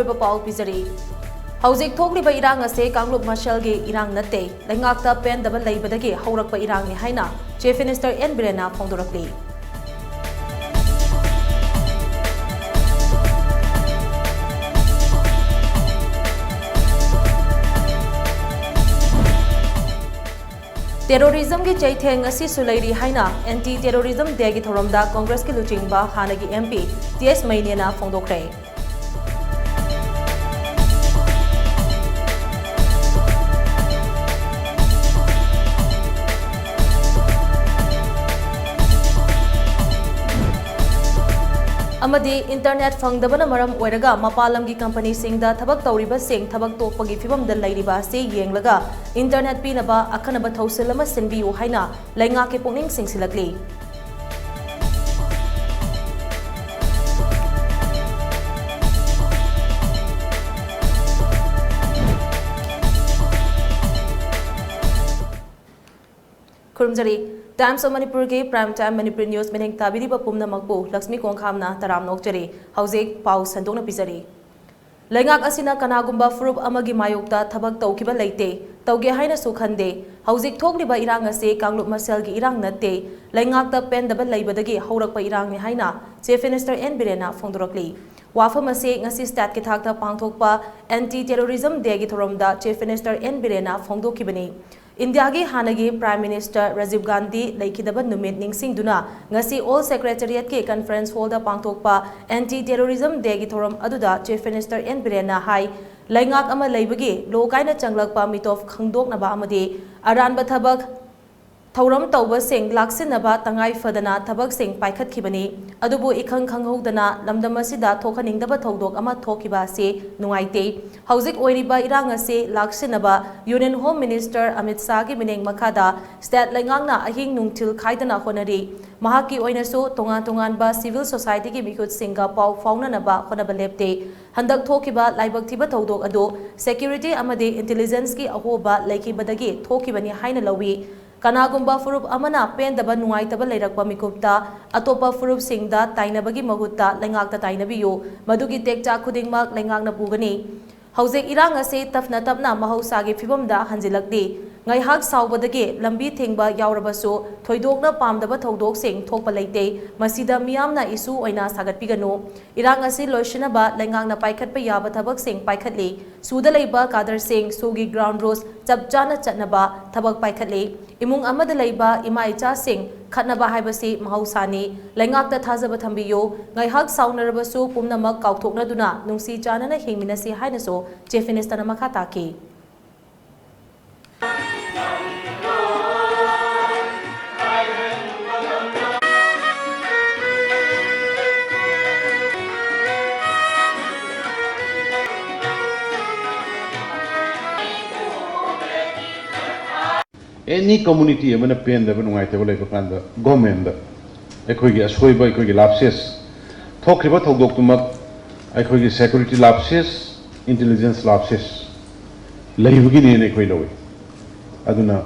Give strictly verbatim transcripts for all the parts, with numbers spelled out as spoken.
ꯑꯣꯏꯕ ꯄꯥꯎ ꯄꯤꯖꯔꯤ꯫ ꯍꯧꯖꯤꯛ ꯊꯣꯛꯂꯤꯕ ꯏꯔꯥꯡ ꯑꯁꯤ ꯀꯥꯡꯂꯨꯞ ꯃꯁꯦꯜꯒꯤ ꯏꯔꯥꯡ ꯅꯠꯇꯦ, ꯂꯩꯉꯥꯛꯇ ꯄꯦꯟꯗꯕ ꯂꯩꯕꯗꯒꯤ ꯍꯧꯔꯛꯄ ꯏꯔꯥꯡꯅꯤ ꯍꯥꯏꯅ Chief Minister ꯑꯦꯟ ꯕꯤꯔꯦꯟꯅ ꯐꯣꯡꯗꯣꯔꯛꯂꯤ꯫ Terrorismꯒꯤ ꯆꯩꯊꯦꯡ ꯉꯁꯤꯁꯨ ꯂꯩꯔꯤ ꯍꯥꯏꯅ Anti Terrorism Dayꯒꯤ ꯊꯧꯔꯝꯗ Congressꯀꯤ ꯂꯨꯆꯤꯡꯕ ꯍꯥꯟꯅꯒꯤ M P ꯇꯤ ꯑꯦꯁ ꯃꯩꯅꯦꯅ ꯐꯣꯡꯗꯣꯛꯈ꯭ꯔꯦ꯫ ꯑꯃꯗꯤ internet ꯐꯪꯗꯕꯅ ꯃꯔꯝ ꯑꯣꯏꯔꯒ ꯃꯄꯥꯟ ꯂꯝꯒꯤ companyꯁꯤꯡꯗ ꯊꯕꯛ ꯇꯧꯔꯤꯕꯁꯤꯡ ꯊꯕꯛ ꯇꯣꯛꯄꯒꯤ ꯐꯤꯚꯝꯗ ꯂꯩꯔꯤꯕ ꯑꯁꯤ ꯌꯦꯡꯂꯒ internet ꯄꯤꯅꯕ ꯑꯈꯟꯅꯕ ꯊꯧꯁꯤꯜ ꯑꯃ ꯁꯤꯟꯕꯤꯌꯨ ꯍꯥꯏꯅ ꯂꯩꯉꯥꯛꯀꯤ ꯄꯨꯛꯅꯤꯡ ꯆꯤꯡꯁꯤꯜꯂꯛꯂꯤ꯫ ꯈꯨꯔꯨꯝꯖꯔꯤ꯫ Times of Manipurꯒꯤ Prime Time Manipuri News ꯃꯤꯠꯌꯦꯡ ꯇꯥꯕꯤꯔꯤꯕ ꯄꯨꯝꯅꯃꯛꯄꯨ ꯂꯛꯁꯃꯤ ꯀꯣꯡꯈꯥꯝꯅ ꯇꯔꯥꯝꯅ ꯑꯣꯛꯆꯔꯤ꯫ ꯍꯧꯖꯤꯛ ꯄꯥꯎ ꯁꯟꯗꯣꯛꯅ ꯄꯤꯖꯔꯤ꯫ ꯂꯩꯉꯥꯛ ꯑꯁꯤꯅ ꯀꯅꯥꯒꯨꯝꯕ ꯐꯨꯔꯨꯞ ꯑꯃꯒꯤ ꯃꯥꯌꯣꯛꯇ ꯊꯕꯛ ꯇꯧꯈꯤꯕ ꯂꯩꯇꯦ, ꯇꯧꯒꯦ ꯍꯥꯏꯅꯁꯨ ꯈꯟꯗꯦ꯫ ꯍꯧꯖꯤꯛ ꯊꯣꯛꯂꯤꯕ ꯏꯔꯥꯡ ꯑꯁꯤ ꯀꯥꯡꯂꯨꯞ ꯃꯁꯦꯜꯒꯤ ꯏꯔꯥꯡ ꯅꯠꯇꯦ, ꯂꯩꯉꯥꯛꯇ ꯄꯦꯟꯗꯕ ꯂꯩꯕꯗꯒꯤ ꯍꯧꯔꯛꯄ ꯏꯔꯥꯡꯅꯤ ꯍꯥꯏꯅ Chief Minister ꯑꯦꯟ ꯕꯤꯔꯦꯟꯅ ꯐꯣꯡꯗꯣꯔꯛꯂꯤ꯫ ꯋꯥꯐꯝ ꯑꯁꯤ ꯉꯁꯤ stateꯀꯤ ꯊꯥꯛꯇ ꯄꯥꯡꯊꯣꯛꯄ Anti Terrorism Dayꯒꯤ ꯊꯧꯔꯝꯗ Chief Minister ꯑꯦꯟ ꯕꯤꯔꯦꯟꯅ ꯐꯣꯡꯗꯣꯛꯈꯤꯕꯅꯤ꯫ ꯏꯟꯗꯤꯌꯥꯒꯤ ꯍꯥꯟꯅꯒꯤ Prime Minister ꯔꯥꯖꯤꯕ ꯒꯥꯟꯙꯤ ꯂꯩꯈꯤꯗꯕ ꯅꯨꯃꯤꯠ ꯅꯤꯡꯁꯤꯡꯗꯨꯅ ꯉꯁꯤ All Secretariatꯀꯤ conference hallꯗ ꯄꯥꯡꯊꯣꯛꯄ Anti Terrorism Dayꯒꯤ ꯊꯧꯔꯝ ꯑꯗꯨꯗ Chief Minister ꯑꯦꯟ ꯕꯤꯔꯦꯟꯅ ꯍꯥꯏ, ꯂꯩꯉꯥꯛ ꯑꯃ ꯂꯩꯕꯒꯤ ꯂꯣ ꯀꯥꯏꯅ ꯆꯪꯂꯛꯄ ꯃꯤꯇꯣꯞ ꯈꯪꯗꯣꯛꯅꯕ ꯑꯃꯗꯤ ꯑꯔꯥꯟꯕ ꯊꯕꯛ ꯊꯧꯔꯝ ꯇꯧꯕꯁꯤꯡ ꯂꯥꯛꯁꯤꯟꯅꯕ ꯇꯉꯥꯏ ꯐꯗꯅ ꯊꯕꯛꯁꯤꯡ ꯄꯥꯏꯈꯠꯈꯤꯕꯅꯤ꯫ ꯑꯗꯨꯕꯨ ꯏꯈꯪ ꯈꯪꯍꯧꯗꯅ ꯂꯝꯗꯝ ꯑꯁꯤꯗ ꯊꯣꯛꯍꯟꯅꯤꯡꯗꯕ ꯊꯧꯗꯣꯛ ꯑꯃ ꯊꯣꯛꯈꯤꯕ ꯑꯁꯤ ꯅꯨꯡꯉꯥꯏꯇꯦ꯫ ꯍꯧꯖꯤꯛ ꯑꯣꯏꯔꯤꯕ ꯏꯔꯥꯡ ꯑꯁꯤ ꯂꯥꯛꯁꯤꯟꯅꯕ Union Home Minister ꯑꯃꯤꯠ ꯁꯥꯍꯒꯤ ꯃꯤꯠꯌꯦꯡ ꯃꯈꯥꯗ state ꯂꯩꯉꯥꯛꯅ ꯑꯍꯤꯡ ꯅꯨꯡꯊꯤꯜ ꯈꯥꯏꯗꯅ ꯍꯣꯠꯅꯔꯤ꯫ ꯃꯍꯥꯛꯀꯤ ꯑꯣꯏꯅꯁꯨ ꯇꯣꯉꯥꯟ ꯇꯣꯉꯥꯟꯕ civil societyꯒꯤ ꯃꯤꯍꯨꯠꯁꯤꯡꯒ ꯄꯥꯎ ꯐꯥꯎꯅꯅꯕ ꯍꯣꯠꯅꯕ ꯂꯦꯞꯇꯦ꯫ ꯍꯟꯗꯛ ꯊꯣꯛꯈꯤꯕ ꯂꯥꯏꯕꯛ ꯊꯤꯕ ꯊꯧꯗꯣꯛ ꯑꯗꯨ security ꯑꯃꯗꯤ intelligenceꯀꯤ ꯑꯍꯣꯕ ꯂꯩꯈꯤꯕꯗꯒꯤ ꯊꯣꯛꯈꯤꯕꯅꯤ ꯍꯥꯏꯅ ꯂꯧꯏ꯫ ꯀꯅꯥꯒꯨꯝꯕ ꯐꯨꯔꯨꯞ ꯑꯃꯅ ꯄꯦꯟꯗꯕ ꯅꯨꯡꯉꯥꯏꯇꯕ ꯂꯩꯔꯛꯄ ꯃꯤꯀꯨꯞꯇ ꯑꯇꯣꯞꯄ ꯐꯨꯔꯨꯞꯁꯤꯡꯗ ꯇꯥꯏꯅꯕꯒꯤ ꯃꯍꯨꯠꯇ ꯂꯩꯉꯥꯛꯇ ꯇꯥꯏꯅꯕꯤꯌꯨ꯫ ꯃꯗꯨꯒꯤ ꯇꯦꯛꯆꯥꯛ ꯈꯨꯗꯤꯡꯃꯛ ꯂꯩꯉꯥꯛꯅ ꯄꯨꯒꯅꯤ꯫ ꯍꯧꯖꯤꯛ ꯏꯔꯥꯡ ꯑꯁꯤ ꯇꯞꯅ ꯇꯞꯅ ꯃꯍꯧꯁꯥꯒꯤ ꯐꯤꯕꯝꯗ ꯍꯟꯖꯤꯜꯂꯛꯂꯤ꯫ ꯉꯥꯏꯍꯥꯛ ꯁꯥꯎꯕꯗꯒꯤ ꯂꯝꯕꯤ ꯊꯤꯡꯕ ꯌꯥꯎꯔꯕꯁꯨ ꯊꯣꯏꯗꯣꯛꯅ ꯄꯥꯝꯗꯕ ꯊꯧꯗꯣꯛꯁꯤꯡ ꯊꯣꯛꯄ ꯂꯩꯇꯦ꯫ ꯃꯁꯤꯗ ꯃꯤꯌꯥꯝꯅ ꯏꯁꯨ ꯑꯣꯏꯅ ꯁꯥꯒꯠꯄꯤꯒꯅꯨ꯫ ꯏꯔꯥꯡ ꯑꯁꯤ ꯂꯣꯏꯁꯤꯟꯅꯕ ꯂꯩꯉꯥꯛꯅ ꯄꯥꯏꯈꯠꯄ ꯌꯥꯕ ꯊꯕꯛꯁꯤꯡ ꯄꯥꯏꯈꯠꯂꯤ꯫ ꯁꯨꯗ ꯂꯩꯕ ꯀꯥꯗꯔꯁꯤꯡ ꯁꯨꯒꯤ ꯒ꯭ꯔꯥꯎꯟ ꯔꯨꯜꯁ ꯆꯞ ꯆꯥꯅ ꯆꯠꯅꯕ ꯊꯕꯛ ꯄꯥꯏꯈꯠꯂꯤ꯫ ꯏꯃꯨꯡ ꯑꯃꯗ ꯂꯩꯕ ꯏꯃꯥ ꯏꯆꯥꯁꯤꯡ ꯈꯠꯅꯕ ꯍꯥꯏꯕꯁꯤ ꯃꯍꯧꯁꯥꯅꯤ꯫ ꯂꯩꯉꯥꯛꯇ ꯊꯥꯖꯕ ꯊꯝꯕꯤꯌꯨ꯫ ꯉꯥꯏꯍꯥꯛ ꯁꯥꯎꯅꯔꯕꯁꯨ ꯄꯨꯝꯅꯃꯛ ꯀꯥꯎꯊꯣꯛꯅꯗꯨꯅ ꯅꯨꯡꯁꯤ ꯆꯥꯟꯅꯅ ꯍꯤꯡꯃꯤꯟꯅꯁꯤ ꯍꯥꯏꯅꯁꯨ ꯆꯤꯐ ꯃꯤꯅꯤꯁꯇꯔꯅ ꯃꯈꯥ ꯇꯥꯈꯤ꯫ ꯑꯦꯅꯤ ꯀꯝꯃꯨꯅꯤꯇꯤ ꯑꯃꯅ ꯄꯦꯟꯗꯕ, ꯅꯨꯡꯉꯥꯏꯇꯕ ꯂꯩꯕ ꯀꯥꯟꯗ ꯒꯣꯔꯃꯦꯟꯗ ꯑꯩꯈꯣꯏꯒꯤ ꯑꯁꯣꯏꯕ, ꯑꯩꯈꯣꯏꯒꯤ lapses, ꯊꯣꯛꯈ꯭ꯔꯤꯕ ꯊꯧꯗꯣꯛꯇꯨꯃꯛ ꯑꯩꯈꯣꯏꯒꯤ security lapses, intelligence lapses ꯂꯩꯕꯒꯤꯅꯦꯅ ꯑꯩꯈꯣꯏ ꯂꯧꯏ꯫ ꯑꯗꯨꯅ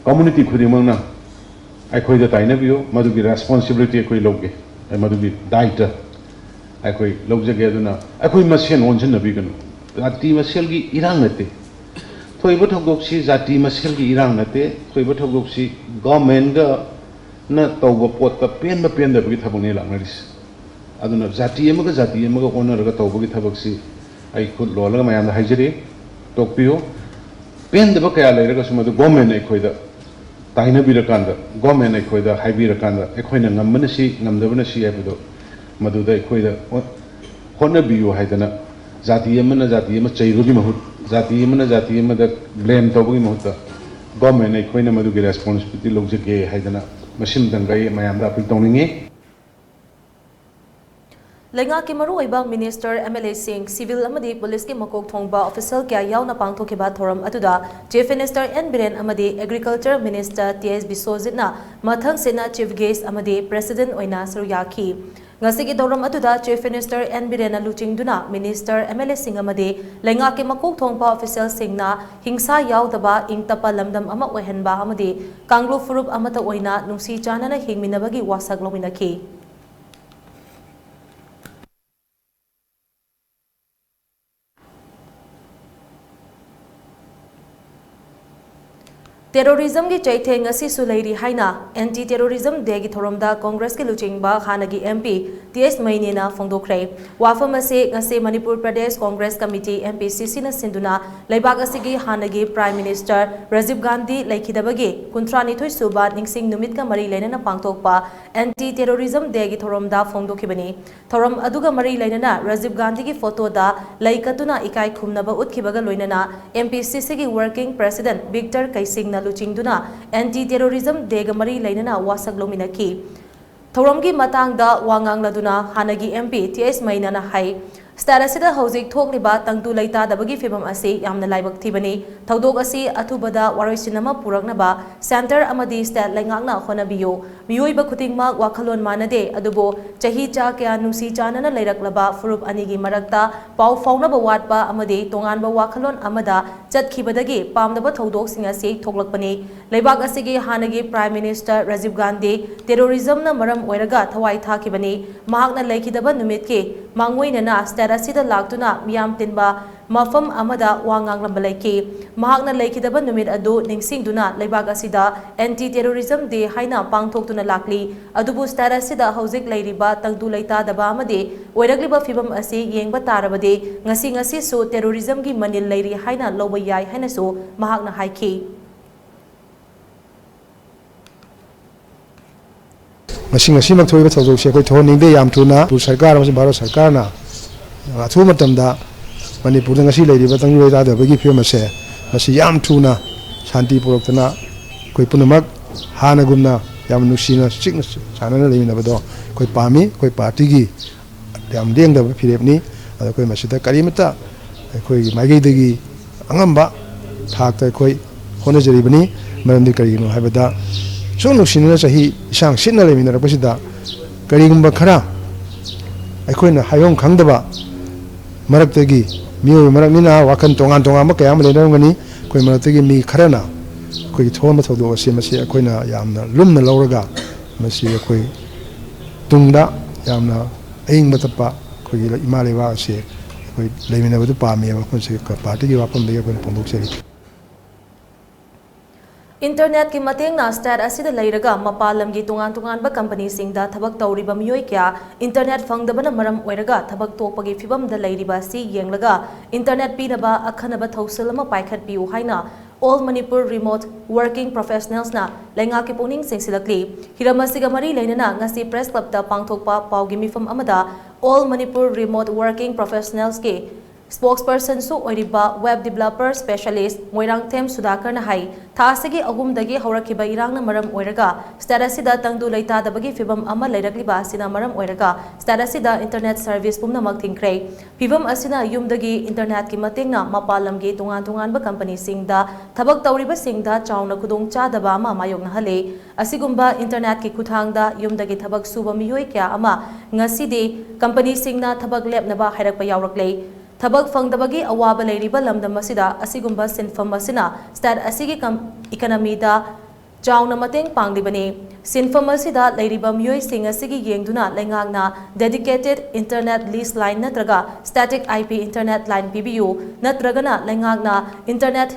ꯀꯝꯃꯨꯅꯤꯇꯤ ꯈꯨꯗꯤꯡꯃꯛꯅ ꯑꯩꯈꯣꯏꯗ ꯇꯥꯏꯅꯕꯤꯌꯨ, ꯃꯗꯨꯒꯤ responsibility ꯑꯩꯈꯣꯏ ꯂꯧꯒꯦ, ꯃꯗꯨꯒꯤ ꯗꯥꯏꯇ ꯑꯩꯈꯣꯏ ꯂꯧꯖꯒꯦ꯫ ꯑꯗꯨꯅ ꯑꯩꯈꯣꯏ ꯃꯁꯦꯟ ꯑꯣꯟꯁꯤꯟꯅꯕꯤꯒꯅꯨ꯫ ꯖꯥꯇꯤ ꯃꯁꯦꯜꯒꯤ ꯏꯔꯥꯡ ꯅꯠꯇꯦ꯫ ꯊꯣꯛꯏꯕ ꯊꯧꯗꯣꯛꯁꯤ ꯖꯥꯇꯤ ꯃꯁꯦꯜꯒꯤ ꯏꯔꯥꯡ ꯅꯠꯇꯦ꯫ ꯊꯣꯛꯏꯕ ꯊꯧꯗꯣꯛꯁꯤ ꯒꯣꯔꯃꯦꯟꯒꯅ ꯇꯧꯕ ꯄꯣꯠꯇ ꯄꯦꯟꯕ ꯄꯦꯟꯗꯕꯒꯤ ꯊꯕꯛꯅꯤ ꯂꯥꯛꯅꯔꯤꯁꯦ꯫ ꯑꯗꯨꯅ ꯖꯥꯇꯤ ꯑꯃꯒ ꯖꯥꯇꯤ ꯑꯃꯒ ꯑꯣꯟꯅꯔꯒ ꯇꯧꯕꯒꯤ ꯊꯕꯛꯁꯤ ꯑꯩ ꯈꯨꯠ ꯂꯣꯜꯂꯒ ꯃꯌꯥꯝꯗ ꯍꯥꯏꯖꯔꯤ, ꯇꯣꯛꯄꯤꯌꯨ꯫ ꯄꯦꯟꯗꯕ ꯀꯌꯥ ꯂꯩꯔꯒꯁꯨ ꯃꯗꯨ ꯒꯣꯔꯃꯦꯟꯅ ꯑꯩꯈꯣꯏꯗ ꯇꯥꯏꯅꯕꯤꯔꯀꯥꯟꯗ, ꯒꯣꯔꯃꯦꯟꯅ ꯑꯩꯈꯣꯏꯗ ꯍꯥꯏꯕꯤꯔꯀꯥꯟꯗ, ꯑꯩꯈꯣꯏꯅ ꯉꯝꯕꯅ ꯁꯤ, ꯉꯝꯗꯕꯅ ꯁꯤ ꯍꯥꯏꯕꯗꯣ ꯃꯗꯨꯗ ꯑꯩꯈꯣꯏꯗ ꯍꯣꯠꯅꯕꯤꯌꯨ ꯍꯥꯏꯗꯅ, ꯖꯥꯇꯤ ꯑꯃꯅ ꯖꯥꯇꯤ ꯑꯃ ꯆꯩꯕꯒꯤ ꯃꯍꯨꯠ, ꯖꯥꯇꯤ ꯑꯃꯅ ꯖꯥꯇꯤ ꯑꯃꯗ ꯕ꯭ꯂꯦꯝ ꯇꯧꯕꯒꯤ ꯃꯍꯨꯠꯇ ꯒꯣꯔꯃꯦꯟ ꯑꯩꯈꯣꯏꯅ ꯃꯗꯨꯒꯤ ꯔꯦꯁꯄꯣꯟꯁꯤꯕꯤꯂꯤꯇꯤ ꯂꯧꯖꯒꯦ ꯍꯥꯏꯗꯅ ꯃꯁꯤꯃꯇꯪꯒ ꯑꯩ ꯃꯌꯥꯝꯗ ꯑꯄꯤꯜ ꯇꯧꯅꯤꯡꯉꯤ꯫ ꯂꯩꯉꯥꯛꯀꯤ ꯃꯔꯨꯑꯣꯏꯕ ꯃꯤꯅꯤꯁꯇꯔ, ꯑꯦꯝ ꯑꯦꯜ ꯑꯦꯁꯤꯡ, ꯁꯤꯚꯤꯜ ꯑꯃꯗꯤ ꯄꯨꯂꯤꯁꯀꯤ ꯃꯀꯣꯛ ꯊꯣꯡꯕ ꯑꯣꯐꯤꯁꯦꯜ ꯀꯌꯥ ꯌꯥꯎꯅ ꯄꯥꯡꯊꯣꯛꯈꯤꯕ ꯊꯧꯔꯝ ꯑꯗꯨꯗ ꯆꯤꯐ ꯃꯤꯅꯤꯁꯇꯔ ꯑꯦꯟ ꯕꯤꯔꯦꯟ ꯑꯃꯗꯤ ꯑꯦꯒ꯭ꯔꯤꯀꯜꯆꯔ ꯃꯤꯅꯤꯁꯇꯔ ꯇꯤ ꯑꯦꯁ ꯕꯤꯁ꯭ꯋꯖꯤꯠꯅ ꯃꯊꯪꯁꯤꯠꯅ ꯆꯤꯐ ꯒꯦꯁ꯭ꯠ ꯑꯃꯗꯤ ꯄ꯭ꯔꯦꯁꯤꯗꯦꯟꯠ ꯑꯣꯏꯅ ꯁꯔꯨꯛ ꯌꯥꯈꯤ꯫ ꯉꯁꯤꯒꯤ ꯊꯧꯔꯝ ꯑꯗꯨꯗ Chief Minister ꯑꯦꯟ ꯕꯤꯔꯦꯟꯅ ꯂꯨꯆꯤꯡꯗꯨꯅ Minister, MLAꯁꯤꯡ ꯑꯃꯗꯤ ꯂꯩꯉꯥꯛꯀꯤ ꯃꯀꯣꯛ ꯊꯣꯡꯕ officialꯁꯤꯡꯅ ꯍꯤꯡꯁꯥ ꯌꯥꯎꯗꯕ ꯏꯪ ꯇꯞꯄ ꯂꯝꯗꯝ ꯑꯃ ꯑꯣꯏꯍꯟꯕ ꯑꯃꯗꯤ ꯀꯥꯡꯂꯨꯞ ꯐꯨꯔꯨꯞ ꯑꯃꯠꯇ ꯑꯣꯏꯅ ꯅꯨꯡꯁꯤ ꯆꯥꯟꯅꯅ ꯍꯤꯡꯃꯤꯟꯅꯕꯒꯤ ꯋꯥꯁꯛ ꯂꯧꯃꯤꯟꯅꯈꯤ꯫ Terrorismꯒꯤ ꯆꯩꯊꯦꯡ ꯉꯁꯤꯁꯨ ꯂꯩꯔꯤ ꯍꯥꯏꯅ Anti Terrorism Dayꯒꯤ ꯊꯧꯔꯝꯗ Congressꯀꯤ ꯂꯨꯆꯤꯡꯕ ꯍꯥꯟꯅꯒꯤ MP ꯇꯤ ꯑꯦꯁ ꯃꯩꯅꯦꯅ ꯐꯣꯡꯗꯣꯛꯈ꯭ꯔꯦ꯫ ꯋꯥꯐꯝ ꯑꯁꯤ ꯉꯁꯤ ꯃꯅꯤꯄꯨꯔ ꯄ꯭ꯔꯗꯦꯁ Congress Committee, MPCCꯅ ꯁꯤꯟꯗꯨꯅ ꯂꯩꯕꯥꯛ ꯑꯁꯤꯒꯤ ꯍꯥꯟꯅꯒꯤ Prime Minister ꯔꯥꯖꯤꯕ ꯒꯥꯟꯙꯤ ꯂꯩꯈꯤꯗꯕꯒꯤ ꯀꯨꯟꯊ꯭ꯔꯥꯅꯤꯊꯣꯏ ꯁꯨꯕ ꯅꯤꯡꯁꯤꯡ ꯅꯨꯃꯤꯠꯀ ꯃꯔꯤ ꯂꯩꯅꯅ ꯄꯥꯡꯊꯣꯛꯄ Anti Terrorism Dayꯒꯤ ꯊꯧꯔꯝꯗ ꯐꯣꯡꯗꯣꯛꯈꯤꯕꯅꯤ꯫ ꯊꯧꯔꯝ ꯑꯗꯨꯒ ꯃꯔꯤ ꯂꯩꯅꯅ ꯔꯥꯖꯤꯕ ꯒꯥꯟꯙꯤꯒꯤ photoꯗ ꯂꯩ ꯀꯠꯇꯨꯅ ꯏꯀꯥꯏ ꯈꯨꯝꯅꯕ ꯎꯠꯈꯤꯕꯒ ꯂꯣꯏꯅꯅ MPCCꯒꯤ Working President ꯕꯤꯛꯇꯔ ꯀꯩꯁꯤꯡꯅ ꯂꯨꯆꯤꯡꯗꯨꯅ Anti Terrorism Dayꯒ ꯃꯔꯤ ꯂꯩꯅꯅ ꯋꯥꯁꯛ ꯂꯧꯃꯤꯟꯅꯈꯤ꯫ ꯊꯧꯔꯝꯒꯤ ꯃꯇꯥꯡꯗ ꯋꯥ ꯉꯥꯡꯂꯗꯨꯅ ꯍꯥꯟꯅꯒꯤ MP ꯇꯤ ꯑꯦꯁ ꯃꯩꯅꯥꯅ ꯍꯥꯏ, state ꯑꯁꯤꯗ ꯍꯧꯖꯤꯛ ꯊꯣꯛꯂꯤꯕ ꯇꯪꯗꯨ ꯂꯩꯇꯥꯗꯕꯒꯤ ꯐꯤꯚꯝ ꯑꯁꯤ ꯌꯥꯝꯅ ꯂꯥꯏꯕꯛ ꯊꯤꯕꯅꯤ꯫ ꯊꯧꯗꯣꯛ ꯑꯁꯤ ꯑꯊꯨꯕꯗ ꯋꯥꯔꯣꯏꯁꯤꯟ ꯑꯃ ꯄꯨꯔꯛꯅꯕ centre ꯑꯃꯗꯤ state ꯂꯩꯉꯥꯛꯅ ꯍꯣꯠꯅꯕꯤꯌꯨ꯫ ꯃꯤꯑꯣꯏꯕ ꯈꯨꯗꯤꯡꯃꯛ ꯋꯥꯈꯜꯂꯣꯟ ꯃꯥꯟꯅꯗꯦ, ꯑꯗꯨꯕꯨ ꯆꯍꯤ ꯆꯥ ꯀꯌꯥ ꯅꯨꯡꯁꯤ ꯆꯥꯟꯅꯅ ꯂꯩꯔꯛꯂꯕ ꯐꯨꯔꯨꯞ ꯑꯅꯤꯒꯤ ꯃꯔꯛꯇ ꯄꯥꯎ ꯐꯥꯎꯅꯕ ꯋꯥꯠꯄ ꯑꯃꯗꯤ ꯇꯣꯉꯥꯟꯕ ꯋꯥꯈꯜꯂꯣꯟ ꯑꯃꯗ ꯆꯠꯈꯤꯕꯗꯒꯤ ꯄꯥꯝꯗꯕ ꯊꯧꯗꯣꯛꯁꯤꯡ ꯑꯁꯤ ꯊꯣꯛꯂꯛꯄꯅꯤ꯫ ꯂꯩꯕꯥꯛ ꯑꯁꯤꯒꯤ ꯍꯥꯟꯅꯒꯤ Prime Minister ꯔꯥꯖꯤꯕ ꯒꯥꯟꯙꯤ terrorismꯅ ꯃꯔꯝ ꯑꯣꯏꯔꯒ ꯊꯋꯥꯏ ꯊꯥꯈꯤꯕꯅꯤ꯫ ꯃꯍꯥꯛꯅ ꯂꯩꯈꯤꯗꯕ ꯅꯨꯃꯤꯠꯀꯤ ꯃꯥꯡꯑꯣꯏꯅꯅ state ꯑꯁꯤꯗ ꯂꯥꯛꯇꯨꯅ ꯃꯤꯌꯥꯝ ꯇꯤꯟꯕ ꯃꯐꯝ ꯑꯃꯗ ꯋꯥ ꯉꯥꯡꯂꯝꯕ ꯂꯩꯈꯤ꯫ ꯃꯍꯥꯛꯅ ꯂꯩꯈꯤꯗꯕ ꯅꯨꯃꯤꯠ ꯑꯗꯨ ꯅꯤꯡꯁꯤꯡꯗꯨꯅ ꯂꯩꯕꯥꯛ ꯑꯁꯤꯗ Anti Terrorism Day ꯍꯥꯏꯅ ꯄꯥꯡꯊꯣꯛꯇꯨꯅ ꯂꯥꯛꯂꯤ꯫ ꯑꯗꯨꯕꯨ state ꯑꯁꯤꯗ ꯍꯧꯖꯤꯛ ꯂꯩꯔꯤꯕ ꯇꯪꯗꯨ ꯂꯩꯇꯥꯗꯕ ꯑꯃꯗꯤ ꯑꯣꯏꯔꯛꯂꯤꯕ ꯐꯤꯚꯝ ꯑꯁꯤ ꯌꯦꯡꯕ ꯇꯥꯔꯕꯗꯤ ꯉꯁꯤ ꯉꯁꯤꯁꯨ terrorismꯒꯤ ꯃꯅꯤꯜ ꯂꯩꯔꯤ ꯍꯥꯏꯅ ꯂꯧꯕ ꯌꯥꯏ ꯍꯥꯏꯅꯁꯨ ꯃꯍꯥꯛꯅ ꯍꯥꯏꯈꯤ꯫ ꯉꯁꯤ ꯉꯁꯤꯃꯛ ꯊꯣꯛꯏꯕ ꯊꯧꯗꯣꯛꯁꯦ ꯑꯩꯈꯣꯏ ꯊꯣꯛꯍꯟꯅꯤꯡꯗꯦ꯫ ꯌꯥꯝ ꯊꯨꯅ ꯃꯅꯤꯄꯨꯔ ꯁꯔꯀꯥꯔ ꯑꯃꯁꯨꯡ ꯚꯥꯔꯠ ꯁꯔꯀꯥꯔꯅ ꯑꯊꯨꯕ ꯃꯇꯝꯗ ꯃꯅꯤꯄꯨꯔꯗ ꯉꯁꯤ ꯂꯩꯔꯤꯕ ꯇꯪꯗꯨ ꯂꯩꯇꯥꯗꯕꯒꯤ ꯐꯤꯕꯝ ꯑꯁꯦ ꯃꯁꯤ ꯌꯥꯝ ꯊꯨꯅ ꯁꯥꯟꯇꯤ ꯄꯨꯔꯛꯇꯅ ꯑꯩꯈꯣꯏ ꯄꯨꯝꯅꯃꯛ ꯍꯥꯟꯅꯒꯨꯝꯅ ꯌꯥꯝ ꯅꯨꯡꯁꯤꯅ ꯆꯤꯛꯅ ꯆꯥꯟꯅꯅ ꯂꯩꯃꯤꯟꯅꯕꯗꯣ ꯑꯩꯈꯣꯏ ꯄꯥꯝꯃꯤ꯫ ꯑꯩꯈꯣꯏ ꯄꯥꯔꯇꯤꯒꯤ ꯌꯥꯝ ꯂꯦꯡꯗꯕ ꯐꯤꯔꯦꯞꯅꯤ꯫ ꯑꯗꯣ ꯑꯩꯈꯣꯏ ꯃꯁꯤꯗ ꯀꯔꯤꯃꯠꯇ ꯑꯩꯈꯣꯏꯒꯤ ꯃꯥꯏꯀꯩꯗꯒꯤ ꯑꯉꯝꯕ ꯊꯥꯛꯇ ꯑꯩꯈꯣꯏ ꯍꯣꯠꯅꯖꯔꯤꯕꯅꯤ꯫ ꯃꯔꯝꯗꯤ ꯀꯔꯤꯒꯤꯅꯣ ꯍꯥꯏꯕꯗ ꯁꯨꯝ ꯅꯨꯡꯁꯤꯅꯅ ꯆꯍꯤ ꯏꯁꯥꯡ ꯁꯤꯠꯅ ꯂꯩꯃꯤꯟꯅꯔꯛꯄꯁꯤꯗ ꯀꯔꯤꯒꯨꯝꯕ ꯈꯔ ꯑꯩꯈꯣꯏꯅ ꯍꯥꯏꯐꯝ ꯈꯪꯗꯕ ꯃꯔꯛꯇꯒꯤ, ꯃꯤꯑꯣꯏꯕ ꯃꯔꯛꯅꯤꯅ ꯋꯥꯈꯜ ꯇꯣꯉꯥꯟ ꯇꯣꯉꯥꯟꯕ ꯀꯌꯥ ꯑꯃ ꯂꯩꯅꯔꯝꯒꯅꯤ꯫ ꯑꯩꯈꯣꯏ ꯃꯔꯛꯇꯒꯤ ꯃꯤ ꯈꯔꯅ ꯑꯩꯈꯣꯏꯒꯤ ꯊꯣꯛꯍꯟꯕ ꯊꯧꯗꯣꯛ ꯑꯁꯤ, ꯃꯁꯤ ꯑꯩꯈꯣꯏꯅ ꯌꯥꯝꯅ ꯂꯨꯝꯅ ꯂꯧꯔꯒ, ꯃꯁꯤ ꯑꯩꯈꯣꯏ ꯇꯨꯡꯗ ꯌꯥꯝꯅ ꯑꯏꯪꯕ ꯇꯞꯄ ꯑꯩꯈꯣꯏꯒꯤ ꯏꯃꯥ ꯂꯩꯕꯥꯛ ꯑꯁꯤ ꯑꯩꯈꯣꯏ ꯂꯩꯃꯤꯟꯅꯕꯗꯨ ꯄꯥꯝꯃꯦꯕ꯫ ꯑꯩꯈꯣꯏꯁꯦ ꯄꯥꯔꯇꯤꯒꯤ ꯋꯥꯐꯝꯗꯒꯤ ꯑꯩꯈꯣꯏꯅ ꯐꯣꯡꯗꯣꯛꯆꯔꯤ꯫ ꯏꯟꯇꯔꯅꯦꯠꯀꯤ ꯃꯇꯦꯡꯅ ꯁ꯭ꯇꯦꯠ ꯑꯁꯤꯗ ꯂꯩꯔꯒ ꯃꯄꯥꯟ ꯂꯝꯒꯤ ꯇꯣꯉꯥꯟ ꯇꯣꯉꯥꯟꯕ ꯀꯝꯄꯅꯤꯁꯤꯡꯗ ꯊꯕꯛ ꯇꯧꯔꯤꯕ ꯃꯤꯑꯣꯏ ꯀꯌꯥ ꯏꯟꯇꯔꯅꯦꯠ ꯐꯪꯗꯕꯅ ꯃꯔꯝ ꯑꯣꯏꯔꯒ ꯊꯕꯛ ꯇꯣꯛꯄꯒꯤ ꯐꯤꯚꯝꯗ ꯂꯩꯔꯤꯕ ꯑꯁꯤ ꯌꯦꯡꯂꯒ ꯏꯟꯇꯔꯅꯦꯠ ꯄꯤꯅꯕ ꯑꯈꯟꯅꯕ ꯊꯧꯁꯤꯜ ꯑꯃ ꯄꯥꯏꯈꯠꯄꯤꯌꯨ ꯍꯥꯏꯅ All Manipur Remote Working Professionalsꯅ ꯂꯩꯉꯥꯛꯀꯤ ꯄꯨꯛꯅꯤꯡ ꯆꯤꯡꯁꯤꯜꯂꯛꯂꯤ꯫ ꯍꯤꯔꯝ ꯑꯁꯤꯒ ꯃꯔꯤ ꯂꯩꯅꯅ ꯉꯁꯤ ꯄ꯭ꯔꯦꯁ ꯀ꯭ꯂꯕꯇ ꯄꯥꯡꯊꯣꯛꯄ ꯄꯥꯎꯒꯤ ꯃꯤꯐꯝ ꯑꯃꯗ All Manipur Remote Working Professionalsꯀꯤ ꯁ꯭ꯄꯣꯛꯁꯄꯔꯁꯟꯁꯨ ꯑꯣꯏꯔꯤꯕ ꯋꯦꯕ ꯗꯤꯕꯦꯂꯞꯄꯔ ꯁ꯭ꯄꯦꯁꯤꯌꯦꯂꯤꯁ ꯃꯣꯏꯔꯥꯡꯊꯦꯝ ꯁꯨꯙꯥꯀꯔꯅ ꯍꯥꯏ, ꯊꯥ ꯑꯁꯤꯒꯤ ꯑꯍꯨꯝꯗꯒꯤ ꯍꯧꯔꯛꯈꯤꯕ ꯏꯔꯥꯡꯅ ꯃꯔꯝ ꯑꯣꯏꯔꯒ ꯁ꯭ꯇꯦꯠ ꯑꯁꯤꯗ ꯇꯪꯗꯨ ꯂꯩꯇꯥꯗꯕꯒꯤ ꯐꯤꯚꯝ ꯑꯃ ꯂꯩꯔꯛꯂꯤꯕ ꯑꯁꯤꯅ ꯃꯔꯝ ꯑꯣꯏꯔꯒ ꯁ꯭ꯇꯦꯠ ꯑꯁꯤꯗ ꯏꯟꯇꯔꯅꯦꯠ ꯁꯔꯚꯤꯁ ꯄꯨꯝꯅꯃꯛ ꯊꯤꯡꯈ꯭ꯔꯦ꯫ ꯐꯤꯚꯝ ꯑꯁꯤꯅ ꯌꯨꯝꯗꯒꯤ ꯏꯟꯇꯔꯅꯦꯠꯀꯤ ꯃꯇꯦꯡꯅ ꯃꯄꯥꯟ ꯂꯝꯒꯤ ꯇꯣꯉꯥꯟ ꯇꯣꯉꯥꯟꯕ ꯀꯝꯄꯅꯤꯁꯤꯡꯗ ꯊꯕꯛ ꯇꯧꯔꯤꯕꯁꯤꯡꯗ ꯆꯥꯎꯅ ꯈꯨꯗꯣꯡꯆꯥꯗꯕ ꯑꯃ ꯃꯥꯌꯣꯛꯅꯍꯜꯂꯦ꯫ ꯑꯁꯤꯒꯨꯝꯕ ꯏꯟꯇꯔꯅꯦꯠꯀꯤ ꯈꯨꯠꯊꯥꯡꯗ ꯌꯨꯝꯗꯒꯤ ꯊꯕꯛ ꯁꯨꯕ ꯃꯤꯑꯣꯏ ꯀꯌꯥ ꯑꯃ ꯉꯁꯤꯗꯤ ꯀꯝꯄꯅꯤꯁꯤꯡꯅ ꯊꯕꯛ ꯂꯦꯞꯅꯕ ꯍꯥꯏꯔꯛꯄ ꯌꯥꯎꯔꯛꯂꯦ꯫ ꯊꯕꯛ ꯐꯪꯗꯕꯒꯤ ꯑꯋꯥꯕ ꯂꯩꯔꯤꯕ ꯂꯝꯗꯝ ꯑꯁꯤꯗ ꯑꯁꯤꯒꯨꯝꯕ ꯁꯤꯟꯐꯝ ꯑꯁꯤꯅ ꯁ꯭ꯇꯦꯠ ꯑꯁꯤꯒꯤ ꯀꯝ-, ꯏꯀꯅꯃꯤꯗ ꯆꯥꯎꯅ ꯃꯇꯦꯡ ꯄꯥꯡꯂꯤꯕꯅꯤ꯫ ꯁꯤꯟꯐꯝ ꯑꯁꯤꯗ ꯂꯩꯔꯤꯕ ꯃꯤꯑꯣꯏꯁꯤꯡ ꯑꯁꯤꯒꯤ ꯌꯦꯡꯗꯨꯅ ꯂꯩꯉꯥꯛꯅ dedicated internet lease line ꯅꯠꯇ꯭ꯔꯒ static IP internet line ꯄꯤꯕꯤꯌꯨ, ꯅꯠꯇ꯭ꯔꯒꯅ ꯂꯩꯉꯥꯛꯅ ꯏꯟꯇꯔꯅꯦꯠ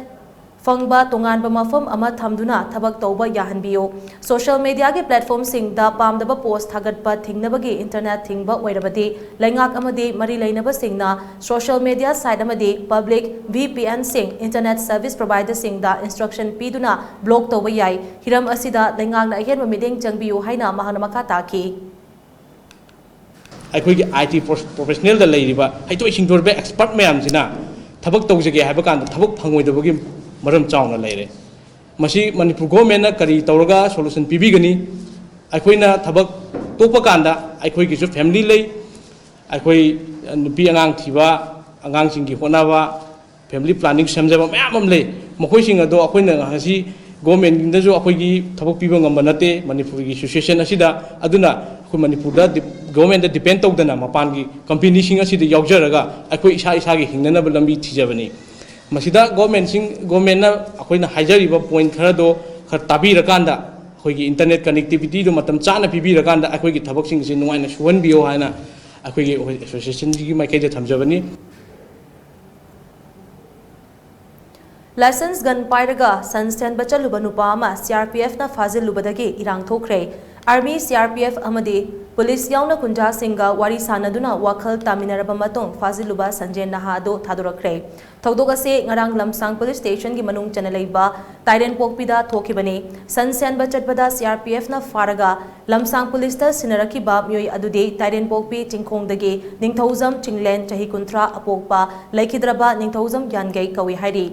ꯐꯪꯕ ꯇꯣꯉꯥꯟꯕ ꯃꯐꯝ ꯑꯃ ꯊꯝꯗꯨꯅ ꯊꯕꯛ ꯇꯧꯕ ꯌꯥꯍꯟꯕꯤꯌꯨ꯫ ꯁꯣꯁꯤꯌꯦꯜ ꯃꯤꯗꯤꯌꯥꯒꯤ ꯄ꯭ꯂꯦꯠꯐꯣꯔꯝꯁꯤꯡꯗ ꯄꯥꯝꯗꯕ ꯄꯣꯁ ꯊꯥꯒꯠꯄ ꯊꯤꯡꯅꯕꯒꯤ ꯏꯟꯇꯔꯅꯦꯠ ꯊꯤꯡꯕ ꯑꯣꯏꯔꯕꯗꯤ, ꯂꯩꯉꯥꯛ ꯑꯃꯗꯤ ꯃꯔꯤ ꯂꯩꯅꯕꯁꯤꯡꯅ ꯁꯣꯁꯤꯌꯦꯜ ꯃꯤꯗꯤꯌꯥ ꯁꯥꯏꯠ ꯑꯃꯗꯤ ꯄꯕ꯭ꯂꯤꯛ VPNꯁꯤꯡ, ꯏꯟꯇꯔꯅꯦꯠ ꯁꯔꯚꯤꯁ ꯄ꯭ꯔꯣꯚꯥꯏꯗꯔꯁꯤꯡꯗ ꯏꯟꯁꯇ꯭ꯔꯛꯁꯟ ꯄꯤꯗꯨꯅ ꯕ꯭ꯂꯣꯛ ꯇꯧꯕ ꯌꯥꯏ꯫ ꯍꯤꯔꯝ ꯑꯁꯤꯗ ꯂꯩꯉꯥꯛꯅ ꯑꯍꯦꯟꯕ ꯃꯤꯠꯌꯦꯡ ꯆꯪꯕꯤꯌꯨ ꯍꯥꯏꯅ ꯃꯍꯥꯛꯅ ꯃꯈꯥ ꯇꯥꯈꯤ꯫ ꯑꯩꯈꯣꯏꯒꯤ IT professionalꯗ ꯂꯩꯔꯤꯕ ꯍꯩꯊꯣꯏ ꯁꯤꯡꯊꯣꯏꯔꯕ expert ꯃꯌꯥꯝꯁꯤꯅ ꯊꯕꯛ ꯇꯧꯖꯒꯦ ꯍꯥꯏꯕ ꯀꯥꯟꯗ ꯊꯕꯛ ꯐꯪꯉꯣꯏꯗꯕꯒꯤ ꯃꯔꯝ ꯆꯥꯎꯅ ꯂꯩꯔꯦ꯫ ꯃꯁꯤ ꯃꯅꯤꯄꯨꯔ governmentꯅ ꯀꯔꯤ ꯇꯧꯔꯒ solution ꯄꯤꯕꯤꯒꯅꯤ? ꯑꯩꯈꯣꯏꯅ ꯊꯕꯛ ꯇꯣꯛꯄ ꯀꯥꯟꯗ ꯑꯩꯈꯣꯏꯒꯤꯁꯨ family ꯂꯩ, ꯑꯩꯈꯣꯏ ꯅꯨꯄꯤ ꯑꯉꯥꯡ ꯊꯤꯕ, ꯑꯉꯥꯡꯁꯤꯡꯒꯤ ꯍꯣꯠꯅꯕ, family planning ꯁꯦꯝꯖꯕ ꯃꯌꯥꯝ ꯑꯃ ꯂꯩ꯫ ꯃꯈꯣꯏꯁꯤꯡ ꯑꯗꯣ ꯑꯩꯈꯣꯏꯅ ꯉꯁꯤ governmentꯗꯁꯨ ꯑꯩꯈꯣꯏꯒꯤ ꯊꯕꯛ ꯄꯤꯕ ꯉꯝꯕ ꯅꯠꯇꯦ ꯃꯅꯤꯄꯨꯔꯒꯤ situation ꯑꯁꯤꯗ꯫ ꯑꯗꯨꯅ ꯑꯩꯈꯣꯏ ꯃꯅꯤꯄꯨꯔꯗ ꯗꯤ-, ꯒꯣꯔꯃꯦꯟꯗ ꯗꯤꯄꯦꯟ ꯇꯧꯗꯅ ꯃꯄꯥꯟꯒꯤ ꯀꯝꯄꯦꯅꯤꯁꯤꯡ ꯑꯁꯤꯗ ꯌꯥꯎꯖꯔꯒ ꯑꯩꯈꯣꯏ ꯏꯁꯥ ꯏꯁꯥꯒꯤ ꯍꯤꯡꯅꯅꯕ ꯂꯝꯕꯤ ꯊꯤꯖꯕꯅꯤ꯫ ꯃꯁꯤꯗ ꯒꯣꯔꯃꯦꯟꯁꯤꯡ, ꯒꯣꯔꯃꯦꯟꯅ ꯑꯩꯈꯣꯏꯅ ꯍꯥꯏꯖꯔꯤꯕ ꯄꯣꯏꯟꯠ ꯈꯔꯗꯣ ꯈꯔ ꯇꯥꯕꯤꯔꯀꯥꯟꯗ, ꯑꯩꯈꯣꯏꯒꯤ ꯏꯟꯇꯔꯅꯦꯠ ꯀꯅꯦꯛꯇꯤꯕꯤꯇꯤꯗꯣ ꯃꯇꯝ ꯆꯥꯅ ꯄꯤꯕꯤꯔꯀꯥꯟꯗ ꯑꯩꯈꯣꯏꯒꯤ ꯊꯕꯛꯁꯤꯡꯁꯤ ꯅꯨꯡꯉꯥꯏꯅ ꯁꯨꯍꯟꯕꯤꯌꯣ ꯍꯥꯏꯅ ꯑꯩꯈꯣꯏꯒꯤ ꯑꯦꯁꯣꯁꯤꯌꯦꯁꯟꯁꯤꯒꯤ ꯃꯥꯏꯀꯩꯗ ꯊꯝꯖꯕꯅꯤ꯫ ꯂꯥꯏꯁꯦꯟꯁ ꯒꯟ ꯄꯥꯏꯔꯒ ꯁꯟ ꯁꯦꯟꯕ ꯆꯠꯂꯨꯕ ꯅꯨꯄꯥ ꯑꯃ ꯁꯤ ꯑꯥꯔ ꯄꯤ ꯑꯦꯐꯅ ꯐꯥꯖꯤꯜꯂꯨꯕꯗꯒꯤ ꯏꯔꯥꯡ ꯊꯣꯛꯈ꯭ꯔꯦ꯫ Army, C R P F ꯑꯃꯗꯤ ꯄꯨꯂꯤꯁ ꯌꯥꯎꯅ ꯈꯨꯟꯖꯥꯁꯤꯡꯒ ꯋꯥꯔꯤ ꯁꯥꯟꯅꯗꯨꯅ ꯋꯥꯈꯜ ꯇꯥꯃꯤꯟꯅꯔꯕ ꯃꯇꯨꯡ ꯐꯥꯖꯤꯜꯂꯨꯕ ꯁꯟꯖꯦꯟ ꯅꯍꯥ ꯑꯗꯨ ꯊꯥꯗꯣꯔꯛꯈ꯭ꯔꯦ꯫ ꯊꯧꯗꯣꯛ ꯑꯁꯤ ꯉꯔꯥꯡ ꯂꯝꯁꯥꯡ ꯄꯨꯂꯤꯁ ꯁ꯭ꯇꯦꯁꯟꯒꯤ ꯃꯅꯨꯡ ꯆꯟꯅ ꯂꯩꯕ ꯇꯥꯏꯔꯦꯟꯄꯣꯛꯄꯤꯗ ꯊꯣꯛꯈꯤꯕꯅꯤ꯫ ꯁꯟ ꯁꯦꯟꯕ ꯆꯠꯄꯗ ꯁꯤ ꯑꯥꯔ ꯄꯤ ꯑꯦꯐꯅ ꯐꯥꯔꯒ ꯂꯝꯁꯥꯡ ꯄꯨꯂꯤꯁꯇ ꯁꯤꯟꯅꯔꯛꯈꯤꯕ ꯃꯤꯑꯣꯏ ꯑꯗꯨꯗꯤ ꯇꯥꯏꯔꯦꯟꯄꯣꯛꯄꯤ ꯆꯤꯡꯈꯣꯡꯗꯒꯤ ꯅꯤꯡꯊꯧꯖꯝ ꯆꯤꯡꯂꯦꯟ, ꯆꯍꯤ ꯀꯨꯟꯊ꯭ꯔꯥ, ꯑꯄꯣꯛꯄ, ꯂꯩꯈꯤꯗ꯭ꯔꯕ ꯅꯤꯡꯊꯧꯖꯝ ꯌꯥꯟꯒꯩ ꯀꯧꯏ ꯍꯥꯏꯔꯤ꯫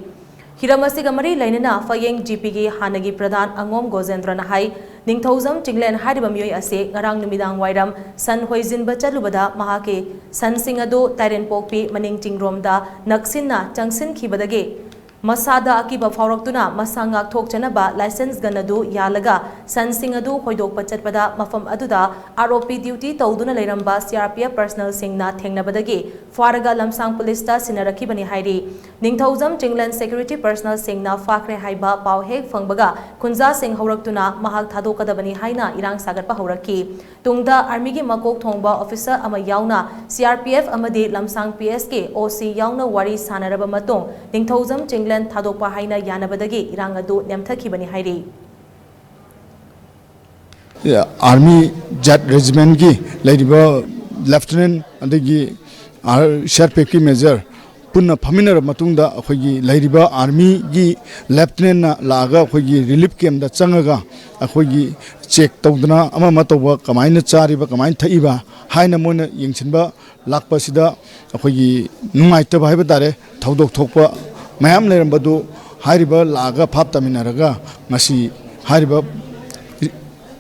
ꯍꯤꯔꯝ ꯑꯁꯤꯒ ꯃꯔꯤ ꯂꯩꯅꯅ ꯐꯌꯦꯡ ꯖꯤ ꯄꯤꯒꯤ ꯍꯥꯟꯅꯒꯤ ꯄ꯭ꯔꯙꯥꯟ ꯑꯉꯣꯝ ꯒꯣꯖꯦꯟꯗ꯭ꯔꯅ ꯍꯥꯏ, ꯅꯤꯡꯊꯧꯖꯝ ꯆꯤꯡꯂꯦꯟ ꯍꯥꯏꯔꯤꯕ ꯃꯤꯑꯣꯏ ꯑꯁꯤ ꯉꯔꯥꯡ ꯅꯨꯃꯤꯗꯥꯡ ꯋꯥꯏꯔꯝ ꯁꯟ ꯍꯣꯏꯖꯤꯟꯕ ꯆꯠꯂꯨꯕꯗ ꯃꯍꯥꯛꯀꯤ ꯁꯟꯁꯤꯡ ꯑꯗꯨ ꯇꯥꯏꯔꯦꯟꯄꯣꯛꯄꯤ ꯃꯅꯤꯡ ꯆꯤꯡꯔꯣꯝꯗ ꯅꯛꯁꯤꯟꯅ ꯆꯪꯁꯤꯟꯈꯤꯕꯗꯒꯤ ꯃꯁꯥꯗ ꯑꯀꯤꯕ ꯐꯥꯎꯔꯛꯇꯨꯅ ꯃꯁꯥ ꯉꯥꯛꯊꯣꯛꯆꯅꯕ ꯂꯥꯏꯁꯦꯟꯁ ꯒꯟ ꯑꯗꯨ ꯌꯥꯜꯂꯒ ꯁꯟꯁꯤꯡ ꯑꯗꯨ ꯍꯣꯏꯗꯣꯛꯄ ꯆꯠꯄꯗ ꯃꯐꯝ ꯑꯗꯨꯗ ꯑꯥꯔ ꯑꯣ ꯄꯤ ꯗ꯭ꯌꯨꯇꯤ ꯇꯧꯗꯨꯅ ꯂꯩꯔꯝꯕ ꯁꯤ ꯑꯥꯔ ꯄꯤ ꯑꯦꯐ ꯄꯔꯁꯅꯦꯜꯁꯤꯡꯅ ꯊꯦꯡꯅꯕꯗꯒꯤ ꯐꯥꯔꯒ ꯂꯝꯁꯥꯡ ꯄꯨꯂꯤꯁꯇ ꯁꯤꯟꯅꯔꯛꯈꯤꯕꯅꯤ ꯍꯥꯏꯔꯤ꯫ ꯅꯤꯡꯊꯧꯖꯝ ꯆꯤꯡꯂꯦꯟ ꯁꯦꯀ꯭ꯌꯨꯔꯤꯇꯤ ꯄꯔꯁꯅꯦꯜꯁꯤꯡꯅ ꯐꯥꯈ꯭ꯔꯦ ꯍꯥꯏꯕ ꯄꯥꯎ ꯍꯦꯛ ꯐꯪꯕꯒ ꯈꯨꯟꯖꯥꯁꯤꯡ ꯍꯧꯔꯛꯇꯨꯅ ꯃꯍꯥꯛ ꯊꯥꯗꯣꯛꯀꯗꯕꯅꯤ ꯍꯥꯏꯅ ꯏꯔꯥꯡ ꯁꯥꯒꯠꯄ ꯍꯧꯔꯛꯈꯤ꯫ ꯇꯨꯡꯗ ꯑꯥꯔꯃꯤꯒꯤ ꯃꯀꯣꯛ ꯊꯣꯡꯕ ꯑꯣꯐꯤꯁꯔ ꯑꯃ ꯌꯥꯎꯅ ꯁꯤ ꯑꯥꯔ ꯄꯤ ꯑꯦꯐ ꯑꯃꯗꯤ ꯂꯝꯁꯥꯡ ꯄꯤ ꯑꯦꯁꯀꯤ ꯑꯣ ꯁꯤ ꯌꯥꯎꯅ ꯋꯥꯔꯤ ꯁꯥꯟꯅꯔꯕ ꯃꯇꯨꯡ ꯅꯤꯡꯊꯧꯖꯝ ꯆꯤꯡꯂꯦꯟ ꯊꯥꯗꯣꯛꯄ ꯍꯥꯏꯅ ꯌꯥꯅꯕꯗꯒꯤ ꯏꯔꯥꯡ ꯑꯗꯨ ꯅꯦꯝꯊꯈꯤꯕꯅꯤ ꯍꯥꯏꯔꯤ꯫ ꯑꯥꯔꯃꯤ ꯖꯦꯠ ꯔꯦꯖꯤꯃꯦꯟꯒꯤ ꯂꯩꯔꯤꯕ ꯂꯦꯐꯇꯤꯅꯦꯟ ꯑꯗꯒꯤ ꯁꯤ ꯑꯥꯔ ꯄꯤ ꯑꯦꯐꯀꯤ ꯃꯦꯖꯔ ꯄꯨꯟꯅ ꯐꯝꯃꯤꯟꯅꯔꯕ ꯃꯇꯨꯡꯗ ꯑꯩꯈꯣꯏꯒꯤ ꯂꯩꯔꯤꯕ ꯑꯥꯔꯃꯤꯒꯤ ꯂꯦꯐꯇꯤꯅꯦꯟꯅ ꯂꯥꯛꯑꯒ ꯑꯩꯈꯣꯏꯒꯤ ꯔꯤꯂꯤꯐ ꯀꯦꯝꯗ ꯆꯪꯉꯒ ꯑꯩꯈꯣꯏꯒꯤ ꯆꯦꯛ ꯇꯧꯗꯅ ꯑꯃ ꯑꯃ ꯇꯧꯕ, ꯀꯃꯥꯏꯅ ꯆꯥꯔꯤꯕ, ꯀꯃꯥꯏꯅ ꯊꯛꯏꯕ ꯍꯥꯏꯅ ꯃꯣꯏꯅ ꯌꯦꯡꯁꯤꯟꯕ ꯂꯥꯛꯄꯁꯤꯗ ꯑꯩꯈꯣꯏꯒꯤ ꯅꯨꯡꯉꯥꯏꯇꯕ ꯍꯥꯏꯕ ꯇꯥꯔꯦ, ꯊꯧꯗꯣꯛ ꯊꯣꯛꯄ ꯃꯌꯥꯝ ꯂꯩꯔꯝꯕꯗꯨ ꯍꯥꯏꯔꯤꯕ ꯂꯥꯛꯑꯒ ꯚꯥꯞ ꯇꯥꯃꯤꯟꯅꯔꯒ ꯉꯁꯤ ꯍꯥꯏꯔꯤꯕ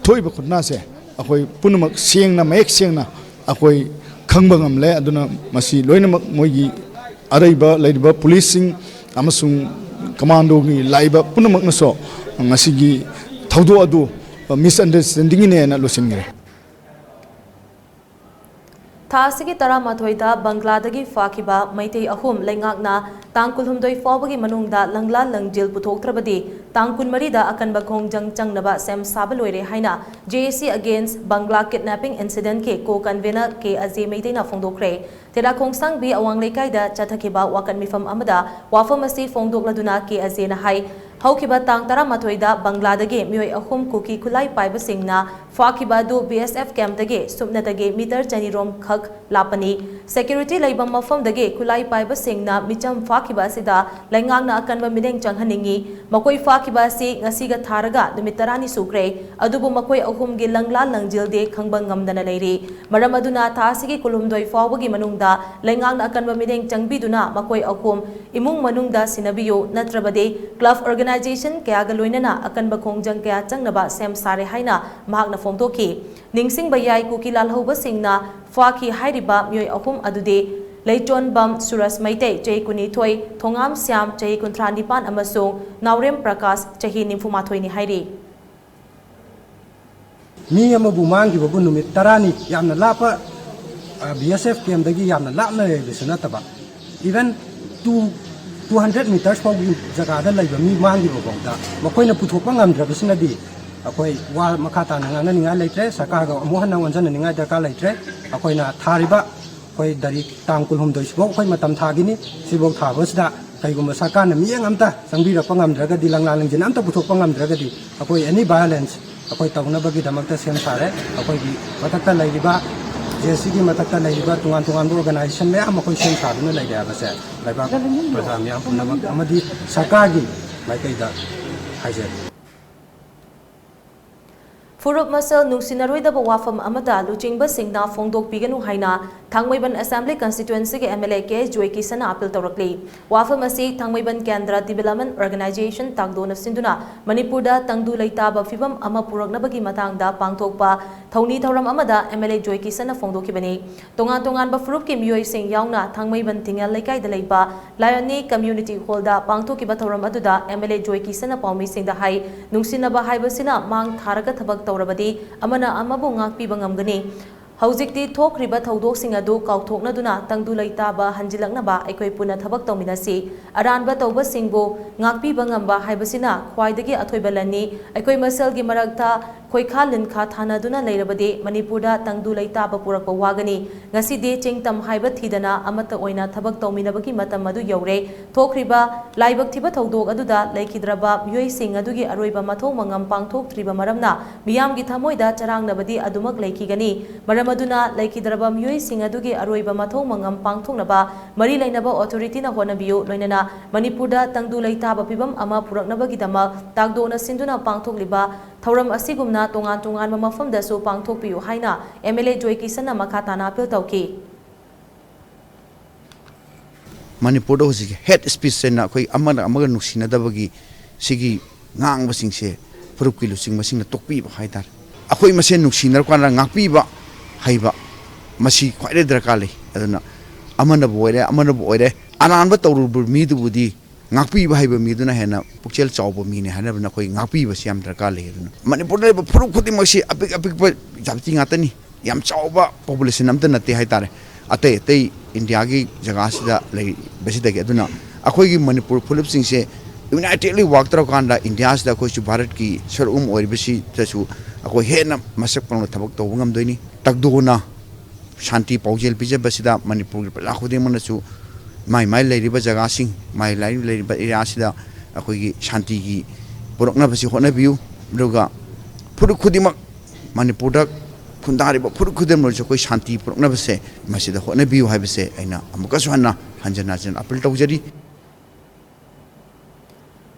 ꯊꯣꯛꯏꯕ ꯈꯨꯠꯅꯥꯁꯦ ꯑꯩꯈꯣꯏ ꯄꯨꯝꯅꯃꯛ ꯁꯦꯡꯅ, ꯃꯌꯦꯛ ꯁꯦꯡꯅ ꯑꯩꯈꯣꯏ ꯈꯪꯕ ꯉꯝꯂꯦ꯫ ꯑꯗꯨꯅ ꯃꯁꯤ ꯂꯣꯏꯅꯃꯛ ꯃꯣꯏꯒꯤ ꯑꯔꯩꯕ ꯂꯩꯔꯤꯕ ꯄꯨꯂꯤꯁꯁꯤꯡ ꯑꯃꯁꯨꯡ ꯀꯃꯥꯟꯗꯣꯒꯤ ꯂꯥꯛꯏꯕ ꯄꯨꯝꯅꯃꯛꯅꯁꯨ ꯉꯁꯤꯒꯤ ꯊꯧꯗꯣꯛ ꯑꯗꯨ ꯃꯤꯁꯑꯟꯗꯔꯁ꯭ꯇꯦꯟꯗꯤꯡꯒꯤꯅꯦꯅ ꯂꯣꯏꯁꯤꯟꯈ꯭ꯔꯦ꯫ ꯊꯥ ꯑꯁꯤꯒꯤ ꯇꯔꯥꯃꯥꯊꯣꯏꯗ ꯕꯪꯒ꯭ꯂꯥꯗꯒꯤ ꯐꯥꯈꯤꯕ ꯃꯩꯇꯩ ꯑꯍꯨꯝ ꯂꯩꯉꯥꯛꯅ ꯇꯥꯡ ꯀꯨꯟꯍꯨꯝꯗꯣꯏ ꯐꯥꯎꯕꯒꯤ ꯃꯅꯨꯡꯗ ꯂꯪꯂꯥ ꯂꯪꯖꯤꯜ ꯄꯨꯊꯣꯛꯇ꯭ꯔꯕꯗꯤ ꯇꯥꯡ ꯀꯨꯟꯃꯔꯤꯗ ꯑꯀꯟꯕ ꯈꯣꯡꯖꯪ ꯆꯪꯅꯕ ꯁꯦꯝ ꯁꯥꯕ ꯂꯣꯏꯔꯦ ꯍꯥꯏꯅ J A C Against Bangla Kidnapping Incident ꯀꯤ co-convenor K Ajay ꯃꯩꯇꯩꯅ ꯐꯣꯡꯗꯣꯛꯈ꯭ꯔꯦ꯫ ꯊꯦꯂꯥꯈꯣꯡꯁꯥꯡꯕꯤ ꯑꯋꯥꯡ ꯂꯩꯀꯥꯏꯗ ꯆꯠꯊꯈꯤꯕ ꯋꯥꯀꯠ ꯃꯤꯐꯝ ꯑꯃꯗ ꯋꯥꯐꯝ ꯑꯁꯤ ꯐꯣꯡꯗꯣꯛꯂꯗꯨꯅ K Ajay ꯅ ꯍꯥꯏ, ꯍꯧꯈꯤꯕ ꯇꯥꯡ ꯇꯔꯥꯃꯥꯊꯣꯏꯗ ꯕꯪꯒ꯭ꯂꯥꯗꯒꯤ ꯃꯤꯑꯣꯏ ꯑꯍꯨꯝ ꯀꯨꯀꯤ ꯈꯨꯠꯂꯥꯏ ꯄꯥꯏꯕꯁꯤꯡꯅ ꯐꯥꯈꯤꯕ ꯑꯗꯨ B S F camp ꯇꯒꯤ ꯁꯨꯞꯅꯇꯒꯤ meter ꯆꯅꯤꯔꯣꯝ ꯈꯛ ꯂꯥꯞꯄꯅꯤ꯫ Security ꯂꯩꯕ ꯃꯐꯝꯗꯒꯤ ꯈꯨꯠꯂꯥꯏ ꯄꯥꯏꯕꯁꯤꯡꯅ ꯃꯤꯆꯝ ꯐꯥꯈꯤꯕ ꯑꯁꯤꯗ ꯂꯩꯉꯥꯛꯅ ꯑꯀꯟꯕ ꯃꯤꯠꯌꯦꯡ ꯆꯪꯍꯟꯅꯤꯡꯏ꯫ ꯃꯈꯣꯏ ꯐꯥꯈꯤꯕ ꯑꯁꯤ ꯉꯁꯤꯒ ꯊꯥꯔꯒ ꯅꯨꯃꯤꯠ ꯇꯔꯥꯅꯤ ꯁꯨꯈ꯭ꯔꯦ꯫ ꯑꯗꯨꯕꯨ ꯃꯈꯣꯏ ꯑꯍꯨꯝꯒꯤ ꯂꯪꯂꯥ ꯂꯪꯖꯤꯜꯗꯤ ꯈꯪꯕ ꯉꯝꯗꯅ ꯂꯩꯔꯤ꯫ ꯃꯔꯝ ꯑꯗꯨꯅ ꯊꯥ ꯑꯁꯤꯒꯤ ꯀꯨꯟꯍꯨꯝꯗꯣꯏ ꯐꯥꯎꯕꯒꯤ ꯃꯅꯨꯡꯗ ꯂꯩꯉꯥꯛꯅ ꯑꯀꯟꯕ ꯃꯤꯠꯌꯦꯡ ꯆꯪꯕꯤꯗꯨꯅ ꯃꯈꯣꯏ ꯑꯍꯨꯝ ꯏꯃꯨꯡ ꯃꯅꯨꯡꯗ ꯁꯤꯟꯅꯕꯤꯌꯨ, ꯅꯠꯇ꯭ꯔꯕꯗꯤ club organization ꯀꯌꯥꯒ ꯂꯣꯏꯅꯅ ꯑꯀꯟꯕ ꯈꯣꯡꯖꯪ ꯀꯌꯥ ꯆꯪꯅꯕ ꯁꯦꯝ ꯁꯥꯔꯦ ꯍꯥꯏꯅ ꯃꯍꯥꯛꯅ ꯐꯣꯡꯗꯣꯛꯈꯤ꯫ ꯅꯤꯡꯁꯤꯡꯕ ꯌꯥꯏ, ꯀꯨꯀꯤ ꯂꯥꯜꯍꯧꯕꯁꯤꯡꯅ ꯐꯥꯈꯤ ꯍꯥꯏꯔꯤꯕ ꯃꯤꯑꯣꯏ ꯑꯍꯨꯝ ꯑꯗꯨꯗꯤ ꯂꯩꯆꯣꯟꯕꯝ ꯁꯨꯔꯖ ꯃꯩꯇꯩ, ꯆꯍꯤ ꯀꯨꯟꯅꯤꯊꯣꯏ, ꯊꯣꯉꯥꯝ ꯁ꯭ꯌꯥꯝ, ꯆꯍꯤ ꯀꯨꯟꯊ꯭ꯔꯥ ꯅꯤꯄꯥꯟ, ꯑꯃꯁꯨꯡ ꯅꯥꯎꯔꯦꯝ ꯄ꯭ꯔꯀꯥꯁ, ꯆꯍꯤ ꯅꯤꯐꯨ ꯃꯥꯊꯣꯏꯅꯤ ꯍꯥꯏꯔꯤ꯫ ꯃꯤ ꯑꯃꯕꯨ ꯃꯥꯡꯈꯤꯕꯕꯨ ꯅꯨꯃꯤꯠ ꯇꯔꯥꯅꯤ, ꯌꯥꯝꯅ ꯂꯥꯞꯄ, ꯑ, B S F camp ꯗꯒꯤ ꯌꯥꯝꯅ ꯂꯥꯞꯅ ꯂꯩꯕꯁꯨ ꯅꯠꯇꯕ, even two, two hundred meters ꯐꯥꯎꯒꯤ ꯖꯒꯥꯗ ꯂꯩꯕ ꯃꯤ ꯃꯥꯡꯈꯤꯕ ꯐꯥꯎꯗ ꯃꯈꯣꯏꯅ ꯄꯨꯊꯣꯛꯄ ꯉꯝꯗ꯭ꯔꯕꯁꯤꯅꯗꯤ ꯑꯩꯈꯣꯏ ꯋꯥ ꯃꯈꯥ ꯇꯥꯅ ꯉꯥꯡꯅꯅꯤꯡꯉꯥꯏ ꯂꯩꯇ꯭ꯔꯦ꯫ ꯁꯔꯀꯥꯔꯒ ꯑꯃꯨꯛ ꯍꯟꯅ ꯑꯣꯟꯁꯤꯟꯅꯅꯤꯡꯉꯥꯏ ꯗꯔꯀꯥꯔ ꯂꯩꯇ꯭ꯔꯦ꯫ ꯑꯩꯈꯣꯏꯅ ꯊꯥꯔꯤꯕ ꯑꯩꯈꯣꯏ ꯇꯥꯔꯤꯛ ꯇꯥꯡ ꯀꯨꯟꯍꯨꯝꯗꯣꯏ ꯁꯤꯐꯥꯎ ꯑꯩꯈꯣꯏ ꯃꯇꯝ ꯊꯥꯈꯤꯅꯤ꯫ ꯁꯤꯐꯥꯎ ꯊꯥꯕꯁꯤꯗ ꯀꯩꯒꯨꯝꯕ ꯁꯔꯀꯥꯔꯅ ꯃꯤꯠꯌꯦꯡ ꯑꯝꯇ ꯆꯪꯕꯤꯔꯛꯄ ꯉꯝꯗ꯭ꯔꯒꯗꯤ, ꯂꯪꯂꯥ ꯂꯪꯖꯤꯟ ꯑꯝꯇ ꯄꯨꯊꯣꯛꯄ ꯉꯝꯗ꯭ꯔꯒꯗꯤ, ꯑꯩꯈꯣꯏ any violence ꯑꯩꯈꯣꯏ ꯇꯧꯅꯕꯒꯤꯗꯃꯛꯇ ꯁꯦꯝ ꯁꯥꯔꯦ꯫ ꯑꯩꯈꯣꯏꯒꯤ ꯃꯊꯛꯇ ꯂꯩꯔꯤꯕ, J A C ꯒꯤ ꯃꯊꯛꯇ ꯂꯩꯔꯤꯕ ꯇꯣꯉꯥꯟ ꯇꯣꯉꯥꯟꯕ organization ꯃꯌꯥꯝ ꯑꯩꯈꯣꯏ ꯁꯦꯝ ꯁꯥꯗꯨꯅ ꯂꯩꯔꯦ ꯍꯥꯏꯕꯁꯦ ꯂꯩꯕꯥꯛ ꯄ꯭ꯔꯖꯥ ꯃꯤꯌꯥꯝ ꯄꯨꯝꯅꯃꯛ ꯑꯃꯗꯤ ꯁꯔꯀꯥꯔꯒꯤ ꯃꯥꯏꯀꯩꯗ ꯍꯥꯏꯖꯔꯤ꯫ ꯐꯨꯔꯨꯞ ꯃꯁꯦꯜ ꯅꯨꯡꯁꯤꯅꯔꯣꯏꯗꯕ ꯋꯥꯐꯝ ꯑꯃꯠꯇ ꯂꯨꯆꯤꯡꯕꯁꯤꯡꯅ ꯐꯣꯡꯗꯣꯛꯄꯤꯒꯅꯨ ꯍꯥꯏꯅ ꯊꯥꯡꯃꯩꯕꯟ Assembly Constituency ꯒꯤ M L A K Joy Kishan ꯅ appeal ꯇꯧꯔꯛꯂꯤ꯫ ꯋꯥꯐꯝ ꯑꯁꯤ ꯊꯥꯡꯃꯩꯕꯟ Kendra Development Organisation ꯇꯥꯡꯗꯣꯅ ꯁꯤꯟꯗꯨꯅ ꯃꯅꯤꯄꯨꯔꯗ ꯇꯪꯗꯨ ꯂꯩꯇꯥꯕ ꯐꯤꯕꯝ ꯑꯃ ꯄꯨꯔꯛꯅꯕꯒꯤ ꯃꯇꯥꯡꯗ ꯄꯥꯡꯊꯣꯛꯄ ꯊꯧꯅꯤ ꯊꯧꯔꯝ ꯑꯃꯗ M L A Joy Kishan ꯅ ꯐꯣꯡꯗꯣꯛꯈꯤꯕꯅꯤ꯫ ꯇꯣꯉꯥꯟ ꯇꯣꯉꯥꯟꯕ ꯐꯨꯔꯨꯞꯀꯤ ꯃꯤꯑꯣꯏꯁꯤꯡ ꯌꯥꯎꯅ ꯊꯥꯡꯃꯩꯕꯟ ꯊꯤꯡꯉꯦꯜ ꯂꯩꯀꯥꯏꯗ ꯂꯩꯕ ꯂꯥꯏꯑꯣꯟꯅꯤ Community Hall ꯗ ꯄꯥꯡꯊꯣꯛꯈꯤꯕ ꯊꯧꯔꯝ ꯑꯗꯨꯗ M L A Joy Kishan ꯅ ꯄꯥꯎꯃꯤꯁꯤꯡꯗ ꯍꯥꯏ, ꯅꯨꯡꯁꯤꯅꯕ ꯍꯥꯏꯕꯁꯤꯅ ꯃꯥꯡ ꯊꯥꯔꯒ ꯊꯕꯛ ꯇꯧꯔꯕꯗꯤ ꯑꯃꯅ ꯑꯃꯕꯨ ꯉꯥꯛꯄꯤꯕ ꯉꯝꯒꯅꯤ꯫ ꯍꯧꯖꯤꯛꯇꯤ ꯊꯣꯛꯈ꯭ꯔꯤꯕ ꯊꯧꯗꯣꯛꯁꯤꯡ ꯑꯗꯨ ꯀꯥꯎꯊꯣꯛꯅꯗꯨꯅ ꯇꯪꯗꯨ ꯂꯩꯇꯥꯕ ꯍꯟꯖꯤꯜꯂꯛꯅꯕ ꯑꯩꯈꯣꯏ ꯄꯨꯟꯅ ꯊꯕꯛ ꯇꯧꯃꯤꯟꯅꯁꯤ꯫ ꯑꯔꯥꯟꯕ ꯇꯧꯕꯁꯤꯡꯕꯨ ꯉꯥꯛꯄꯤꯕ ꯉꯝꯕ ꯍꯥꯏꯕꯁꯤꯅ ꯈ꯭ꯋꯥꯏꯗꯒꯤ ꯑꯊꯣꯏꯕ ꯂꯟꯅꯤ꯫ ꯑꯩꯈꯣꯏ ꯃꯁꯦꯜꯒꯤ ꯃꯔꯛꯇ ꯈꯣꯏꯈꯥ ꯂꯤꯟꯈꯥ ꯊꯥꯅꯗꯨꯅ ꯂꯩꯔꯕꯗꯤ ꯃꯅꯤꯄꯨꯔꯗ ꯇꯪꯗꯨ ꯂꯩꯇꯥꯕ ꯄꯨꯔꯛꯄ ꯋꯥꯒꯅꯤ꯫ ꯉꯁꯤꯗꯤ ꯆꯤꯡ ꯇꯝ ꯍꯥꯏꯕ ꯊꯤꯗꯅ ꯑꯃꯠꯇ ꯑꯣꯏꯅ ꯊꯕꯛ ꯇꯧꯃꯤꯟꯅꯕꯒꯤ ꯃꯇꯝ ꯑꯗꯨ ꯌꯧꯔꯦ꯫ ꯊꯣꯛꯈ꯭ꯔꯤꯕ ꯂꯥꯏꯕꯛ ꯊꯤꯕ ꯊꯧꯗꯣꯛ ꯑꯗꯨꯗ ꯂꯩꯈꯤꯗ꯭ꯔꯕ ꯃꯤꯑꯣꯏꯁꯤꯡ ꯑꯗꯨꯒꯤ ꯑꯔꯣꯏꯕ ꯃꯊꯧ ꯃꯉꯝ ꯄꯥꯡꯊꯣꯛꯇ꯭ꯔꯤꯕ ꯃꯔꯝꯅ ꯃꯤꯌꯥꯝꯒꯤ ꯊꯃꯣꯏꯗ ꯆꯔꯥꯡꯅꯕꯗꯤ ꯑꯗꯨꯃꯛ ꯂꯩꯈꯤꯒꯅꯤ꯫ ꯃꯔꯝ ꯑꯗꯨꯅ ꯂꯩꯈꯤꯗ꯭ꯔꯕ ꯃꯤꯑꯣꯏꯁꯤꯡ ꯑꯗꯨꯒꯤ ꯑꯔꯣꯏꯕ ꯃꯊꯧ ꯃꯉꯝ ꯄꯥꯡꯊꯣꯛꯅꯕ ꯃꯔꯤ ꯂꯩꯅꯕ ꯑꯣꯊꯣꯔꯤꯇꯤꯅ ꯍꯣꯠꯅꯕꯤꯌꯨ꯫ ꯂꯣꯏꯅꯅ ꯃꯅꯤꯄꯨꯔꯗ ꯇꯪꯗꯨ ꯂꯩꯇꯥꯕ ꯐꯤꯕꯝ ꯑꯃ ꯄꯨꯔꯛꯅꯕꯒꯤꯗꯃꯛ ꯇꯥꯛꯗꯣꯛꯅ ꯁꯤꯟꯗꯨꯅ ꯄꯥꯡꯊꯣꯛꯂꯤꯕ ꯊꯧꯔꯝ ꯑꯁꯤꯒꯨꯝꯅ ꯇꯣꯉꯥꯟ ꯇꯣꯉꯥꯟꯕ ꯃꯐꯝꯗꯁꯨ ꯄꯥꯡꯊꯣꯛꯄꯤꯌꯨ ꯍꯥꯏꯅ ꯑꯦꯝ ꯑꯦꯜ ꯑꯦ ꯖꯣꯏ ꯀꯤꯁꯟꯅ ꯃꯈꯥ ꯇꯥꯅ ꯑꯥꯄꯤꯜ ꯇꯧꯈꯤ꯫ ꯃꯅꯤꯄꯨꯔꯗ ꯍꯧꯖꯤꯛ ꯍꯦꯠ ꯁ꯭ꯄꯤꯆ ꯍꯥꯏꯅ ꯑꯩꯈꯣꯏ ꯑꯃꯅ ꯑꯃꯒ ꯅꯨꯡꯁꯤꯅꯗꯕꯒꯤ ꯁꯤꯒꯤ ꯉꯥꯡꯕꯁꯤꯡꯁꯦ ꯐꯨꯔꯨꯞꯀꯤ ꯂꯨꯆꯤꯡꯕꯁꯤꯡꯅ ꯇꯣꯛꯄꯤꯕ ꯍꯥꯏꯇꯥꯔꯦ꯫ ꯑꯩꯈꯣꯏ ꯃꯁꯦꯟ ꯅꯨꯡꯁꯤꯅꯔꯀꯥꯟꯗ ꯉꯥꯛꯄꯤꯕ ꯍꯩꯕ, ꯃꯁꯤ ꯈ꯭ꯋꯥꯏꯗꯒꯤ ꯗꯔꯀꯥꯔ ꯂꯩ꯫ ꯑꯗꯨꯅ ꯑꯃꯅꯕꯨ ꯑꯣꯏꯔꯦ, ꯑꯃꯅꯕꯨ ꯑꯣꯏꯔꯦ, ꯑꯔꯥꯟꯕ ꯇꯧꯔꯨꯕ ꯃꯤꯗꯨꯕꯨꯗꯤ ꯉꯥꯛꯄꯤꯕ ꯍꯩꯕ ꯃꯤꯗꯨꯅ ꯍꯦꯟꯅ ꯄꯨꯛꯆꯦꯜ ꯆꯥꯎꯕ ꯃꯤꯅꯤ ꯍꯥꯏꯅꯕꯅ ꯑꯩꯈꯣꯏ ꯉꯥꯛꯄꯤꯕꯁꯤ ꯌꯥꯝ ꯗꯔꯀꯥꯔ ꯂꯩ꯫ ꯑꯗꯨꯅ ꯃꯅꯤꯄꯨꯔꯗ ꯂꯩꯕ ꯐꯨꯔꯨꯞ ꯈꯨꯗꯤꯡꯃꯛꯁꯤ ꯑꯄꯤꯛ ꯑꯄꯤꯛꯄ ꯖꯥꯇꯤ ꯉꯥꯛꯇꯅꯤ, ꯌꯥꯝ ꯆꯥꯎꯕ ꯄꯣꯄꯨꯂꯦꯁꯟ ꯑꯝꯇ ꯅꯠꯇꯦ ꯍꯥꯏꯇꯥꯔꯦ꯫ ꯑꯇꯩ ꯑꯇꯩ ꯏꯟꯗꯤꯌꯥꯒꯤ ꯖꯒꯥꯁꯤꯗ ꯂꯩꯕꯁꯤꯗꯒꯤ꯫ ꯑꯗꯨꯅ ꯑꯩꯈꯣꯏꯒꯤ ꯃꯅꯤꯄꯨꯔ ꯐꯨꯔꯨꯞꯁꯤꯡꯁꯦ ꯌꯨꯅꯥꯏꯇꯦꯗꯂꯤ ꯋꯥꯔꯛ ꯇꯧꯔꯀꯥꯟꯗ ꯏꯟꯗꯤꯌꯥꯁꯤꯗ ꯑꯩꯈꯣꯏꯁꯨ ꯚꯥꯔꯠꯀꯤ ꯁꯔꯨꯛ ꯑꯃ ꯑꯣꯏꯔꯤꯕꯁꯤꯗꯁꯨ ꯑꯩꯈꯣꯏ ꯍꯦꯟꯅ ꯃꯁꯛ ꯄꯪꯅ ꯊꯕꯛ ꯇꯧꯕ ꯉꯝꯗꯣꯏꯅꯤ꯫ ꯇꯛꯗꯣꯅ ꯁꯥꯟꯇꯤ ꯄꯥꯎꯖꯦꯜ ꯄꯤꯖꯕꯁꯤꯗ ꯃꯅꯤꯄꯨꯔꯒꯤ ꯄ꯭ꯔꯖꯥ ꯈꯨꯗꯤꯡꯃꯛꯅꯁꯨ ꯃꯥꯏ ꯃꯥꯏ ꯂꯩꯔꯤꯕ ꯖꯒꯥꯁꯤꯡ, ꯃꯥꯏ ꯃꯥꯏ ꯂꯩꯔꯤꯕ ꯑꯦꯔꯤꯌꯥꯁꯤꯗ ꯑꯩꯈꯣꯏꯒꯤ ꯁꯥꯟꯇꯤꯒꯤ ꯄꯨꯔꯛꯅꯕꯁꯤ ꯍꯣꯠꯅꯕꯤꯌꯨ꯫ ꯑꯗꯨꯒ ꯐꯨꯔꯨꯞ ꯈꯨꯗꯤꯡꯃꯛ, ꯃꯅꯤꯄꯨꯔꯗ ꯈꯨꯟꯗꯥꯔꯤꯕ ꯐꯨꯔꯨꯞ ꯈꯨꯗꯤꯡꯃꯛꯁꯨ ꯑꯩꯈꯣꯏ ꯁꯥꯟꯇꯤ ꯄꯨꯔꯛꯅꯕꯁꯦ ꯃꯁꯤꯗ ꯍꯣꯠꯅꯕꯤꯌꯨ ꯍꯥꯏꯕꯁꯦ ꯑꯩꯅ ꯑꯃꯨꯛꯀꯁꯨ ꯍꯟꯅ ꯍꯟꯖꯤꯟ ꯍꯟꯖꯤꯟ ꯑꯥꯄꯤꯜ ꯇꯧꯖꯔꯤ꯫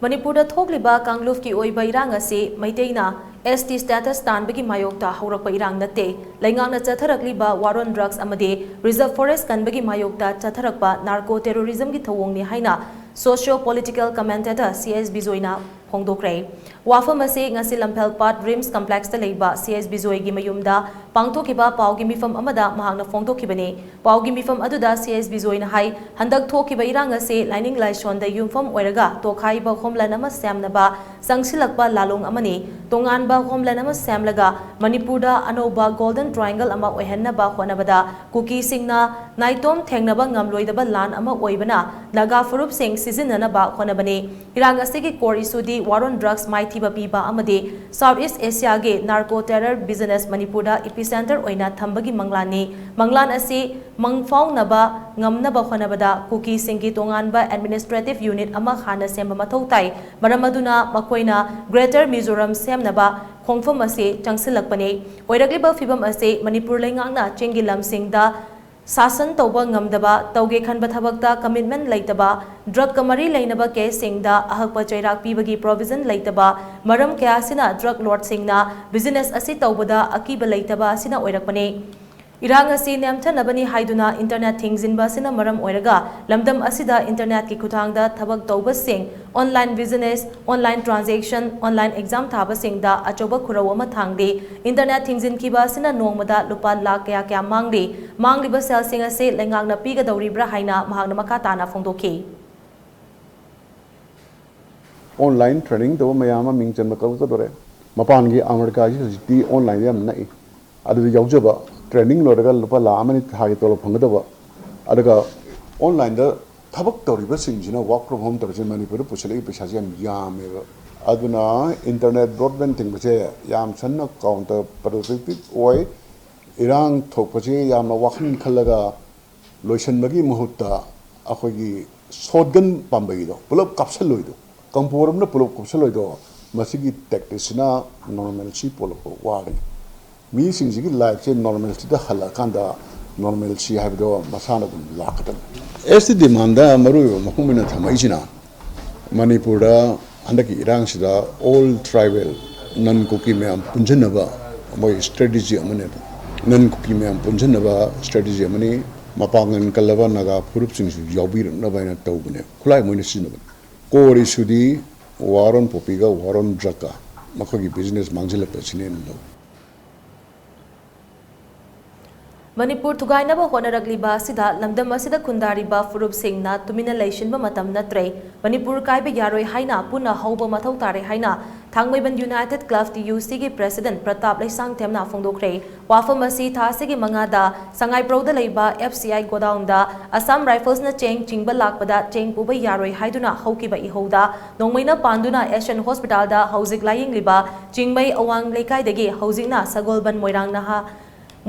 ꯃꯅꯤꯄꯨꯔꯗ ꯊꯣꯛꯂꯤꯕ ꯀꯥꯡꯂꯨꯞꯀꯤ ꯑꯣꯏꯕ ꯏꯔꯥꯡ ꯑꯁꯤ ꯃꯩꯇꯩꯅ ꯑꯦꯁ ꯇꯤ ꯁ꯭ꯇꯦꯇꯁ ꯇꯥꯟꯕꯒꯤ ꯃꯥꯌꯣꯛꯇ ꯍꯧꯔꯛꯄ ꯏꯔꯥꯡ ꯅꯠꯇꯦ꯫ ꯂꯩꯉꯥꯛꯅ ꯆꯠꯊꯔꯛꯂꯤꯕ ꯋꯥꯔ ꯑꯣꯟ ꯗ꯭ꯔꯒꯁ ꯑꯃꯗꯤ ꯔꯤꯖꯔꯚ ꯐꯣꯔꯦꯁ ꯀꯟꯕꯒꯤ ꯃꯥꯌꯣꯛꯇ ꯆꯠꯊꯔꯛꯄ ꯅꯥꯔꯀꯣ ꯇꯦꯔꯣꯔꯤꯖꯝꯒꯤ ꯊꯧꯑꯣꯡꯅꯤ ꯍꯥꯏꯅ Socio-political commentator C S ꯕꯤꯖꯣꯏꯅ ꯐꯣꯡꯗꯣꯛꯈ꯭ꯔꯦ꯫ ꯋꯥꯐꯝ ꯑꯁꯤ ꯉꯁꯤ ꯂꯝꯐꯦꯜ ꯄꯥꯠ ꯔꯤꯝꯁ ꯀꯝꯄ꯭ꯂꯦꯛꯁꯇ ꯂꯩꯕ C S ꯕꯤꯖꯣꯏꯒꯤ ꯃꯌꯨꯝꯗ ꯄꯥꯡꯊꯣꯛꯈꯤꯕ ꯄꯥꯎꯒꯤ ꯃꯤꯐꯝ ꯑꯃꯗ ꯃꯍꯥꯛꯅ ꯐꯣꯡꯗꯣꯛꯈꯤꯕꯅꯤ꯫ ꯄꯥꯎꯒꯤ ꯃꯤꯐꯝ ꯑꯗꯨꯗ C S ꯕꯤꯖꯣꯏꯅ ꯍꯥꯏ, ꯍꯟꯗꯛ ꯊꯣꯛꯈꯤꯕ ꯏꯔꯥꯡ ꯑꯁꯤ ꯂꯥꯏꯅꯤꯡ ꯂꯥꯏꯁꯣꯟꯗ ꯌꯨꯝꯐꯝ ꯑꯣꯏꯔꯒ ꯇꯣꯈꯥꯏꯕ ꯍꯣꯝꯂꯦꯟ ꯑꯃ ꯁꯦꯝꯅꯕ ꯆꯪꯁꯤꯜꯂꯛꯄ ꯂꯥꯂꯣꯡ ꯑꯃꯅꯤ꯫ ꯇꯣꯉꯥꯟꯕ ꯍꯣꯝꯂꯦꯟ ꯑꯃ ꯁꯦꯝꯂꯒ ꯃꯅꯤꯄꯨꯔꯗ ꯑꯅꯧꯕ ꯒꯣꯜꯗꯟ ꯇ꯭ꯔꯥꯏꯡꯒꯜ ꯑꯃ ꯑꯣꯏꯍꯟꯅꯕ ꯍꯣꯠꯅꯕꯗ ꯀꯨꯀꯤꯁꯤꯡꯅ ꯅꯥꯏꯇꯣꯝ ꯊꯦꯡꯅꯕ ꯉꯝꯂꯣꯏꯗꯕ ꯂꯥꯟ ꯑꯃ ꯑꯣꯏꯕꯅ ꯅꯥꯒꯥ ꯐꯨꯔꯨꯞꯁꯤꯡ ꯁꯤꯖꯤꯟꯅꯅꯕ ꯍꯣꯠꯅꯕꯅꯤ꯫ ꯏꯔꯥꯡ ꯑꯁꯤꯒꯤ core issue D war on drugs ꯃꯥꯏꯊꯤꯕ ꯄꯤꯕ ꯑꯃꯗꯤ South East Asia ꯒꯤ narco terror business ꯃꯅꯤꯄꯨꯔꯗ epicenter ꯑꯣꯏꯅ ꯊꯝꯕꯒꯤ ꯃꯪꯂꯥꯟꯅꯤ꯫ ꯃꯪꯂꯥꯟ ꯑꯁꯤ ꯃꯪꯐꯥꯎꯅꯕ ꯉꯝꯅꯕ ꯍꯣꯠꯅꯕꯗ ꯀꯨꯀꯤꯁꯤꯡꯒꯤ ꯇꯣꯉꯥꯟꯕ administrative unit ꯑꯃ ꯍꯥꯟꯅ ꯁꯦꯝꯕ ꯃꯊꯧ ꯇꯥꯏ꯫ ꯃꯔꯝ ꯑꯗꯨꯅ ꯃꯈꯣꯏꯅ Greater Mizoram ꯁꯦꯝꯅꯕ ꯈꯣꯡꯐꯝ ꯑꯁꯤ ꯆꯪꯁꯤꯜꯂꯛꯄꯅꯤ꯫ ꯑꯣꯏꯔꯛꯂꯤꯕ ꯐꯤꯚꯝ ꯑꯁꯤ ꯃꯅꯤꯄꯨꯔ ꯂꯩꯉꯥꯛꯅ ꯆꯤꯡꯒꯤ ꯂꯝꯁꯤꯡꯗ ꯁꯥꯁꯟ ꯇꯧꯕ ꯉꯝꯗꯕ, ꯇꯧꯒꯦ ꯈꯟꯕ ꯊꯕꯛꯇ commitment ꯂꯩꯇꯕ, drug ꯀ ꯃꯔꯤ ꯂꯩꯅꯕ case ꯁꯤꯡꯗ ꯑꯍꯛꯄ ꯆꯩꯔꯥꯛ ꯄꯤꯕꯒꯤ provision ꯂꯩꯇꯕ, ꯃꯔꯝ ꯀꯌꯥ ꯑꯁꯤꯅ drug lord ꯁꯤꯡꯅ business ꯑꯁꯤ ꯇꯧꯕꯗ ꯑꯀꯤꯕ ꯂꯩꯇꯕ ꯑꯁꯤꯅ ꯑꯣꯏꯔꯛꯄꯅꯤ꯫ ꯏꯔꯥꯡ ꯑꯁꯤ ꯅꯦꯝꯊꯅꯕꯅꯤ ꯍꯥꯏꯗꯨꯅ internet ꯊꯤꯡꯖꯤꯟꯕ ꯑꯁꯤꯅ ꯃꯔꯝ ꯑꯣꯏꯔꯒ ꯂꯝꯗꯝ ꯑꯁꯤꯗ internet ꯀꯤ ꯈꯨꯠꯊꯥꯡꯗ ꯊꯕꯛ ꯇꯧꯕꯁꯤꯡ, online business, online transaction, online exam ꯊꯥꯕꯁꯤꯡꯗ ꯑꯆꯧꯕ ꯈꯨꯔꯧ ꯑꯃ ꯊꯥꯡꯂꯤ꯫ Internet ꯊꯤꯡꯖꯤꯟꯈꯤꯕ ꯑꯁꯤꯅ ꯅꯣꯡꯃꯗ ꯂꯨꯄꯥ ꯂꯥꯈ ꯀꯌꯥ ꯀꯌꯥ ꯃꯥꯡꯂꯤ꯫ ꯃꯥꯡꯂꯤꯕ ꯁꯦꯜꯁꯤꯡ ꯑꯁꯤ ꯂꯩꯉꯥꯛꯅ ꯄꯤꯒꯗꯧꯔꯤꯕ꯭ꯔꯥ ꯍꯥꯏꯅ ꯃꯍꯥꯛꯅ ꯃꯈꯥ ꯇꯥꯅ ꯐꯣꯡꯗꯣꯛꯈꯤ꯫ Online training ꯇꯧꯕ ꯃꯌꯥꯝ ꯑꯃ ꯃꯤꯡ ꯆꯟꯕ ꯀꯧꯔꯛꯀꯗꯧꯔꯦ꯫ ꯃꯄꯥꯟꯒꯤ ꯑꯃꯦꯔꯤꯀꯥꯁꯤ ꯍꯧꯖꯤꯛꯇꯤ online ꯗ ꯌꯥꯝ ꯅꯛꯏ꯫ ꯑꯗꯨꯗ ꯌꯥꯎꯖꯕ, training ꯂꯣꯏꯔꯒ ꯂꯨꯄꯥ ꯂꯥꯈ ꯑꯃ ꯑꯅꯤ ꯊꯥꯒꯤ ꯇꯣꯂꯣꯞ ꯐꯪꯒꯗꯕ, ꯑꯗꯨꯒ online ꯗ ꯊꯕꯛ ꯇꯧꯔꯤꯕꯁꯤꯡꯁꯤꯅ work from home ꯇꯧꯔꯤꯁꯤ ꯃꯅꯤꯄꯨꯔꯗ ꯄꯨꯁꯤꯜꯂꯛꯏ ꯄꯩꯁꯥꯁꯤ ꯌꯥꯝ ꯌꯥꯝꯃꯦꯕ꯫ ꯑꯗꯨꯅ internet broadband ꯊꯤꯡꯕꯁꯦ ꯌꯥꯝ ꯁꯟꯅ counter productive ꯑꯣꯏ꯫ ꯏꯔꯥꯡ ꯊꯣꯛꯄꯁꯤ ꯌꯥꯝꯅ ꯋꯥꯈꯜ ꯈꯜꯂꯒ ꯂꯣꯏꯁꯤꯟꯕꯒꯤ ꯃꯍꯨꯠꯇ ꯑꯩꯈꯣꯏꯒꯤ shotgun ꯄꯥꯝꯕꯩꯗꯣ ꯄꯨꯂꯞ ꯀꯥꯞꯁꯤꯜꯂꯣꯏꯗꯣ, ꯀꯝꯄꯣꯔ ꯑꯃꯅ ꯄꯨꯂꯞ ꯀꯥꯞꯁꯤꯜꯂꯣꯏꯗꯣ, ꯃꯁꯤꯒꯤ tactics ꯁꯤꯅ normalcy ꯄꯨꯔꯛꯄ ꯋꯥꯒꯅꯤ꯫ ꯃꯤꯁꯤꯡꯁꯤꯒꯤ life ꯁꯦ normalcy ꯗ ꯍꯜꯂꯛꯑꯀꯥꯟꯗ normalcy ꯍꯥꯏꯕꯗꯣ ꯃꯁꯥꯅ ꯑꯗꯨꯝ ꯂꯥꯛꯀꯗꯕꯅꯤ꯫ S T demand ꯗ ꯃꯔꯨꯑꯣꯏꯕ ꯃꯐꯝ ꯑꯣꯏꯅ ꯊꯝꯃꯛꯏꯁꯤꯅ ꯃꯅꯤꯄꯨꯔꯗ ꯍꯟꯗꯛꯀꯤ ꯏꯔꯥꯡꯁꯤꯗ all tribal non ꯀꯨꯀꯤ ꯃꯌꯥꯝ ꯄꯨꯟꯁꯤꯟꯅꯕ ꯃꯣꯏ strategy ꯑꯃꯅꯦꯕ꯫ Non ꯀꯨꯀꯤ ꯃꯌꯥꯝ ꯄꯨꯟꯁꯤꯟꯅꯕ strategy ꯑꯃꯅꯤ꯫ ꯃꯄꯥꯡꯒꯜ ꯀꯜꯂꯕ ꯅꯥꯒꯥ ꯐꯨꯔꯨꯞꯁꯤꯡꯁꯨ ꯌꯥꯎꯕꯤꯔꯛꯅꯕ ꯍꯥꯏꯅ ꯇꯧꯕꯅꯦ꯫ ꯈꯨꯠꯂꯥꯏ ꯃꯣꯏꯅ ꯁꯤꯖꯤꯟꯅꯕꯅꯦ꯫ Core issue D war on poppy ꯒ war on drug ꯀ ꯃꯈꯣꯏꯒꯤ business ꯃꯥꯡꯁꯤꯜꯂꯛꯄꯁꯤꯅꯦꯅ ꯂꯧꯏ꯫ ꯃꯅꯤꯄꯨꯔ ꯊꯨꯒꯥꯏꯅꯕ ꯍꯣꯠꯅꯔꯛꯂꯤꯕ ꯑꯁꯤꯗ ꯂꯝꯗꯝ ꯑꯁꯤꯗ ꯈꯨꯟꯗꯥꯔꯤꯕ ꯐꯨꯔꯨꯞꯁꯤꯡꯅ ꯇꯨꯃꯤꯟꯅ ꯂꯩꯁꯤꯟꯕ ꯃꯇꯝ ꯅꯠꯇ꯭ꯔꯦ꯫ ꯃꯅꯤꯄꯨꯔ ꯀꯥꯏꯕ ꯌꯥꯔꯣꯏ ꯍꯥꯏꯅ ꯄꯨꯟꯅ ꯍꯧꯕ ꯃꯊꯧ ꯇꯥꯔꯦ ꯍꯥꯏꯅ ꯊꯥꯡꯃꯩꯕꯟ United Club T U C ꯒꯤ president ꯄ꯭ꯔꯇꯥꯞ ꯂꯩꯁꯥꯡꯊꯦꯝꯅ ꯐꯣꯡꯗꯣꯛꯈ꯭ꯔꯦ꯫ ꯋꯥꯐꯝ ꯑꯁꯤ ꯊꯥ ꯑꯁꯤꯒꯤ ꯃꯉꯥꯗ ꯁꯉꯥꯏꯄ꯭ꯔꯧꯗ ꯂꯩꯕ F C I godown the Assam Rifles ꯅ ꯆꯦꯡ ꯆꯤꯡꯕ ꯂꯥꯛꯄꯗ ꯆꯦꯡ ꯄꯨꯕ ꯌꯥꯔꯣꯏ ꯍꯥꯏꯗꯨꯅ ꯍꯧꯈꯤꯕ ꯏꯍꯧꯗ ꯅꯣꯡꯃꯩꯅ ꯄꯥꯟꯗꯨꯅ Asian Hospital ꯗ ꯍꯧꯖꯤꯛ ꯂꯥꯌꯦꯡꯂꯤꯕ ꯆꯤꯡꯃꯩ ꯑꯋꯥꯡ ꯂꯩꯀꯥꯏꯗꯒꯤ ꯍꯧꯖꯤꯛꯅ ꯁꯒꯣꯜꯕꯟ ꯃꯣꯏꯔꯥꯡ ꯅꯍꯥ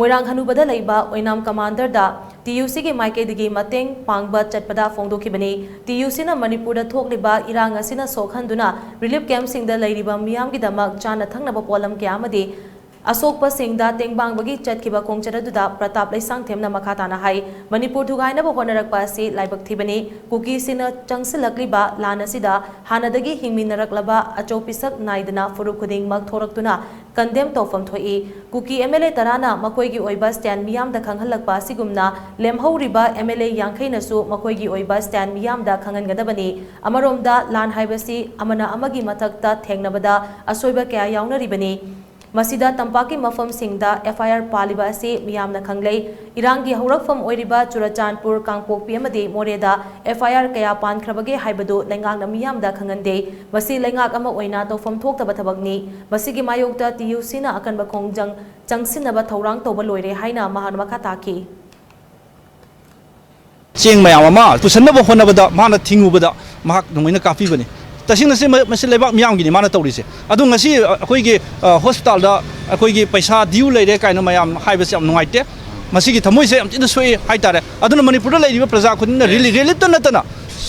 ꯃꯣꯏꯔꯥꯡ ꯍꯅꯨꯕꯗ ꯂꯩꯕ ꯑꯣꯏꯅꯥꯝ commander ꯗ T U C ꯒꯤ ꯃꯥꯏꯀꯩꯗꯒꯤ ꯃꯇꯦꯡ ꯄꯥꯡꯕ ꯆꯠꯄꯗ ꯐꯣꯡꯗꯣꯛꯈꯤꯕꯅꯤ꯫ T U C ꯅ ꯃꯅꯤꯄꯨꯔꯗ ꯊꯣꯛꯂꯤꯕ ꯏꯔꯥꯡ ꯑꯁꯤꯅ ꯁꯣꯛꯍꯟꯗꯨꯅ relief camp ꯁꯤꯡꯗ ꯂꯩꯔꯤꯕ ꯃꯤꯌꯥꯝꯒꯤꯗꯃꯛ ꯆꯥꯅ ꯊꯛꯅꯕ ꯄꯣꯠꯂꯝ ꯀꯌꯥ ꯑꯃꯗꯤ ꯑꯁꯣꯛꯄꯁꯤꯡꯗ ꯇꯦꯡꯕꯥꯡꯕꯒꯤ ꯆꯠꯈꯤꯕ ꯈꯣꯡꯆꯠ ꯑꯗꯨꯗ ꯄ꯭ꯔꯇꯥꯞ ꯂꯩꯁꯥꯡꯊꯦꯝꯅ ꯃꯈꯥ ꯇꯥꯅ ꯍꯥꯏ, ꯃꯅꯤꯄꯨꯔ ꯊꯨꯒꯥꯏꯅꯕ ꯍꯣꯠꯅꯔꯛꯄ ꯑꯁꯤ ꯂꯥꯏꯕꯛ ꯊꯤꯕꯅꯤ꯫ ꯀꯨꯀꯤꯁꯤꯡꯅ ꯆꯪꯁꯤꯜꯂꯛꯂꯤꯕ ꯂꯥꯟ ꯑꯁꯤꯗ ꯍꯥꯟꯅꯗꯒꯤ ꯍꯤꯡꯃꯤꯟꯅꯔꯛꯂꯕ ꯑꯆꯧ ꯄꯤꯁꯛ ꯅꯥꯏꯗꯅ ꯐꯨꯔꯨꯞ ꯈꯨꯗꯤꯡꯃꯛ ꯊꯣꯔꯛꯇꯨꯅ condemn ꯇꯧꯐꯝ ꯊꯣꯛꯏ꯫ ꯀꯨꯀꯤ M L A ꯇꯔꯥꯅ ꯃꯈꯣꯏꯒꯤ ꯑꯣꯏꯕ stand ꯃꯤꯌꯥꯝꯗ ꯈꯪꯍꯜꯂꯛꯄ ꯑꯁꯤꯒꯨꯝꯅ ꯂꯦꯝꯍꯧꯔꯤꯕ M L A ꯌꯥꯡꯈꯩꯅꯁꯨ ꯃꯈꯣꯏꯒꯤ ꯑꯣꯏꯕ stand ꯃꯤꯌꯥꯝꯗ ꯈꯪꯍꯟꯒꯗꯕꯅꯤ꯫ ꯑꯃꯔꯣꯝꯗ ꯂꯥꯟ ꯍꯥꯏꯕꯁꯤ ꯑꯃꯅ ꯑꯃꯒꯤ ꯃꯊꯛꯇ ꯊꯦꯡꯅꯕꯗ ꯑꯁꯣꯏꯕ ꯀꯌꯥ ꯌꯥꯎꯅꯔꯤꯕꯅꯤ꯫ ꯃꯁꯤꯗ ꯇꯝꯄꯥꯛꯀꯤ ꯃꯐꯝꯁꯤꯡꯗ F I R ꯄꯥꯜꯂꯤꯕ ꯑꯁꯤ ꯃꯤꯌꯥꯝꯅ ꯈꯪꯂꯩ꯫ ꯏꯔꯥꯡꯒꯤ ꯍꯧꯔꯛꯐꯝ ꯑꯣꯏꯔꯤꯕ ꯆꯨꯔꯆꯥꯟꯄꯨꯔ, ꯀꯥꯡꯄꯣꯛꯄꯤ ꯑꯃꯗꯤ ꯃꯣꯔꯦꯗ F I R ꯀꯌꯥ ꯄꯥꯟꯈ꯭ꯔꯕꯒꯦ ꯍꯥꯏꯕꯗꯨ ꯂꯩꯉꯥꯛꯅ ꯃꯤꯌꯥꯝꯗ ꯈꯪꯍꯟꯗꯦ꯫ ꯃꯁꯤ ꯂꯩꯉꯥꯛ ꯑꯃ ꯑꯣꯏꯅ ꯇꯧꯐꯝ ꯊꯣꯛꯇꯕ ꯊꯕꯛꯅꯤ꯫ ꯃꯁꯤꯒꯤ ꯃꯥꯌꯣꯛꯇ T U C ꯅ ꯑꯀꯟꯕ ꯈꯣꯡꯖꯪ ꯆꯪꯁꯤꯟꯅꯕ ꯊꯧꯔꯥꯡ ꯇꯧꯕ ꯂꯣꯏꯔꯦ ꯍꯥꯏꯅ ꯃꯍꯥꯛꯅ ꯃꯈꯥ ꯇꯥꯈꯤ꯫ ꯆꯦꯡ ꯃꯌꯥꯝ ꯑꯃ ꯄꯨꯁꯟꯅꯕ ꯍꯣꯠꯅꯕꯗ ꯃꯍꯥꯛꯅ ꯊꯤꯡꯉꯨꯕꯗ ꯃꯍꯥꯛ ꯅꯣꯡꯃꯩꯅ ꯀꯥꯞꯄꯤꯕꯅꯤ꯫ ꯇꯁꯦꯡꯅ ꯁꯤ ꯃ-, ꯃꯁꯤ ꯂꯩꯕꯥꯛ ꯃꯤꯌꯥꯝꯒꯤꯅꯤ ꯃꯥꯅ ꯇꯧꯔꯤꯁꯦ꯫ ꯑꯗꯨ ꯉꯁꯤ, ꯑ, ꯑꯩꯈꯣꯏꯒꯤ, ꯑ, hospital ꯗ ꯑꯩꯈꯣꯏꯒꯤ ꯄꯩꯁꯥ due ꯂꯩꯔꯦ ꯀꯥꯏꯅ ꯃꯌꯥꯝ ꯍꯥꯏꯕꯁꯦ ꯌꯥꯝ ꯅꯨꯡꯉꯥꯏꯇꯦ꯫ ꯃꯁꯤꯒꯤ ꯊꯃꯣꯏꯁꯦ ꯌꯥꯝ ꯊꯤꯅ ꯁꯣꯛꯏ ꯍꯥꯏꯇꯥꯔꯦ꯫ ꯑꯗꯨꯅ ꯃꯅꯤꯄꯨꯔꯗ ꯂꯩꯔꯤꯕ ꯄ꯭ꯔꯖꯥ ꯈꯨꯗꯤꯡꯅ ꯔꯤꯂꯤ-, relief ꯇ ꯅꯠꯇꯅ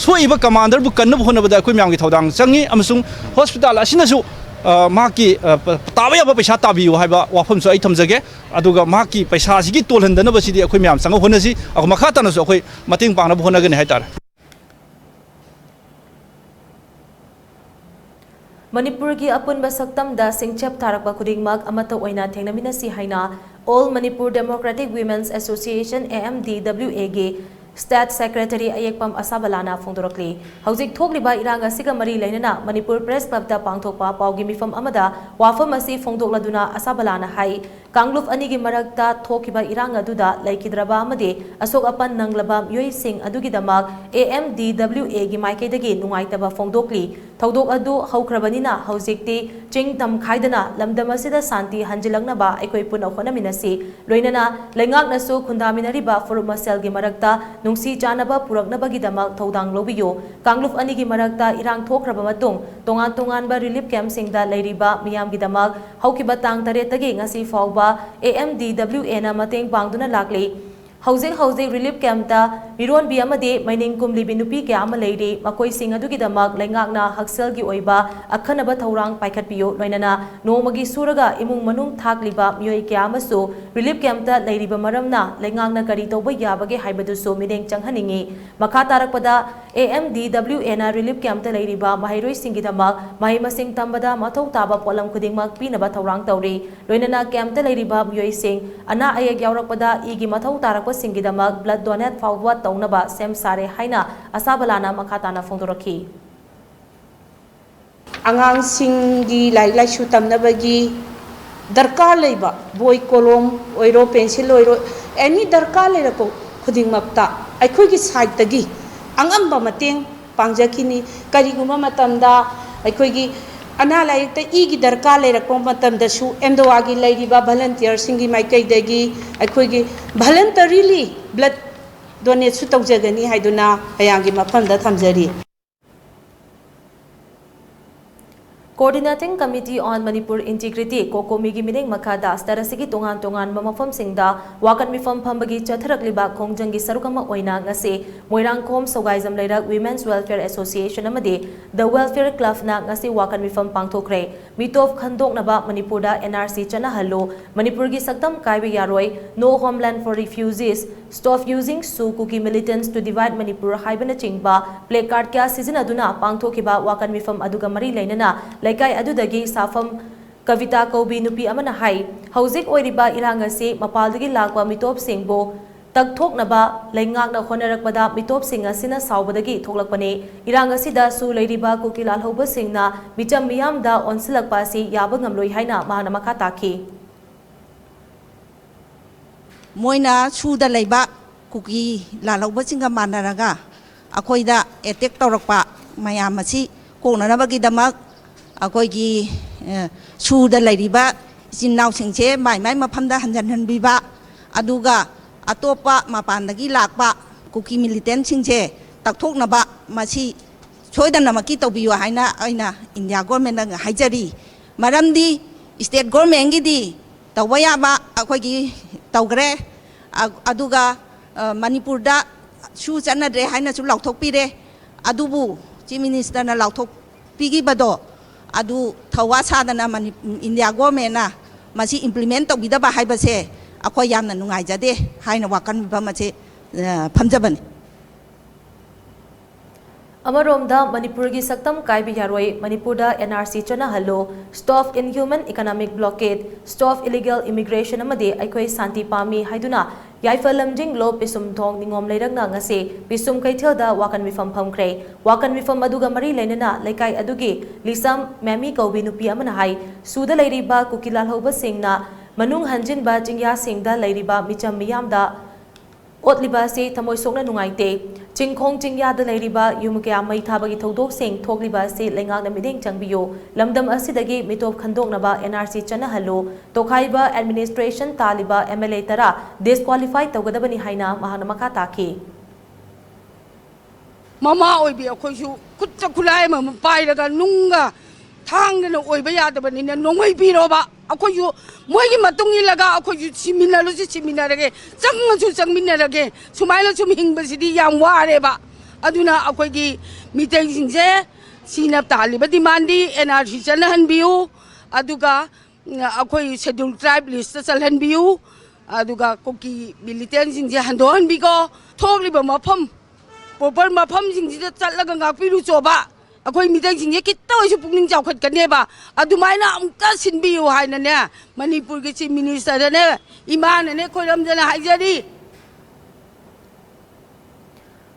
ꯁꯣꯛꯏꯕ commander ꯕꯨ ꯀꯟꯅꯕ ꯍꯣꯠꯅꯕꯗ ꯑꯩꯈꯣꯏ ꯃꯌꯥꯝꯒꯤ ꯊꯧꯗꯥꯡ ꯆꯪꯉꯤ, ꯑꯃꯁꯨꯡ hospital ꯑꯁꯤꯅꯁꯨ, ꯑ, ꯃꯍꯥꯛꯀꯤ, ꯑ, ꯄ-, ꯇꯥꯕ ꯌꯥꯕ ꯄꯩꯁꯥ ꯇꯥꯕꯤꯌꯨ ꯍꯥꯏꯕ ꯋꯥꯐꯝꯁꯨ ꯑꯩ ꯊꯝꯖꯒꯦ꯫ ꯑꯗꯨꯒ ꯃꯍꯥꯛꯀꯤ ꯄꯩꯁꯥꯁꯤꯒꯤ ꯇꯣꯜꯍꯟꯗꯅꯕꯁꯤꯗꯤ ꯑꯩꯈꯣꯏ ꯃꯌꯥꯝ ꯆꯪꯉ ꯍꯣꯠꯅꯁꯤ꯫ ꯑꯩꯈꯣꯏ ꯃꯈꯥ ꯇꯥꯅꯁꯨ ꯑꯩꯈꯣꯏ ꯃꯇꯦꯡ ꯄꯥꯡꯅꯕ ꯍꯣꯠꯅꯒꯅꯤ ꯍꯥꯏꯇꯥꯔꯦ꯫ ꯃꯅꯤꯄꯨꯔꯒꯤ ꯑꯄꯨꯟꯕ ꯁꯛꯇꯝꯗ ꯁꯤꯡꯆꯞ ꯊꯥꯔꯛꯄ ꯈꯨꯗꯤꯡꯃꯛ ꯑꯃꯠꯇ ꯑꯣꯏꯅ ꯊꯦꯡꯅꯃꯤꯟꯅꯁꯤ ꯍꯥꯏꯅ All Manipur Democratic Women's Association, A M D W A ꯒꯤ State Secretary ꯑꯌꯦꯛꯄꯝ ꯑꯁꯥꯕꯂꯥꯅ ꯐꯣꯡꯗꯣꯔꯛꯂꯤ꯫ ꯍꯧꯖꯤꯛ ꯊꯣꯛꯂꯤꯕ ꯏꯔꯥꯡ ꯑꯁꯤꯒ ꯃꯔꯤ ꯂꯩꯅꯅ ꯃꯅꯤꯄꯨꯔ Press Clubꯇ ꯄꯥꯡꯊꯣꯛꯄ ꯄꯥꯎꯒꯤ ꯃꯤꯐꯝ ꯑꯃꯗ ꯋꯥꯐꯝ ꯑꯁꯤ ꯐꯣꯡꯗꯣꯛꯂꯗꯨꯅ ꯑꯁꯥꯕꯂꯥꯅ ꯍꯥꯏ, ꯀꯥꯡꯂꯨꯞ ꯑꯅꯤꯒꯤ ꯃꯔꯛꯇ ꯊꯣꯛꯈꯤꯕ ꯏꯔꯥꯡ ꯑꯗꯨꯗ ꯂꯩꯈꯤꯗ꯭ꯔꯕ ꯑꯃꯗꯤ ꯑꯁꯣꯛ ꯑꯄꯟ ꯅꯪꯂꯕ ꯃꯤꯑꯣꯏꯁꯤꯡ ꯑꯗꯨꯒꯤꯗꯃꯛ A M D W A ꯒꯤ ꯃꯥꯏꯀꯩꯗꯒꯤ ꯅꯨꯡꯉꯥꯏꯇꯕ ꯐꯣꯡꯗꯣꯛꯂꯤ꯫ ꯊꯧꯗꯣꯛ ꯑꯗꯨ ꯍꯧꯈ꯭ꯔꯕꯅꯤꯅ ꯍꯧꯖꯤꯛꯇꯤ ꯆꯤꯡ ꯇꯝ ꯈꯥꯏꯗꯅ ꯂꯝꯗꯝ ꯑꯁꯤꯗ ꯁꯥꯟꯇꯤ ꯍꯟꯖꯤꯜꯂꯛꯅꯕ ꯑꯩꯈꯣꯏ ꯄꯨꯟꯅ ꯍꯣꯠꯅꯃꯤꯟꯅꯁꯤ꯫ ꯂꯣꯏꯅꯅ ꯂꯩꯉꯥꯛꯅꯁꯨ ꯈꯨꯟꯗꯥꯃꯤꯟꯅꯔꯤꯕ ꯐꯨꯔꯨꯞ ꯃꯁꯦꯜꯒꯤ ꯃꯔꯛꯇ ꯅꯨꯡꯁꯤ ꯆꯥꯟꯅꯕ ꯄꯨꯔꯛꯅꯕꯒꯤꯗꯃꯛ ꯊꯧꯗꯥꯡ ꯂꯧꯕꯤꯌꯨ꯫ ꯀꯥꯡꯂꯨꯞ ꯑꯅꯤꯒꯤ ꯃꯔꯛꯇ ꯏꯔꯥꯡ ꯊꯣꯛꯈ꯭ꯔꯕ ꯃꯇꯨꯡ ꯇꯣꯉꯥꯟ ꯇꯣꯉꯥꯟꯕ relief campꯁꯤꯡꯗ ꯂꯩꯔꯤꯕ ꯃꯤꯌꯥꯝꯒꯤꯗꯃꯛ ꯍꯧꯈꯤꯕ ꯇꯥꯡ ꯇꯔꯦꯠꯇꯒꯤ ꯉꯁꯤ ꯐꯥꯎꯕ A M D W Aꯅ ꯃꯇꯦꯡ ꯄꯥꯡꯗꯨꯅ ꯂꯥꯛꯂꯤ꯫ ꯍꯧꯖꯤꯛ ꯍꯧꯖꯤꯛ relief campꯇ ꯃꯤꯔꯣꯟꯕꯤ ꯑꯃꯗꯤ ꯃꯩꯅꯤꯡ ꯀꯨꯝꯂꯤꯕꯤ ꯅꯨꯄꯤ ꯀꯌꯥ ꯑꯃ ꯂꯩꯔꯤ꯫ ꯃꯈꯣꯏꯁꯤꯡ ꯑꯗꯨꯒꯤꯗꯃꯛ ꯂꯩꯉꯥꯛꯅ ꯍꯛꯁꯦꯜꯒꯤ ꯑꯣꯏꯕ ꯑꯈꯟꯅꯕ ꯊꯧꯔꯥꯡ ꯄꯥꯏꯈꯠꯄꯤꯌꯨ꯫ ꯂꯣꯏꯅꯅ ꯅꯣꯡꯃꯒꯤ ꯁꯨꯔꯒ ꯏꯃꯨꯡ ꯃꯅꯨꯡ ꯊꯥꯛꯂꯤꯕ ꯃꯤꯑꯣꯏ ꯀꯌꯥ ꯑꯃꯁꯨ relief campꯇ ꯂꯩꯔꯤꯕ ꯃꯔꯝꯅ ꯂꯩꯉꯥꯛꯅ ꯀꯔꯤ ꯇꯧꯕ ꯌꯥꯕꯒꯦ ꯍꯥꯏꯕꯗꯨꯁꯨ ꯃꯤꯠꯌꯦꯡ ꯆꯪꯍꯟꯅꯤꯡꯏ꯫ ꯃꯈꯥ ꯇꯥꯔꯛꯄꯗ A M D W Aꯅ relief campꯇ ꯂꯩꯔꯤꯕ ꯃꯍꯩꯔꯣꯏꯁꯤꯡꯒꯤꯗꯃꯛ ꯃꯍꯩ ꯃꯁꯤꯡ ꯇꯝꯕꯗ ꯃꯊꯧ ꯇꯥꯕ ꯄꯣꯠꯂꯝ ꯈꯨꯗꯤꯡꯃꯛ ꯄꯤꯅꯕ ꯊꯧꯔꯥꯡ ꯇꯧꯔꯤ꯫ ꯂꯣꯏꯅꯅ campꯇ ꯂꯩꯔꯤꯕ ꯃꯤꯑꯣꯏꯁꯤꯡ ꯑꯅꯥ ꯑꯌꯦꯛ ꯌꯥꯎꯔꯛꯄꯗ ꯏꯒꯤ ꯃꯊꯧ ꯇꯥꯔꯛꯄꯁꯤꯡꯒꯤꯗꯃꯛ blood donate ꯐꯥꯎꯕ ꯇꯧꯅꯕ ꯁꯦꯝ ꯁꯥꯔꯦ ꯍꯥꯏꯅ ꯑꯁꯥꯕꯂꯥꯅ ꯃꯈꯥ ꯇꯥꯅ ꯐꯣꯡꯗꯣꯔꯛꯈꯤ꯫ ꯑꯉꯥꯡꯁꯤꯡꯒꯤ ꯂꯥꯏꯔꯤꯛ ꯂꯥꯏꯁꯨ ꯇꯝꯅꯕꯒꯤ ꯗꯔꯀꯥꯔ ꯂꯩꯕ ꯕꯣꯏ ꯀꯣꯂꯣꯝ ꯑꯣꯏꯔꯣ, ꯄꯦꯟꯁꯤꯜ ꯑꯣꯏꯔꯣ, ꯑꯦꯅꯤ ꯗꯔꯀꯥꯔ ꯂꯩꯔꯛꯄ ꯈꯨꯗꯤꯡꯃꯛꯇ ꯑꯩꯈꯣꯏꯒꯤ ꯁꯥꯏꯠꯇꯒꯤ ꯑꯉꯝꯕ ꯃꯇꯦꯡ ꯄꯥꯡꯖꯈꯤꯅꯤ꯫ ꯀꯔꯤꯒꯨꯝꯕ ꯃꯇꯝꯗ ꯑꯩꯈꯣꯏꯒꯤ ꯑꯅꯥ ꯂꯥꯏꯌꯦꯛꯇ ꯏꯒꯤ ꯗꯔꯀꯥꯔ ꯂꯩꯔꯛꯄ ꯃꯇꯝꯗꯁꯨ ꯑꯦꯝꯗꯣꯋꯥꯒꯤ ꯂꯩꯔꯤꯕ ꯚꯂꯟꯇꯤꯌꯔꯁꯤꯡꯒꯤ ꯃꯥꯏꯀꯩꯗꯒꯤ ꯑꯩꯈꯣꯏꯒꯤ ꯚꯂꯟꯇꯔꯤꯂꯤ ꯕ꯭ꯂꯗ ꯗꯣꯅꯦꯠꯁꯨ ꯇꯧꯖꯒꯅꯤ ꯍꯥꯏꯗꯨꯅ ꯃꯌꯥꯝꯒꯤ ꯃꯐꯝꯗ ꯊꯝꯖꯔꯤ꯫ Coordinating Committee on Manipur Integrity, COCOMI ꯒꯤ ꯃꯤꯠꯌꯦꯡ ꯃꯈꯥꯗ state ꯑꯁꯤꯒꯤ ꯇꯣꯉꯥꯟ ꯇꯣꯉꯥꯟꯕ ꯃꯐꯝꯁꯤꯡꯗ ꯋꯥꯀꯠ ꯃꯤꯐꯝ ꯐꯝꯕꯒꯤ ꯆꯠꯊꯔꯛꯂꯤꯕ ꯈꯣꯡꯖꯪꯒꯤ ꯁꯔꯨꯛ ꯑꯃ ꯑꯣꯏꯅ ꯉꯁꯤ ꯃꯣꯏꯔꯥꯡꯈꯣꯝ ꯁꯧꯒꯥꯏꯖꯝ ꯂꯩꯔꯛ Women's Welfare Association ꯑꯃꯗꯤ The Welfare Clubꯅ ꯉꯁꯤ ꯋꯥꯀꯠ ꯃꯤꯐꯝ ꯄꯥꯡꯊꯣꯛꯈ꯭ꯔꯦ꯫ ꯃꯤꯇꯣꯞ ꯈꯟꯗꯣꯛꯅꯕ ꯃꯅꯤꯄꯨꯔꯗ N R C ꯆꯠꯅꯍꯜꯂꯨ, ꯃꯅꯤꯄꯨꯔꯒꯤ ꯁꯛꯇꯝ ꯀꯥꯏꯕ ꯌꯥꯔꯣꯏ, No Homeland for Refugees, Stop Using Su Kuki Militants to Divide Manipur ꯍꯥꯏꯕꯅꯆꯤꯡꯕ placard ꯀꯌꯥ ꯁꯤꯖꯤꯟꯅꯗꯨꯅ ꯄꯥꯡꯊꯣꯛꯈꯤꯕ ꯋꯥꯀꯠ ꯃꯤꯐꯝ ꯑꯗꯨꯒ ꯃꯔꯤ ꯂꯩꯅꯅ ꯂꯩꯀꯥꯏ ꯑꯗꯨꯗꯒꯤ ꯁꯥꯐꯝ ꯀꯕꯤꯇꯥ ꯀꯧꯕꯤ ꯅꯨꯄꯤ ꯑꯃꯅ ꯍꯥꯏ, ꯍꯧꯖꯤꯛ ꯑꯣꯏꯔꯤꯕ ꯏꯔꯥꯡ ꯑꯁꯤ ꯃꯄꯥꯜꯗꯒꯤ ꯂꯥꯛꯄ ꯃꯤꯇꯣꯞꯁꯤꯡꯕꯨ ꯇꯛꯊꯣꯛꯅꯕ ꯂꯩꯉꯥꯛꯅ ꯍꯣꯠꯅꯔꯛꯄꯗ ꯃꯤꯇꯣꯞꯁꯤꯡ ꯑꯁꯤꯅ ꯁꯥꯎꯕꯗꯒꯤ ꯊꯣꯛꯂꯛꯄꯅꯤ꯫ ꯏꯔꯥꯡ ꯑꯁꯤꯗ ꯁꯨ ꯂꯩꯔꯤꯕ ꯀꯨꯀꯤ ꯂꯥꯜꯍꯧꯕꯁꯤꯡꯅ ꯃꯤꯆꯝ ꯃꯤꯌꯥꯝꯗ ꯑꯣꯟꯁꯤꯜꯂꯛꯄ ꯑꯁꯤ ꯌꯥꯕ ꯉꯝꯂꯣꯏ ꯍꯥꯏꯅ ꯃꯍꯥꯛꯅ ꯃꯈꯥ ꯇꯥꯈꯤ꯫ ꯃꯣꯏꯅ ꯁꯨꯗ ꯂꯩꯕ ꯀꯨꯀꯤ ꯂꯥꯜꯍꯧꯕꯁꯤꯡꯒ ꯃꯥꯟꯅꯔꯒ ꯑꯩꯈꯣꯏꯗ ꯑꯦꯇꯦꯛ ꯇꯧꯔꯛꯄ ꯃꯌꯥꯝ ꯑꯁꯤ ꯀꯣꯛꯅꯅꯕꯒꯤꯗꯃꯛ ꯑꯩꯈꯣꯏꯒꯤ, ꯑ, ꯁꯨꯗ ꯂꯩꯔꯤꯕ ꯏꯆꯤꯟ ꯏꯅꯥꯎꯁꯤꯡꯁꯦ ꯃꯥꯏ ꯃꯥꯏ ꯃꯐꯝꯗ ꯍꯟꯖꯤꯟꯍꯟꯕꯤꯕ, ꯑꯗꯨꯒ ꯑꯇꯣꯞꯄ ꯃꯄꯥꯟꯗꯒꯤ ꯂꯥꯛꯄ ꯀꯨꯀꯤ ꯃꯤꯂꯤꯇꯦꯟꯁꯤꯡꯁꯦ ꯇꯛꯊꯣꯛꯅꯕ ꯃꯁꯤ ꯁꯣꯏꯗꯅꯃꯛꯀꯤ ꯇꯧꯕꯤꯌꯨ ꯍꯥꯏꯅ ꯑꯩꯅ ꯏꯟꯗꯤꯌꯥ ꯒꯣꯔꯃꯦꯟꯗ ꯍꯥꯏꯖꯔꯤ꯫ ꯃꯔꯝꯗꯤ ꯁ꯭ꯇꯦꯠ ꯒꯣꯔꯃꯦꯟꯒꯤꯗꯤ ꯇꯧꯕ ꯌꯥꯕ ꯑꯩꯈꯣꯏꯒꯤ ꯇꯧꯈ꯭ꯔꯦ꯫ ꯑ-, ꯑꯗꯨꯒ, ꯑ, ꯃꯅꯤꯄꯨꯔꯗ ꯁꯨ ꯆꯠꯅꯗ꯭ꯔꯦ ꯍꯥꯏꯅꯁꯨ ꯂꯥꯎꯊꯣꯛꯄꯤꯔꯦ꯫ ꯑꯗꯨꯕꯨ ꯆꯤꯐ ꯃꯤꯅꯤꯁꯇꯔꯅ ꯂꯥꯎꯊꯣꯛꯄꯤꯈꯤꯕꯗꯣ ꯑꯗꯨ ꯊꯧꯋꯥ ꯁꯥꯗꯅ ꯃꯅꯤ-, ꯏꯟꯗꯤꯌꯥ ꯒꯣꯔꯃꯦꯟꯅ ꯃꯁꯤ ꯏꯝꯄ꯭ꯂꯤꯃꯦꯟ ꯇꯧꯕꯤꯗꯕ ꯍꯥꯏꯕꯁꯦ ꯑꯩꯈꯣꯏ ꯌꯥꯝꯅ ꯅꯨꯡꯉꯥꯏꯖꯗꯦ ꯍꯥꯏꯅ ꯋꯥꯀꯟ ꯃꯤꯐꯝ ꯑꯁꯤ, ꯑ, ꯐꯝꯖꯕꯅꯤ꯫ ꯑꯃꯔꯣꯝꯗ, ꯃꯅꯤꯄꯨꯔꯒꯤ ꯁꯛꯇꯝ ꯀꯥꯏꯕ ꯌꯥꯔꯣꯏ, ꯃꯅꯤꯄꯨꯔꯗ and R C ꯆꯠꯅꯍꯜꯂꯨ, stop inhuman economic blockade, stop illegal immigration ꯑꯃꯗꯤ ꯑꯩꯈꯣꯏ ꯁꯥꯟꯇꯤ ꯄꯥꯝꯃꯤ ꯍꯥꯏꯗꯨꯅ ꯌꯥꯏꯐ ꯂꯝꯖꯤꯡꯂꯣ ꯄꯤꯁꯨꯝꯊꯣꯡ ꯅꯤꯉꯣꯝ ꯂꯩꯔꯛꯅ ꯉꯁꯤ ꯄꯤꯁꯨꯝ ꯀꯩꯊꯦꯜꯗ ꯋꯥꯀꯟ ꯃꯤꯐꯝ ꯐꯝꯈ꯭ꯔꯦ꯫ ꯋꯥꯀꯟ ꯃꯤꯐꯝ ꯑꯗꯨꯒ ꯃꯔꯤ ꯂꯩꯅꯅ ꯂꯩꯀꯥꯏ ꯑꯗꯨꯒꯤ ꯂꯤꯁꯝ ꯃꯦꯃꯤ ꯀꯧꯕꯤ ꯅꯨꯄꯤ ꯑꯃꯅ ꯍꯥꯏ, ꯁꯨꯗ ꯂꯩꯔꯤꯕ ꯀꯨꯀꯤ ꯂꯥꯜꯍꯧꯕꯁꯤꯡꯅ ꯃꯅꯨꯡ ꯍꯟꯖꯤꯟꯕ ꯆꯤꯡꯌꯥꯁꯤꯡꯗ ꯂꯩꯔꯤꯕ ꯃꯤꯆꯝ ꯃꯤꯌꯥꯝꯗ ꯑꯣꯠꯂꯤꯕ ꯑꯁꯤ ꯊꯃꯣꯏ ꯁꯣꯛꯅ ꯅꯨꯡꯉꯥꯏꯇꯦ꯫ ꯆꯤꯡꯈꯣꯡ ꯆꯤꯡꯌꯥꯗ ꯂꯩꯔꯤꯕ ꯌꯨꯝ ꯀꯌꯥ ꯃꯩ ꯊꯥꯕꯒꯤ ꯊꯧꯗꯣꯛꯁꯤꯡ ꯊꯣꯛꯂꯤꯕ ꯑꯁꯤ ꯂꯩꯉꯥꯛꯅ ꯃꯤꯠꯌꯦꯡ ꯆꯪꯕꯤꯌꯨ꯫ ꯂꯝꯗꯝ ꯑꯁꯤꯗꯒꯤ ꯃꯤꯇꯣꯞ ꯈꯟꯗꯣꯛꯅꯕ ꯑꯦꯟ ꯑꯥꯔ ꯁꯤ ꯆꯠꯅꯍꯜꯂꯨ꯫ ꯇꯣꯈꯥꯏꯕ ꯑꯦꯗꯃꯤꯅꯤꯁꯇ꯭ꯔꯦꯁꯟ ꯇꯥꯜꯂꯤꯕ ꯑꯦꯝ ꯑꯦꯜ ꯑꯦ ꯇꯔꯥ ꯗꯤꯁꯀ꯭ꯋꯥꯂꯤꯐꯥꯏ ꯇꯧꯒꯗꯕꯅꯤ ꯍꯥꯏꯅ ꯃꯍꯥꯛꯅ ꯃꯈꯥ ꯇꯥꯈꯤ꯫ ꯃꯃꯥ ꯑꯣꯏꯕꯤ ꯑꯩꯈꯣꯏꯁꯨ ꯈꯨꯠꯇ ꯈꯨꯠꯂꯥꯏ ꯑꯃꯃꯝ ꯄꯥꯏꯔꯒ ꯅꯨꯡꯒ ꯊꯥꯡꯒꯅ ꯑꯣꯏꯕ ꯌꯥꯗꯕꯅꯤꯅ ꯅꯣꯡꯃꯩ ꯄꯤꯔꯣꯕ꯫ ꯑꯩꯈꯣꯏꯁꯨ ꯃꯣꯏꯒꯤ ꯃꯇꯨꯡ ꯏꯜꯂꯒ ꯑꯩꯈꯣꯏꯁꯨ ꯁꯤꯃꯤꯟꯅꯔꯨꯁꯤ, ꯁꯤꯃꯤꯟꯅꯔꯒꯦ, ꯆꯪꯉꯁꯨ ꯆꯪꯃꯤꯟꯅꯔꯒꯦ꯫ ꯁꯨꯃꯥꯏꯅ ꯁꯨꯝ ꯍꯤꯡꯕꯁꯤꯗꯤ ꯌꯥꯝ ꯋꯥꯔꯦꯕ꯫ ꯑꯗꯨꯅ ꯑꯩꯈꯣꯏꯒꯤ ꯃꯤꯇꯩꯁꯤꯡꯁꯦ ꯁꯤꯅ ꯇꯥꯜꯂꯤꯕ ꯗꯤꯃꯥꯟꯗꯤ ꯑꯦꯟ ꯑꯥꯔ ꯁꯤ ꯆꯠꯅꯍꯟꯕꯤꯌꯨ, ꯑꯗꯨꯒ ꯑꯩꯈꯣꯏ ꯁꯦꯗ꯭ꯌꯨꯜ ꯇ꯭ꯔꯥꯏꯕ ꯂꯤꯁꯇ ꯆꯜꯍꯟꯕꯤꯌꯨ, ꯑꯗꯨꯒ ꯀꯨꯀꯤ ꯃꯤꯂꯤꯇꯦꯟꯁꯤꯡꯁꯦ ꯍꯟꯗꯣꯛꯍꯟꯕꯤꯈꯣ꯫ ꯊꯣꯛꯂꯤꯕ ꯃꯐꯝ, ꯄ꯭ꯔꯣꯄꯔ ꯃꯐꯝꯁꯤꯡꯁꯤꯗ ꯆꯠꯂꯒ ꯉꯥꯛꯄꯤꯔꯨꯆꯣꯕ꯫ ꯑꯩꯈꯣꯏ ꯃꯤꯇꯩꯁꯤꯡꯁꯦ ꯈꯤꯇ ꯑꯣꯏꯁꯨ ꯄꯨꯛꯅꯤꯡ ꯆꯥꯎꯈꯠꯀꯅꯦꯕ꯫ ꯑꯗꯨꯃꯥꯏꯅ ꯑꯃꯨꯛꯇ ꯁꯤꯟꯕꯤꯌꯨ ꯍꯥꯏꯅꯅꯦ, ꯃꯅꯤꯄꯨꯔꯒꯤ ꯆꯤꯐ ꯃꯤꯅꯤꯁꯇꯔꯗꯅꯦ, ꯏꯃꯥꯅꯅꯦ ꯈꯣꯏꯔꯝꯗꯅ ꯍꯥꯏꯖꯔꯤ꯫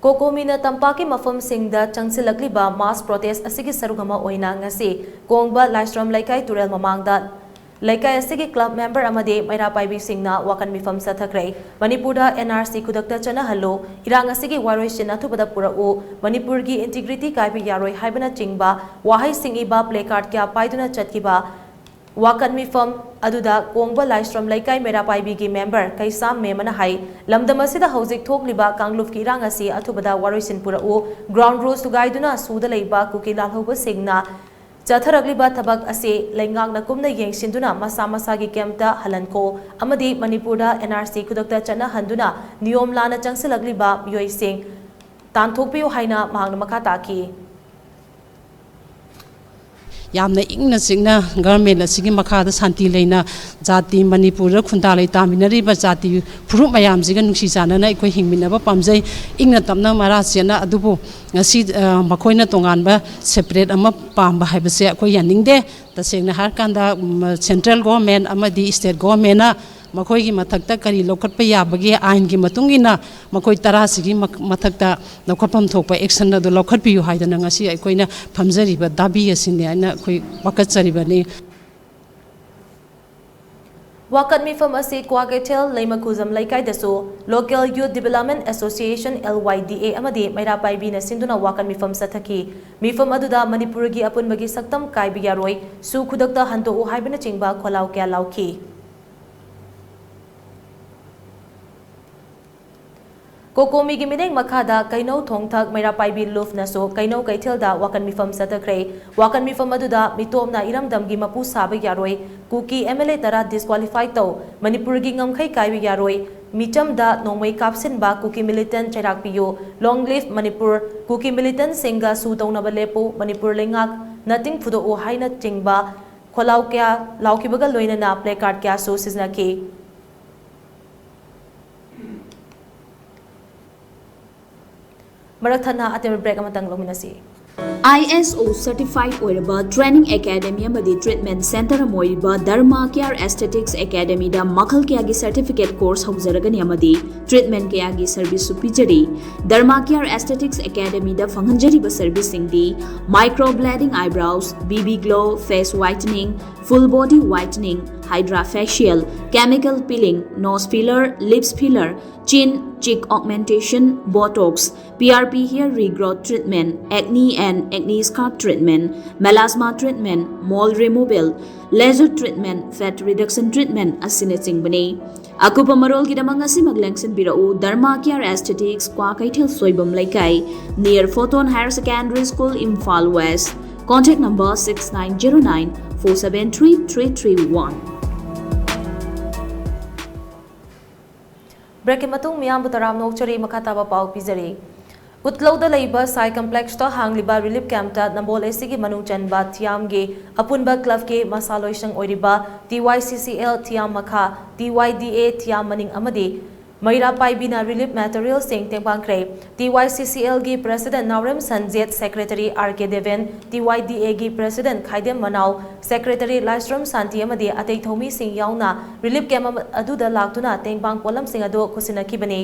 ꯀꯣꯀꯣꯃꯤꯅ ꯇꯝꯄꯥꯛꯀꯤ ꯃꯐꯝꯁꯤꯡꯗ ꯆꯪꯁꯤꯜꯂꯛꯂꯤꯕ ꯃꯥꯁ ꯄ꯭ꯔꯣꯇꯦꯁ ꯑꯁꯤꯒꯤ ꯁꯔꯨꯛ ꯑꯃ ꯑꯣꯏꯅ ꯉꯁꯤ ꯀꯣꯡꯕ ꯂꯥꯏꯁ꯭ꯔꯝ ꯂꯩꯀꯥꯏ ꯇꯨꯔꯦꯜ ꯃꯃꯥꯡꯗ ꯂꯩꯀꯥꯏ ꯑꯁꯤꯒꯤ ꯀ꯭ꯂꯕ ꯃꯦꯝꯕꯔ ꯑꯃꯗꯤ ꯃꯩꯔꯥ ꯄꯥꯏꯕꯤꯁꯤꯡꯅ ꯋꯥꯀꯟ ꯃꯤꯐꯝ ꯆꯠꯊꯈ꯭ꯔꯦ꯫ ꯃꯅꯤꯄꯨꯔꯗ N R C ꯈꯨꯗꯛꯇ ꯆꯠꯅꯍꯜꯂꯨ, ꯏꯔꯥꯡ ꯑꯁꯤꯒꯤ ꯋꯥꯔꯣꯏꯁꯤꯟ ꯑꯊꯨꯕꯗ ꯄꯨꯔꯛꯎ, ꯃꯅꯤꯄꯨꯔꯒꯤ integrity ꯀꯥꯏꯕ ꯌꯥꯔꯣꯏ ꯍꯥꯏꯕꯅꯆꯤꯡꯕ ꯋꯥꯍꯩꯁꯤꯡ ꯏꯕ placard ꯀꯌꯥ ꯄꯥꯏꯗꯨꯅ ꯆꯠꯈꯤꯕ ꯋꯥꯀꯠ ꯃꯤꯐꯝ ꯑꯗꯨꯗ ꯀꯣꯡꯕ ꯂꯥꯏꯁ꯭ꯔꯝ ꯂꯩꯀꯥꯏ ꯃꯩꯔꯥ ꯄꯥꯏꯕꯤꯒꯤ ꯃꯦꯝꯕꯔ ꯀꯩꯁꯥꯝ ꯃꯦꯃꯅ ꯍꯥꯏ, ꯂꯝꯗꯝ ꯑꯁꯤꯗ ꯍꯧꯖꯤꯛ ꯊꯣꯛꯂꯤꯕ ꯀꯥꯡꯂꯨꯞꯀꯤ ꯏꯔꯥꯡ ꯑꯁꯤ ꯑꯊꯨꯕꯗ ꯋꯥꯔꯣꯏꯁꯤꯟ ꯄꯨꯔꯛꯎ, ground rules ꯊꯨꯒꯥꯏꯗꯨꯅ ꯁꯨꯗ ꯂꯩꯕ ꯀꯨꯀꯤ ꯂꯥꯜꯍꯧꯕꯁꯤꯡꯅ ꯆꯠꯊꯔꯛꯂꯤꯕ ꯊꯕꯛ ꯑꯁꯤ ꯂꯩꯉꯥꯛꯅ ꯀꯨꯞꯅ ꯌꯦꯡꯁꯤꯟꯗꯨꯅ ꯃꯁꯥ ꯃꯁꯥꯒꯤ ꯀꯦꯝꯞꯇ ꯍꯜꯍꯟꯈꯣ ꯑꯃꯗꯤ ꯃꯅꯤꯄꯨꯔꯗ N R C ꯈꯨꯗꯛꯇ ꯆꯠꯅꯍꯟꯗꯨꯅ ꯅꯤꯌꯣꯝ ꯂꯥꯟꯅ ꯆꯪꯁꯤꯜꯂꯛꯂꯤꯕ ꯃꯤꯑꯣꯏꯁꯤꯡ ꯇꯥꯟꯊꯣꯛꯄꯤꯌꯨ ꯍꯥꯏꯅ ꯃꯍꯥꯛꯅ ꯃꯈꯥ ꯇꯥꯈꯤ꯫ ꯌꯥꯝꯅ ꯏꯪꯅ ꯆꯤꯛꯅ ꯒꯚꯔꯟꯃꯦꯟ ꯑꯁꯤꯒꯤ ꯃꯈꯥꯗ ꯁꯥꯟꯇꯤ ꯂꯩꯅ ꯖꯥꯇꯤ ꯃꯅꯤꯄꯨꯔꯗ ꯈꯨꯟꯗꯥ ꯂꯩꯇꯥꯃꯤꯟꯅꯔꯤꯕ ꯖꯥꯇꯤ ꯐꯨꯔꯨꯞ ꯃꯌꯥꯝꯁꯤꯒ ꯅꯨꯡꯁꯤ ꯆꯥꯟꯅꯅ ꯑꯩꯈꯣꯏ ꯍꯤꯡꯃꯤꯟꯅꯕ ꯄꯥꯝꯖꯩ, ꯏꯪꯅ ꯇꯞꯅ ꯃꯔꯥ ꯆꯦꯠꯅ꯫ ꯑꯗꯨꯕꯨ ꯉꯁꯤ, ꯑ, ꯃꯈꯣꯏꯅ ꯇꯣꯉꯥꯟꯕ separate ꯑꯃ ꯄꯥꯝꯕ ꯍꯥꯏꯕꯁꯦ ꯑꯩꯈꯣꯏ ꯌꯥꯅꯤꯡꯗꯦ꯫ ꯇꯁꯦꯡꯅ ꯍꯥꯏꯔꯀꯥꯟꯗ, ꯎꯝ, central government ꯑꯃꯗꯤ state governmentꯅ ꯃꯈꯣꯏꯒꯤ ꯃꯊꯛꯇ ꯀꯔꯤ ꯂꯧꯈꯠꯄ ꯌꯥꯕꯒꯦ, ꯑꯥꯏꯟꯒꯤ ꯃꯇꯨꯡ ꯏꯟꯅ ꯃꯈꯣꯏ ꯇꯔꯥꯁꯤꯒꯤ ꯃꯛ-, ꯃꯊꯛꯇ ꯂꯧꯈꯠꯐꯝ ꯊꯣꯛꯄ action ꯑꯗꯨ ꯂꯧꯈꯠꯄꯤꯌꯨ ꯍꯥꯏꯗꯅ ꯉꯁꯤ ꯑꯩꯈꯣꯏꯅ ꯐꯝꯖꯔꯤꯕ ꯗꯥꯕꯤ ꯑꯁꯤꯅꯤ ꯍꯥꯏꯅ ꯑꯩꯈꯣꯏ ꯋꯥꯀꯠꯆꯔꯤꯕꯅꯤ꯫ ꯋꯥꯀꯠ ꯃꯤꯐꯝ ꯑꯁꯤ Kwakeithel ꯂꯩꯃꯈꯨꯖꯝ ꯂꯩꯀꯥꯏꯗꯁꯨ Local Youth Development Association, L Y D A, ꯑꯃꯗꯤ ꯃꯩꯔꯥ ꯄꯥꯏꯕꯤꯅ ꯁꯤꯟꯗꯨꯅ ꯋꯥꯀꯠ ꯃꯤꯐꯝ ꯆꯠꯊꯈꯤ꯫ ꯃꯤꯐꯝ ꯑꯗꯨꯗ ꯃꯅꯤꯄꯨꯔꯒꯤ ꯑꯄꯨꯟꯕꯒꯤ ꯁꯛꯇꯝ ꯀꯥꯏꯕ ꯌꯥꯔꯣꯏ, ꯁꯨ ꯈꯨꯗꯛꯇ ꯍꯟꯗꯣꯛꯎ ꯍꯥꯏꯕꯅꯆꯤꯡꯕ ꯈꯣꯜꯂꯥꯎ ꯀꯌꯥ ꯂꯥꯎꯈꯤ꯫ ꯀꯣꯀꯣꯃꯤꯒꯤ ꯃꯤꯠꯌꯦꯡ ꯃꯈꯥꯗ ꯀꯩꯅꯧ ꯊꯣꯡꯊꯛ ꯃꯩꯔꯥ ꯄꯥꯏꯕꯤ ꯂꯨꯞꯅꯁꯨ ꯀꯩꯅꯧ ꯀꯩꯊꯦꯜꯗ ꯋꯥꯀꯟ ꯃꯤꯐꯝ ꯆꯠꯊꯈ꯭ꯔꯦ꯫ ꯋꯥꯀꯟ ꯃꯤꯐꯝ ꯑꯗꯨꯗ ꯃꯤꯇꯣꯞꯅ ꯏꯔꯝꯗꯝꯒꯤ ꯃꯄꯨ ꯁꯥꯕ ꯌꯥꯔꯣꯏ, ꯀꯨꯀꯤ M L A ꯇꯔꯥ disqualify ꯇꯧ, ꯃꯅꯤꯄꯨꯔꯒꯤ ꯉꯝꯈꯩ ꯀꯥꯏꯕ ꯌꯥꯔꯣꯏ, ꯃꯤꯆꯝꯗ ꯅꯣꯡꯃꯩ ꯀꯥꯞꯁꯤꯟꯕ ꯀꯨꯀꯤ militant ꯆꯩꯔꯥꯛ ꯄꯤꯌꯨ, long live ꯃꯅꯤꯄꯨꯔ, ꯀꯨꯀꯤ militantꯁꯤꯡꯒ ꯁꯨ ꯇꯧꯅꯕ ꯂꯦꯞꯄꯨ, ꯃꯅꯤꯄꯨꯔ ꯂꯩꯉꯥꯛ ꯅꯇꯤꯡ ꯐꯨꯗꯣꯛꯎ ꯍꯥꯏꯅꯆꯤꯡꯕ ꯈꯣꯜꯂꯥꯎ ꯀꯌꯥ ꯂꯥꯎꯈꯤꯕꯒ ꯂꯣꯏꯅꯅ placard ꯀꯌꯥꯁꯨ ꯁꯤꯖꯤꯟꯅꯈꯤ꯫ ꯃꯔꯛ ꯊꯠꯅ ꯑꯇꯦꯟꯕ break ꯑꯃꯇꯪ ꯂꯧꯃꯤꯟꯅꯁꯤ꯫ ꯑꯥꯏ ꯑꯦꯁ ꯑꯣ certified ꯑꯣꯏꯔꯕ training academy ꯑꯃꯗꯤ treatment center ꯑꯃ ꯑꯣꯏꯔꯤꯕ Dharma Care Aesthetics Academyꯗ ꯃꯈꯜ ꯀꯌꯥꯒꯤ certificate course ꯍꯧꯖꯔꯒꯅꯤ ꯑꯃꯗꯤ treatment ꯀꯌꯥꯒꯤ serviceꯁꯨ ꯄꯤꯖꯔꯤ꯫ Dharma Care Aesthetics Academyꯗ ꯐꯪꯍꯟꯖꯔꯤꯕ serviceꯁꯤꯡꯗꯤ microblading eyebrows, B B glow, face whitening, full body whitening, hydra facial, chemical peeling, nose filler, lips filler, chin, cheek augmentation, botox, P R P hair regrowth treatment, acne and acne scar treatment, melasma treatment, mole removal, laser treatment, fat reduction treatment ꯑꯁꯤꯅꯆꯤꯡꯕꯅꯤ꯫ ꯑꯀꯨꯞꯄ ꯃꯔꯣꯜꯒꯤꯗꯃꯛ ꯉꯁꯤꯃꯛ ꯂꯦꯡꯁꯤꯟꯕꯤꯔꯛꯎ꯫ Dharma Care Aesthetics, Kwakeithel Soibam ꯂꯩꯀꯥꯏ, near Photon Higher Secondary School, Imphal West. Contact number six nine zero nine four seven three three three one꯫ Breakꯀꯤ ꯃꯇꯨꯡ ꯃꯤꯌꯥꯝꯕꯨ ꯇꯔꯥꯝꯅ ꯑꯣꯛꯆꯔꯤ꯫ ꯃꯈꯥ ꯇꯥꯕ ꯄꯥꯎ ꯄꯤꯖꯔꯤ꯫ ꯎꯠꯂꯧꯗ ꯂꯩꯕ ꯁꯥꯏ complexꯇ ꯍꯥꯡꯂꯤꯕ relief campꯇ ꯅꯝꯕꯣꯜ A Cꯒꯤ ꯃꯅꯨꯡ ꯆꯟꯕ ꯊꯤꯌꯥꯝꯒꯤ ꯑꯄꯨꯟꯕ clubꯀꯤ ꯃꯁꯥ ꯂꯣꯏꯁꯪ ꯑꯣꯏꯔꯤꯕ T Y C C L ꯊꯤꯌꯥꯝ ꯃꯈꯥ, T Y D A ꯊꯤꯌꯥꯝ ꯃꯅꯤꯡ ꯑꯃꯗꯤ ꯃꯩꯔꯥ ꯄꯥꯏꯕꯤꯅ relief materialꯁꯤꯡ ꯇꯦꯡꯕꯥꯡꯈ꯭ꯔꯦ꯫ T Y C C Lꯒꯤ President ꯅꯥꯎꯔꯦꯝ ꯁꯟꯖꯦꯠ, Secretary R K Deben, T Y D Aꯒꯤ President ꯈꯥꯏꯗꯦꯝ ꯃꯅꯥꯎ, Secretary ꯂꯥꯏꯁ꯭ꯔꯝ ꯁꯥꯟꯇꯤ ꯑꯃꯗꯤ ꯑꯇꯩ ꯊꯧꯃꯤꯁꯤꯡ ꯌꯥꯎꯅ relief camp ꯑꯃ-, ꯑꯗꯨꯗ ꯂꯥꯛꯇꯨꯅ ꯇꯦꯡꯕꯥꯡ ꯄꯣꯠꯂꯝꯁꯤꯡ ꯑꯗꯨ ꯈꯨꯠꯁꯤꯟꯅꯈꯤꯕꯅꯤ꯫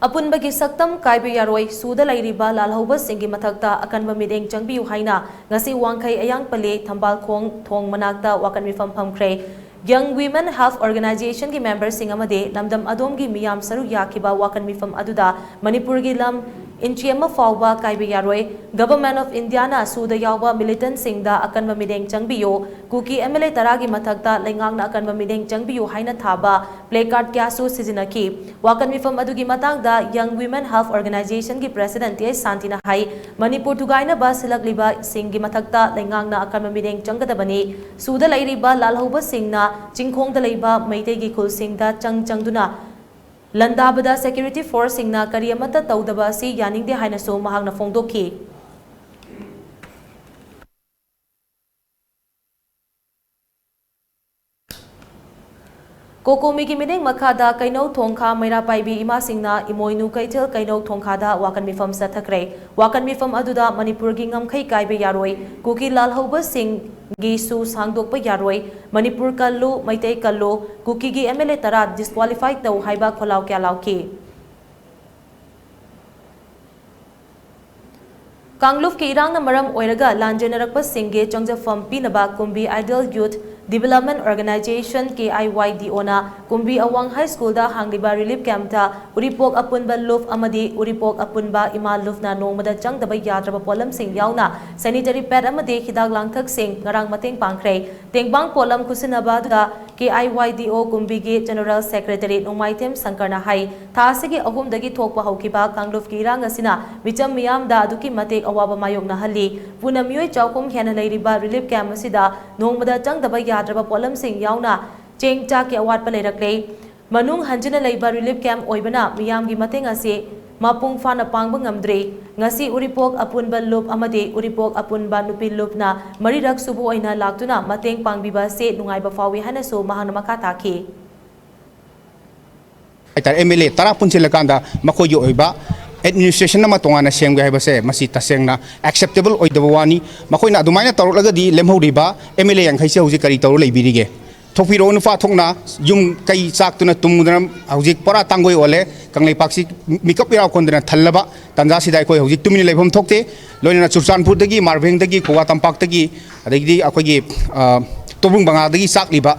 ꯑꯄꯨꯟꯕꯒꯤ ꯁꯛꯇꯝ ꯀꯥꯏꯕ ꯌꯥꯔꯣꯏ, ꯁꯨꯗ ꯂꯩꯔꯤꯕ ꯂꯥꯜꯍꯧꯕꯁꯤꯡꯒꯤ ꯃꯊꯛꯇ ꯑꯀꯟꯕ ꯃꯤꯠꯌꯦꯡ ꯆꯪꯕꯤꯌꯨ ꯍꯥꯏꯅ ꯉꯁꯤ ꯋꯥꯡꯈꯩ, ꯑꯌꯥꯡꯄꯜꯂꯤ, ꯊꯝꯕꯥꯜꯈꯣꯡ ꯊꯣꯡ ꯃꯅꯥꯛꯇ ꯋꯥꯀꯠ ꯃꯤꯐꯝ ꯐꯝꯈ꯭ꯔꯦ꯫ Young Women Health Organizationꯒꯤ memberꯁꯤꯡ ꯑꯃꯗꯤ ꯂꯝꯗꯝ ꯑꯗꯣꯝꯒꯤ ꯃꯤꯌꯥꯝ ꯁꯔꯨꯛ ꯌꯥꯈꯤꯕ ꯋꯥꯀꯠ ꯃꯤꯐꯝ ꯑꯗꯨꯗ ꯃꯅꯤꯄꯨꯔꯒꯤ ꯂꯝ ꯏꯟꯆꯤ ꯑꯃ ꯐꯥꯎꯕ ꯀꯥꯏꯕ ꯌꯥꯔꯣꯏ, Government of Indiaꯅ ꯁꯨꯗ ꯌꯥꯎꯕ militantꯁꯤꯡꯗ ꯑꯀꯟꯕ ꯃꯤꯠꯌꯦꯡ ꯆꯪꯕꯤꯌꯨ, ꯀꯨꯀꯤ M L A ꯇꯔꯥꯒꯤ ꯃꯊꯛꯇ ꯂꯩꯉꯥꯛꯅ ꯑꯀꯟꯕ ꯃꯤꯠꯌꯦꯡ ꯆꯪꯕꯤꯌꯨ ꯍꯥꯏꯅ ꯊꯥꯕ placard ꯀꯌꯥꯁꯨ ꯁꯤꯖꯤꯟꯅꯈꯤ꯫ ꯋꯥꯀꯠ ꯃꯤꯐꯝ ꯑꯗꯨꯒꯤ ꯃꯇꯥꯡꯗ Young Women Health Organizationꯒꯤ President T H ꯁꯥꯟꯇꯤꯅ ꯍꯥꯏ, ꯃꯅꯤꯄꯨꯔ ꯊꯨꯒꯥꯏꯅꯕ ꯁꯤꯜꯂꯛꯂꯤꯕꯁꯤꯡꯒꯤ ꯃꯊꯛꯇ ꯂꯩꯉꯥꯛꯅ ꯑꯀꯟꯕ ꯃꯤꯠꯌꯦꯡ ꯆꯪꯒꯗꯕꯅꯤ꯫ ꯁꯨꯗ ꯂꯩꯔꯤꯕ ꯂꯥꯜꯍꯧꯕꯁꯤꯡꯅ ꯆꯤꯡꯈꯣꯡꯗ ꯂꯩꯕ ꯃꯩꯇꯩꯒꯤ ꯈꯨꯜꯁꯤꯡꯗ ꯆꯪ ꯆꯪꯗꯨꯅ ꯂꯥꯟꯗꯥꯕꯗ security forceꯁꯤꯡꯅ ꯀꯔꯤ ꯑꯃꯠꯇ ꯇꯧꯗꯕ ꯑꯁꯤ ꯌꯥꯅꯤꯡꯗꯦ ꯍꯥꯏꯅꯁꯨ ꯃꯍꯥꯛꯅ ꯐꯣꯡꯗꯣꯛꯈꯤ꯫ ꯀꯣꯀꯣꯃꯤꯒꯤ ꯃꯤꯠꯌꯦꯡ ꯃꯈꯥꯗ ꯀꯩꯅꯧ ꯊꯣꯡꯈꯥ ꯃꯩꯔꯥ ꯄꯥꯏꯕꯤ ꯏꯃꯥꯁꯤꯡꯅ ꯏꯃꯣꯏꯅꯨ ꯀꯩꯊꯦꯜ ꯀꯩꯅꯧ ꯊꯣꯡꯈꯥꯗ ꯋꯥꯀꯠ ꯃꯤꯐꯝ ꯆꯠꯊꯈ꯭ꯔꯦ꯫ ꯋꯥꯀꯠ ꯃꯤꯐꯝ ꯑꯗꯨꯗ ꯃꯅꯤꯄꯨꯔꯒꯤ ꯉꯝꯈꯩ ꯀꯥꯏꯕ ꯌꯥꯔꯣꯏ, ꯀꯨꯀꯤ ꯂꯥꯜꯍꯧꯕꯁꯤꯡꯒꯤ ꯁꯨ ꯁꯥꯡꯗꯣꯛꯄ ꯌꯥꯔꯣꯏ, ꯃꯅꯤꯄꯨꯔ ꯀꯜꯂꯨ, ꯃꯩꯇꯩ ꯀꯜꯂꯨ, ꯀꯨꯀꯤꯒꯤ ꯑꯦꯝ ꯑꯦꯜ ꯑꯦ ꯇꯔꯥ ꯗꯤꯁꯀ꯭ꯋꯥꯂꯤꯐꯥꯏ ꯇꯧ ꯍꯥꯏꯕ ꯈꯣꯜꯂꯥꯎ ꯀꯌꯥ ꯂꯥꯎꯈꯤ꯫ ꯀꯥꯡꯂꯨꯞꯀꯤ ꯏꯔꯥꯡꯅ ꯃꯔꯝ ꯑꯣꯏꯔꯒ ꯂꯥꯟꯖꯦꯟꯅꯔꯛꯄꯁꯤꯡꯒꯤ ꯆꯪꯖꯐꯝ ꯄꯤꯅꯕ ꯀꯨꯝꯕꯤ Ideal Youth Development Organization, K I Y D O, ꯅ ꯀꯨꯝꯕꯤ ꯑꯋꯥꯡ ꯍꯥꯏ ꯁ꯭ꯀꯨꯜꯗ ꯍꯥꯡꯂꯤꯕ ꯔꯤꯂꯤꯐ ꯀꯦꯝꯞꯇ ꯎꯔꯤꯄꯣꯛ ꯑꯄꯨꯟꯕ ꯂꯨꯞ ꯑꯃꯗꯤ ꯎꯔꯤꯄꯣꯛ ꯑꯄꯨꯟꯕ ꯏꯃꯥ ꯂꯨꯞꯅ ꯅꯣꯡꯃꯗ ꯆꯪꯗꯕ ꯌꯥꯗ꯭ꯔꯕ ꯄꯣꯠꯂꯝꯁꯤꯡ ꯌꯥꯎꯅ ꯁꯦꯅꯤꯇꯔꯤ ꯄꯦꯗ ꯑꯃꯗꯤ ꯍꯤꯗꯥꯛ ꯂꯥꯡꯊꯛꯁꯤꯡ ꯉꯔꯥꯡ ꯃꯇꯦꯡ ꯄꯥꯡꯈ꯭ꯔꯦ꯫ ꯇꯦꯡꯕꯥꯡ ꯄꯣꯠꯂꯝ ꯈꯨꯠꯁꯤꯟꯅꯕ ꯑꯗꯨꯗ K I Y D O ꯀꯨꯝꯕꯤꯒꯤ ꯖꯦꯅꯔꯦꯜ ꯁꯦꯀ꯭ꯔꯦꯇꯔꯤ ꯅꯣꯡꯃꯥꯏꯊꯦꯝ ꯁꯪꯀꯔꯅ ꯍꯥꯏ, ꯊꯥ ꯑꯁꯤꯒꯤ ꯑꯍꯨꯝꯗꯒꯤ ꯊꯣꯛꯄ ꯍꯧꯈꯤꯕ ꯀꯥꯡꯂꯨꯞꯀꯤ ꯏꯔꯥꯡ ꯑꯁꯤꯅ ꯃꯤꯆꯝ ꯃꯤꯌꯥꯝꯗ ꯑꯗꯨꯛꯀꯤ ꯃꯇꯤꯛ ꯑꯋꯥꯕ ꯃꯥꯌꯣꯛꯅꯍꯜꯂꯤ꯫ ꯄꯨꯟꯅ ꯃꯤꯑꯣꯏ ꯆꯍꯨꯝ ꯍꯦꯟꯅ ꯂꯩꯔꯤꯕ ꯔꯤꯂꯤꯐ ꯀꯦꯝꯞ ꯑꯁꯤꯗ ꯅꯣꯡꯃꯗ ꯆꯪꯗꯕ ꯌꯥꯗ꯭ꯔꯕ ꯄꯣꯠꯂꯝꯁꯤꯡ ꯌꯥꯎꯅ ꯆꯦꯡ ꯆꯥꯛꯀꯤ ꯑꯋꯥꯠꯄ ꯂꯩꯔꯛꯂꯦ꯫ ꯃꯅꯨꯡ ꯍꯟꯖꯤꯟꯅ ꯂꯩꯕ ꯔꯤꯂꯤꯐ ꯀꯦꯝꯞ ꯑꯣꯏꯕꯅ ꯃꯤꯌꯥꯝꯒꯤ ꯃꯇꯦꯡ ꯑꯁꯤ ꯃꯄꯨꯡ ꯐꯥꯅ ꯄꯥꯡꯕ ꯉꯝꯗ꯭ꯔꯤ꯫ ꯉꯁꯤ ꯎꯔꯤꯄꯣꯛ ꯑꯄꯨꯟꯕ ꯂꯨꯞ ꯑꯃꯗꯤ ꯎꯔꯤꯄꯣꯛ ꯑꯄꯨꯟꯕ ꯅꯨꯄꯤ ꯂꯨꯞꯅ ꯃꯔꯤꯔꯛ ꯁꯨꯕ ꯑꯣꯏꯅ ꯂꯥꯛꯇꯨꯅ ꯃꯇꯦꯡ ꯄꯥꯡꯕꯤꯕ ꯑꯁꯤ ꯅꯨꯡꯉꯥꯏꯕ ꯐꯥꯎꯏ ꯍꯥꯏꯅꯁꯨ ꯃꯍꯥꯛꯅ ꯃꯈꯥ ꯇꯥꯈꯤ꯫ ꯍꯥꯏꯇꯥꯔꯦ, ꯑꯦꯝ ꯑꯦꯜ ꯑꯦ ꯇꯔꯥ ꯄꯨꯟꯁꯤꯜꯂꯀꯥꯟꯗ ꯃꯈꯣꯏꯒꯤ ꯑꯣꯏꯕ ꯑꯦꯗꯃꯤꯅꯤꯁꯇ꯭ꯔꯦꯁꯟ ꯑꯃ ꯇꯣꯉꯥꯟꯅ ꯁꯦꯝꯒꯦ ꯍꯥꯏꯕꯁꯦ ꯃꯁꯤ ꯇꯁꯦꯡꯅ ꯑꯦꯛꯁꯦꯞꯇꯦꯕꯜ ꯑꯣꯏꯗꯕ ꯋꯥꯅꯤ꯫ ꯃꯈꯣꯏꯅ ꯑꯗꯨꯃꯥꯏꯅ ꯇꯧꯔꯛꯂꯒꯗꯤ ꯂꯦꯝꯍꯧꯔꯤꯕ ꯑꯦꯝ ꯑꯦꯜ ꯑꯦ ꯌꯥꯡꯈꯩꯁꯦ ꯍꯧꯖꯤꯛ ꯀꯔꯤ ꯇꯧꯔ ꯂꯩꯕꯤꯔꯤꯒꯦ? ꯊꯣꯛꯄꯤꯔꯛꯑꯣ, ꯅꯨꯄꯥ ꯊꯣꯛꯅ ꯌꯨꯝ ꯀꯩ ꯆꯥꯛꯇꯨꯅ ꯇꯨꯝꯗꯅ ꯍꯧꯖꯤꯛ ꯄꯨꯔꯥ ꯇꯥꯡꯒꯣꯏ ꯑꯣꯜꯂꯦ꯫ ꯀꯪꯂꯩꯄꯥꯛꯁꯤ ꯃꯤꯀꯞ ꯏꯔꯥꯎ ꯈꯣꯟꯗꯅ ꯊꯜꯂꯕ ꯇꯥꯟꯖꯥꯁꯤꯗ ꯑꯩꯈꯣꯏ ꯍꯧꯖꯤꯛ ꯇꯨꯃꯤꯟꯅ ꯂꯩꯐꯝ ꯊꯣꯛꯇꯦ꯫ ꯂꯣꯏꯅꯅ ꯆꯨꯔꯆꯥꯟꯄꯨꯔꯗꯒꯤ, ꯃꯥꯔꯕꯦꯡꯗꯒꯤ, ꯈꯨꯒꯥ ꯇꯝꯄꯥꯛꯇꯒꯤ, ꯑꯗꯒꯤꯗꯤ ꯑꯩꯈꯣꯏꯒꯤ, ꯑ, ꯇꯣꯕꯨꯡ ꯕꯉꯥꯗꯒꯤ ꯆꯥꯛꯂꯤꯕ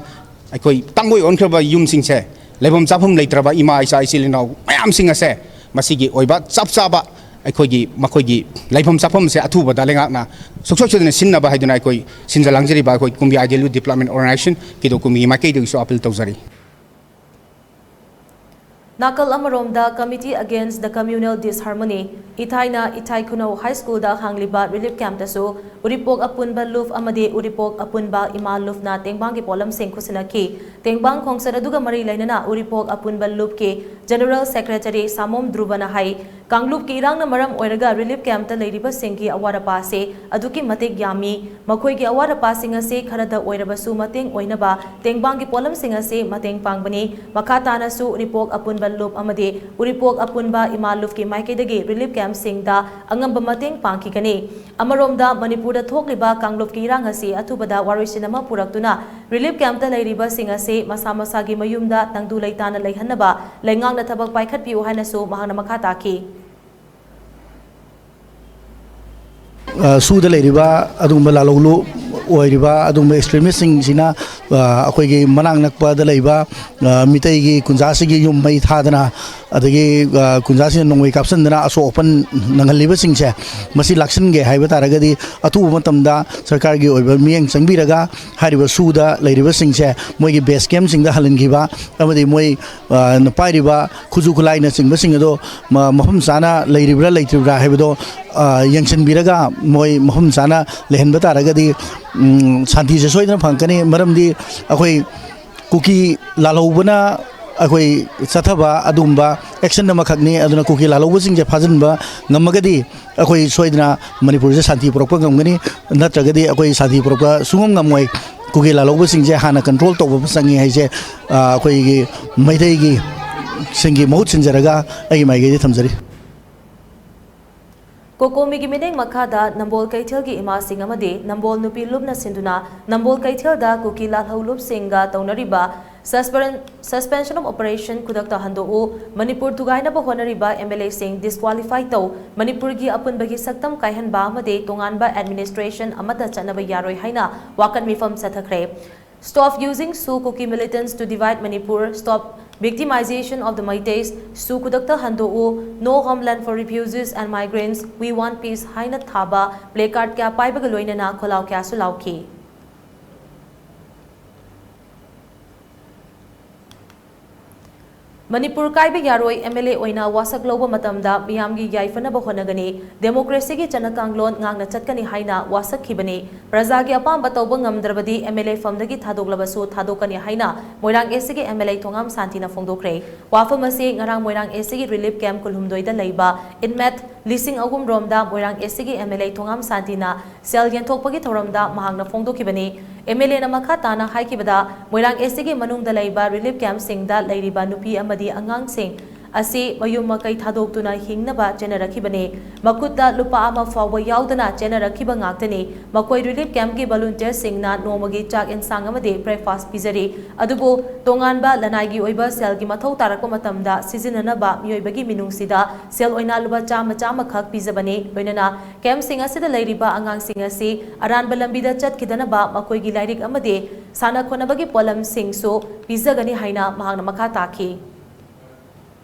ꯑꯩꯈꯣꯏ ꯇꯥꯡꯒꯣꯏ ꯑꯣꯟꯈ꯭ꯔꯕ ꯌꯨꯝꯁꯤꯡꯁꯦ, ꯂꯩꯐꯝ ꯆꯥꯐꯝ ꯂꯩꯇ꯭ꯔꯕ ꯏꯃꯥ, ꯏꯆꯥ, ꯏꯆꯤꯜ ꯏꯅꯥꯎ ꯃꯌꯥꯝꯁꯤꯡ ꯑꯁꯦ ꯃꯁꯤꯒꯤ ꯑꯣꯏꯕ ꯆꯞ ꯆꯥꯕ ꯑꯩꯈꯣꯏꯒꯤ, ꯃꯈꯣꯏꯒꯤ ꯂꯩꯐꯝ ꯆꯥꯐꯝꯁꯦ ꯑꯊꯨꯕꯗ ꯂꯩꯉꯥꯛꯅ ꯁꯨꯡꯁꯣꯏ ꯁꯣꯏꯗꯅ ꯁꯤꯟꯅꯕ ꯍꯥꯏꯗꯨꯅ ꯑꯩꯈꯣꯏ ꯁꯤꯟꯖ ꯂꯥꯡꯖꯔꯤꯕ ꯑꯩꯈꯣꯏ Kumbi Ideal Youth Development Organization ꯀꯤꯗꯣ ꯀꯨꯝꯕꯤꯒꯤ ꯃꯥꯏꯀꯩꯗꯒꯤꯁꯨ ꯑꯥꯄꯤꯜ ꯇꯧꯖꯔꯤ꯫ ꯅꯥꯀꯜ ꯑꯃꯔꯣꯝꯗ, Committee Against the Communal Disharmony, ꯏꯊꯥꯏꯅ ꯏꯊꯥꯏ ꯈꯨꯅꯧ ꯍꯥꯏ ꯁ꯭ꯀꯨꯜꯗ ꯍꯥꯡꯂꯤꯕ ꯔꯤꯂꯤꯐ ꯀꯦꯝꯞꯇꯁꯨ ꯎꯔꯤꯄꯣꯛ ꯑꯄꯨꯟꯕ ꯂꯨꯞ ꯑꯃꯗꯤ ꯎꯔꯤꯄꯣꯛ ꯑꯄꯨꯟꯕ ꯏꯃꯥ ꯂꯨꯞꯅ ꯇꯦꯡꯕꯥꯡꯒꯤ ꯄꯣꯠꯂꯝꯁꯤꯡ ꯈꯨꯠꯁꯤꯟꯅꯈꯤ꯫ ꯇꯦꯡꯕꯥꯡ ꯈꯣꯡꯆꯠ ꯑꯗꯨꯒ ꯃꯔꯤ ꯂꯩꯅꯅ ꯎꯔꯤꯄꯣꯛ ꯑꯄꯨꯟꯕ ꯂꯨꯞꯀꯤ General Secretary ꯁꯥꯃꯣꯝ ꯙ꯭ꯔꯨꯕꯅ ꯍꯥꯏ, ꯀꯥꯡꯂꯨꯞꯀꯤ ꯏꯔꯥꯡꯅ ꯃꯔꯝ ꯑꯣꯏꯔꯒ relief camp ꯇ ꯂꯩꯔꯤꯕꯁꯤꯡꯒꯤ ꯑꯋꯥꯠ ꯑꯄꯥꯁꯦ ꯑꯗꯨꯛꯀꯤ ꯃꯇꯤꯛ ꯌꯥꯝꯃꯤ꯫ ꯃꯈꯣꯏꯒꯤ ꯑꯋꯥꯠ ꯑꯄꯥꯁꯤꯡ ꯑꯁꯤ ꯈꯔꯗ ꯑꯣꯏꯔꯕꯁꯨ ꯃꯇꯦꯡ ꯑꯣꯏꯅꯕ ꯇꯦꯡꯕꯥꯡꯒꯤ ꯄꯣꯠꯂꯝꯁꯤꯡ ꯑꯁꯤ ꯃꯇꯦꯡ ꯄꯥꯡꯕꯅꯤ꯫ ꯃꯈꯥ ꯇꯥꯅꯁꯨ ꯎꯔꯤꯄꯣꯛ ꯑꯄꯨꯟꯕ ꯂꯨꯞ ꯑꯃꯗꯤ ꯎꯔꯤꯄꯣꯛ ꯑꯄꯨꯟꯕ ꯏꯃꯥ ꯂꯨꯞꯀꯤ ꯃꯥꯏꯀꯩꯗꯒꯤ relief camp ꯁꯤꯡꯗ ꯑꯉꯝꯕ ꯃꯇꯦꯡ ꯄꯥꯡꯈꯤꯒꯅꯤ꯫ ꯑꯃꯔꯣꯝꯗ, ꯃꯅꯤꯄꯨꯔꯗ ꯊꯣꯛꯂꯤꯕ ꯀꯥꯡꯂꯨꯞꯀꯤ ꯏꯔꯥꯡ ꯑꯁꯤ ꯑꯊꯨꯕꯗ ꯋꯥꯔꯣꯏꯁꯤꯟ ꯑꯃ ꯄꯨꯔꯛꯇꯨꯅ relief camp ꯇ ꯂꯩꯔꯤꯕꯁꯤꯡ ꯑꯁꯤ ꯃꯁꯥ ꯃꯁꯥꯒꯤ ꯃꯌꯨꯝꯗ ꯇꯪꯗꯨ ꯂꯩꯇꯥꯅ ꯂꯩꯍꯟꯅꯕ ꯂꯩꯉꯥꯛꯅ ꯊꯕꯛ ꯄꯥꯏꯈꯠꯄꯤꯌꯨ ꯍꯥꯏꯅꯁꯨ ꯃꯍꯥꯛꯅ ꯃꯈꯥ ꯇꯥꯈꯤ꯫ ꯑ, ꯁꯨꯗ ꯂꯩꯔꯤꯕ ꯑꯗꯨꯒꯨꯝꯕ ꯂꯥꯂꯧꯂꯨꯞ ꯑꯣꯏꯔꯤꯕ ꯑꯗꯨꯒꯨꯝꯕ extremist ꯁꯤꯡꯁꯤꯅ, ꯑ, ꯑꯩꯈꯣꯏꯒꯤ ꯃꯅꯥꯛ ꯅꯛꯄꯗ ꯂꯩꯕ, ꯑ, ꯃꯤꯇꯩꯒꯤ ꯀꯨꯟꯖꯥꯁꯤꯒꯤ ꯌꯨꯝ ꯃꯩ ꯊꯥꯗꯅ, ꯑꯗꯒꯤ, ꯑ, ꯀꯨꯟꯖꯥꯁꯤꯡꯅ ꯅꯣꯡꯃꯩ ꯀꯥꯞꯁꯤꯟꯗꯅ ꯑꯁꯣꯛ ꯑꯄꯟ ꯅꯪꯍꯜꯂꯤꯕꯁꯤꯡꯁꯦ, ꯃꯁꯤ ꯂꯥꯛꯁꯤꯟꯒꯦ ꯍꯥꯏꯕ ꯇꯥꯔꯒꯗꯤ, ꯑꯊꯨꯕ ꯃꯇꯝꯗ ꯁꯔꯀꯥꯔꯒꯤ ꯑꯣꯏꯕ ꯃꯤꯠꯌꯦꯡ ꯆꯪꯕꯤꯔꯒ ꯍꯥꯏꯔꯤꯕ ꯁꯨꯗ ꯂꯩꯔꯤꯕꯁꯤꯡꯁꯦ ꯃꯣꯏꯒꯤ base camp ꯁꯤꯡꯗ ꯍꯜꯍꯟꯈꯤꯕ ꯑꯃꯗꯤ ꯃꯣꯏ, ꯑ, ꯄꯥꯏꯔꯤꯕ ꯈꯨꯠꯁꯨ ꯈꯨꯠꯂꯥꯏꯅꯆꯤꯡꯕꯁꯤꯡ ꯑꯗꯣ ꯃ-, ꯃꯐꯝ ꯆꯥꯅ ꯂꯩꯔꯤꯕ꯭ꯔꯥ ꯂꯩꯇ꯭ꯔꯤꯕ꯭ꯔꯥ ꯍꯥꯏꯕꯗꯣ, ꯑ, ꯌꯦꯡꯁꯤꯟꯕꯤꯔꯒ ꯃꯣꯏ ꯃꯐꯝ ꯆꯥꯅ ꯂꯩꯍꯟꯕ ꯇꯥꯔꯒꯗꯤ, ꯎꯝ, ꯁꯥꯟꯇꯤꯁꯦ ꯁꯣꯏꯗꯅ ꯐꯪꯉꯛꯀꯅꯤ꯫ ꯃꯔꯝꯗꯤ ꯑꯩꯈꯣꯏ ꯀꯨꯀꯤ ꯂꯥꯜꯍꯧꯕꯅ ꯑꯩꯈꯣꯏ ꯆꯠꯊꯕ ꯑꯗꯨꯒꯨꯝꯕ action ꯑꯃꯈꯛꯅꯤ꯫ ꯑꯗꯨꯅ ꯀꯨꯀꯤ ꯂꯥꯜꯍꯧꯕꯁꯤꯡꯁꯦ ꯐꯥꯖꯤꯟꯕ ꯉꯝꯃꯒꯗꯤ ꯑꯩꯈꯣꯏ ꯁꯣꯏꯗꯅ ꯃꯅꯤꯄꯨꯔꯁꯦ ꯁꯥꯟꯇꯤ ꯄꯨꯔꯛꯄ ꯉꯝꯒꯅꯤ, ꯅꯠꯇ꯭ꯔꯒꯗꯤ ꯑꯩꯈꯣꯏ ꯁꯥꯟꯇꯤ ꯄꯨꯔꯛꯄ ꯁꯨꯡꯉꯝ ꯉꯝꯃꯣꯏ꯫ ꯀꯨꯀꯤ ꯂꯥꯜꯍꯧꯕꯁꯤꯡꯁꯦ ꯍꯥꯟꯅ control ꯇꯧꯕ ꯑꯃ ꯆꯪꯉꯤ ꯍꯥꯏꯁꯦ, ꯑ, ꯑꯩꯈꯣꯏꯒꯤ ꯃꯩꯇꯩꯒꯤ ꯁꯤꯡꯒꯤ ꯃꯍꯨꯠ ꯁꯤꯟꯖꯔꯒ ꯑꯩꯒꯤ ꯃꯥꯏꯀꯩꯗꯒꯤ ꯊꯝꯖꯔꯤ꯫ ꯀꯣꯀꯣꯃꯤꯒꯤ ꯃꯤꯠꯌꯦꯡ ꯃꯈꯥꯗ ꯅꯝꯕꯣꯜ ꯀꯩꯊꯦꯜꯒꯤ ꯏꯃꯥꯁꯤꯡ ꯑꯃꯗꯤ ꯅꯝꯕꯣꯜ ꯅꯨꯄꯤ ꯂꯨꯞꯅ ꯁꯤꯟꯗꯨꯅ ꯅꯝꯕꯣꯜ ꯀꯩꯊꯦꯜꯗ ꯀꯨꯀꯤ ꯂꯥꯜꯍꯧ ꯂꯨꯞꯁꯤꯡꯒ ꯇꯧꯅꯔꯤꯕ suspension of operation ꯈꯨꯗꯛꯇ ꯍꯟꯗꯣꯛꯎ, ꯃꯅꯤꯄꯨꯔ ꯊꯨꯒꯥꯏꯅꯕ ꯍꯣꯠꯅꯔꯤꯕ MLA ꯁꯤꯡ disqualify ꯇꯧ, ꯃꯅꯤꯄꯨꯔꯒꯤ ꯑꯄꯨꯟꯕꯒꯤ ꯁꯛꯇꯝ ꯀꯥꯏꯍꯟꯕ ꯑꯃꯗꯤ ꯇꯣꯉꯥꯟꯕ administration ꯑꯃꯠꯇ ꯆꯠꯅꯕ ꯌꯥꯔꯣꯏ ꯍꯥꯏꯅ ꯋꯥꯀꯠ ꯃꯤꯐꯝ ꯆꯠꯊꯈ꯭ꯔꯦ꯫ Stop using SoO Kuki militants to divide Manipur, stop victimization of the Meiteis, SoO ꯈꯨꯗꯛꯇ ꯍꯟꯗꯣꯛꯎ, No homeland for refugees and migrants, we want peace ꯍꯥꯏꯅ ꯊꯥꯕ placard ꯀꯌꯥ ꯄꯥꯏꯕꯒ ꯂꯣꯏꯅꯅ ꯈꯣꯜꯂꯥꯎ ꯀꯌꯥꯁꯨ ꯂꯥꯎꯈꯤ꯫ ꯃꯅꯤꯄꯨꯔ ꯀꯥꯏꯕ ꯌꯥꯔꯣꯏ, ꯑꯦꯝ ꯑꯦꯜ ꯑꯦ ꯑꯣꯏꯅ ꯋꯥꯁꯛ ꯂꯧꯕ ꯃꯇꯝꯗ ꯃꯤꯌꯥꯝꯒꯤ ꯌꯥꯏꯐꯅꯕ ꯍꯣꯠꯅꯒꯅꯤ, ꯗꯦꯃꯣꯀ꯭ꯔꯦꯁꯤꯒꯤ ꯆꯠꯅ ꯀꯥꯡꯂꯣꯟ ꯉꯥꯛꯅ ꯆꯠꯀꯅꯤ ꯍꯥꯏꯅ ꯋꯥꯁꯛꯈꯤꯕꯅꯤ꯫ ꯄ꯭ꯔꯖꯥꯒꯤ ꯑꯄꯥꯝꯕ ꯇꯧꯕ ꯉꯝꯗ꯭ꯔꯕꯗꯤ ꯑꯦꯝ ꯑꯦꯜ ꯑꯦ ꯐꯝꯗꯒꯤ ꯊꯥꯗꯣꯛꯂꯕꯁꯨ ꯊꯥꯗꯣꯛꯀꯅꯤ ꯍꯥꯏꯅ ꯃꯣꯏꯔꯥꯡ ꯑꯦꯁ ꯁꯤꯒꯤ ꯑꯦꯝ ꯑꯦꯜ ꯑꯦ ꯊꯣꯉꯥꯝ ꯁꯥꯟꯇꯤꯅ ꯐꯣꯡꯗꯣꯛꯈ꯭ꯔꯦ꯫ ꯋꯥꯐꯝ ꯑꯁꯤ ꯉꯔꯥꯡ ꯃꯣꯏꯔꯥꯡ ꯑꯦꯁ ꯁꯤꯒꯤ ꯔꯤꯂꯤꯐ ꯀꯦꯝꯞ ꯀꯨꯟꯍꯨꯝꯗꯣꯏꯗ ꯂꯩꯕ ꯏꯟꯃꯦꯠ ꯂꯤꯁꯤꯡ ꯑꯍꯨꯝ ꯔꯣꯝꯗ ꯃꯣꯏꯔꯥꯡ ꯑꯦꯁ ꯁꯤꯒꯤ ꯑꯦꯝ ꯑꯦꯜ ꯑꯦ ꯊꯣꯉꯥꯝ ꯁꯥꯟꯇꯤꯅ ꯁꯦꯜ ꯌꯦꯟꯊꯣꯛꯄꯒꯤ ꯊꯧꯔꯝꯗ ꯃꯍꯥꯛꯅ ꯐꯣꯡꯗꯣꯛꯈꯤꯕꯅꯤ꯫ ꯑꯦꯝ ꯑꯦꯜ ꯑꯦꯅ ꯃꯈꯥ ꯇꯥꯅ ꯍꯥꯏꯈꯤꯕꯗ, ꯃꯣꯏꯔꯥꯡ ꯑꯦꯁ ꯁꯤꯒꯤ ꯃꯅꯨꯡꯗ ꯂꯩꯕ ꯔꯤꯂꯤꯐ ꯀꯦꯝꯞꯁꯤꯡꯗ ꯂꯩꯔꯤꯕ ꯅꯨꯄꯤ ꯑꯃꯗꯤ ꯑꯉꯥꯡꯁꯤꯡ ꯑꯁꯤ ꯃꯌꯨꯝ ꯃꯀꯩ ꯊꯥꯗꯣꯛꯇꯨꯅ ꯍꯤꯡꯅꯕ ꯆꯦꯟꯅꯔꯛꯈꯤꯕꯅꯤ꯫ ꯃꯈꯨꯠꯇ ꯂꯨꯄꯥ ꯑꯃ ꯐꯥꯎꯕ ꯌꯥꯎꯗꯅ ꯆꯦꯟꯅꯔꯛꯈꯤꯕ ꯉꯥꯛꯇꯅꯤ꯫ ꯃꯈꯣꯏ ꯔꯤꯂꯤꯐ ꯀꯦꯝꯞꯀꯤ ꯚꯣꯂꯨꯟꯇꯤꯌꯔꯁꯤꯡꯅ ꯅꯣꯡꯃꯒꯤ ꯆꯥꯛ ꯏꯟꯁꯥꯡ ꯑꯃꯗꯤ ꯕ꯭ꯔꯦꯛꯐꯥꯁ ꯄꯤꯖꯔꯤ꯫ ꯑꯗꯨꯕꯨ ꯇꯣꯉꯥꯟꯕ ꯂꯅꯥꯏꯒꯤ ꯑꯣꯏꯕ ꯁꯦꯜꯒꯤ ꯃꯊꯧ ꯇꯥꯔꯛꯄ ꯃꯇꯝꯗ ꯁꯤꯖꯤꯟꯅꯅꯕ ꯃꯤꯑꯣꯏꯕꯒꯤ ꯃꯤꯅꯨꯡꯁꯤꯗ ꯁꯦꯜ ꯑꯣꯏꯅ ꯂꯨꯄꯥ ꯆꯥꯝꯃ ꯆꯥꯝꯃꯈꯛ ꯄꯤꯖꯕꯅꯤ꯫ ꯂꯣꯏꯅꯅ ꯀꯦꯝꯞꯁꯤꯡ ꯑꯁꯤꯗ ꯂꯩꯔꯤꯕ ꯑꯉꯥꯡꯁꯤꯡ ꯑꯁꯤ ꯑꯔꯥꯟꯕ ꯂꯝꯕꯤꯗ ꯆꯠꯈꯤꯗꯅꯕ ꯃꯈꯣꯏꯒꯤ ꯂꯥꯏꯔꯤꯛ ꯑꯃꯗꯤ ꯁꯥꯟꯅ ꯈꯣꯠꯅꯕꯒꯤ ꯄꯣꯠꯂꯝꯁꯤꯡꯁꯨ ꯄꯤꯖꯒꯅꯤ ꯍꯥꯏꯅ ꯃꯍꯥꯛꯅ ꯃꯈꯥ ꯇꯥꯈꯤ꯫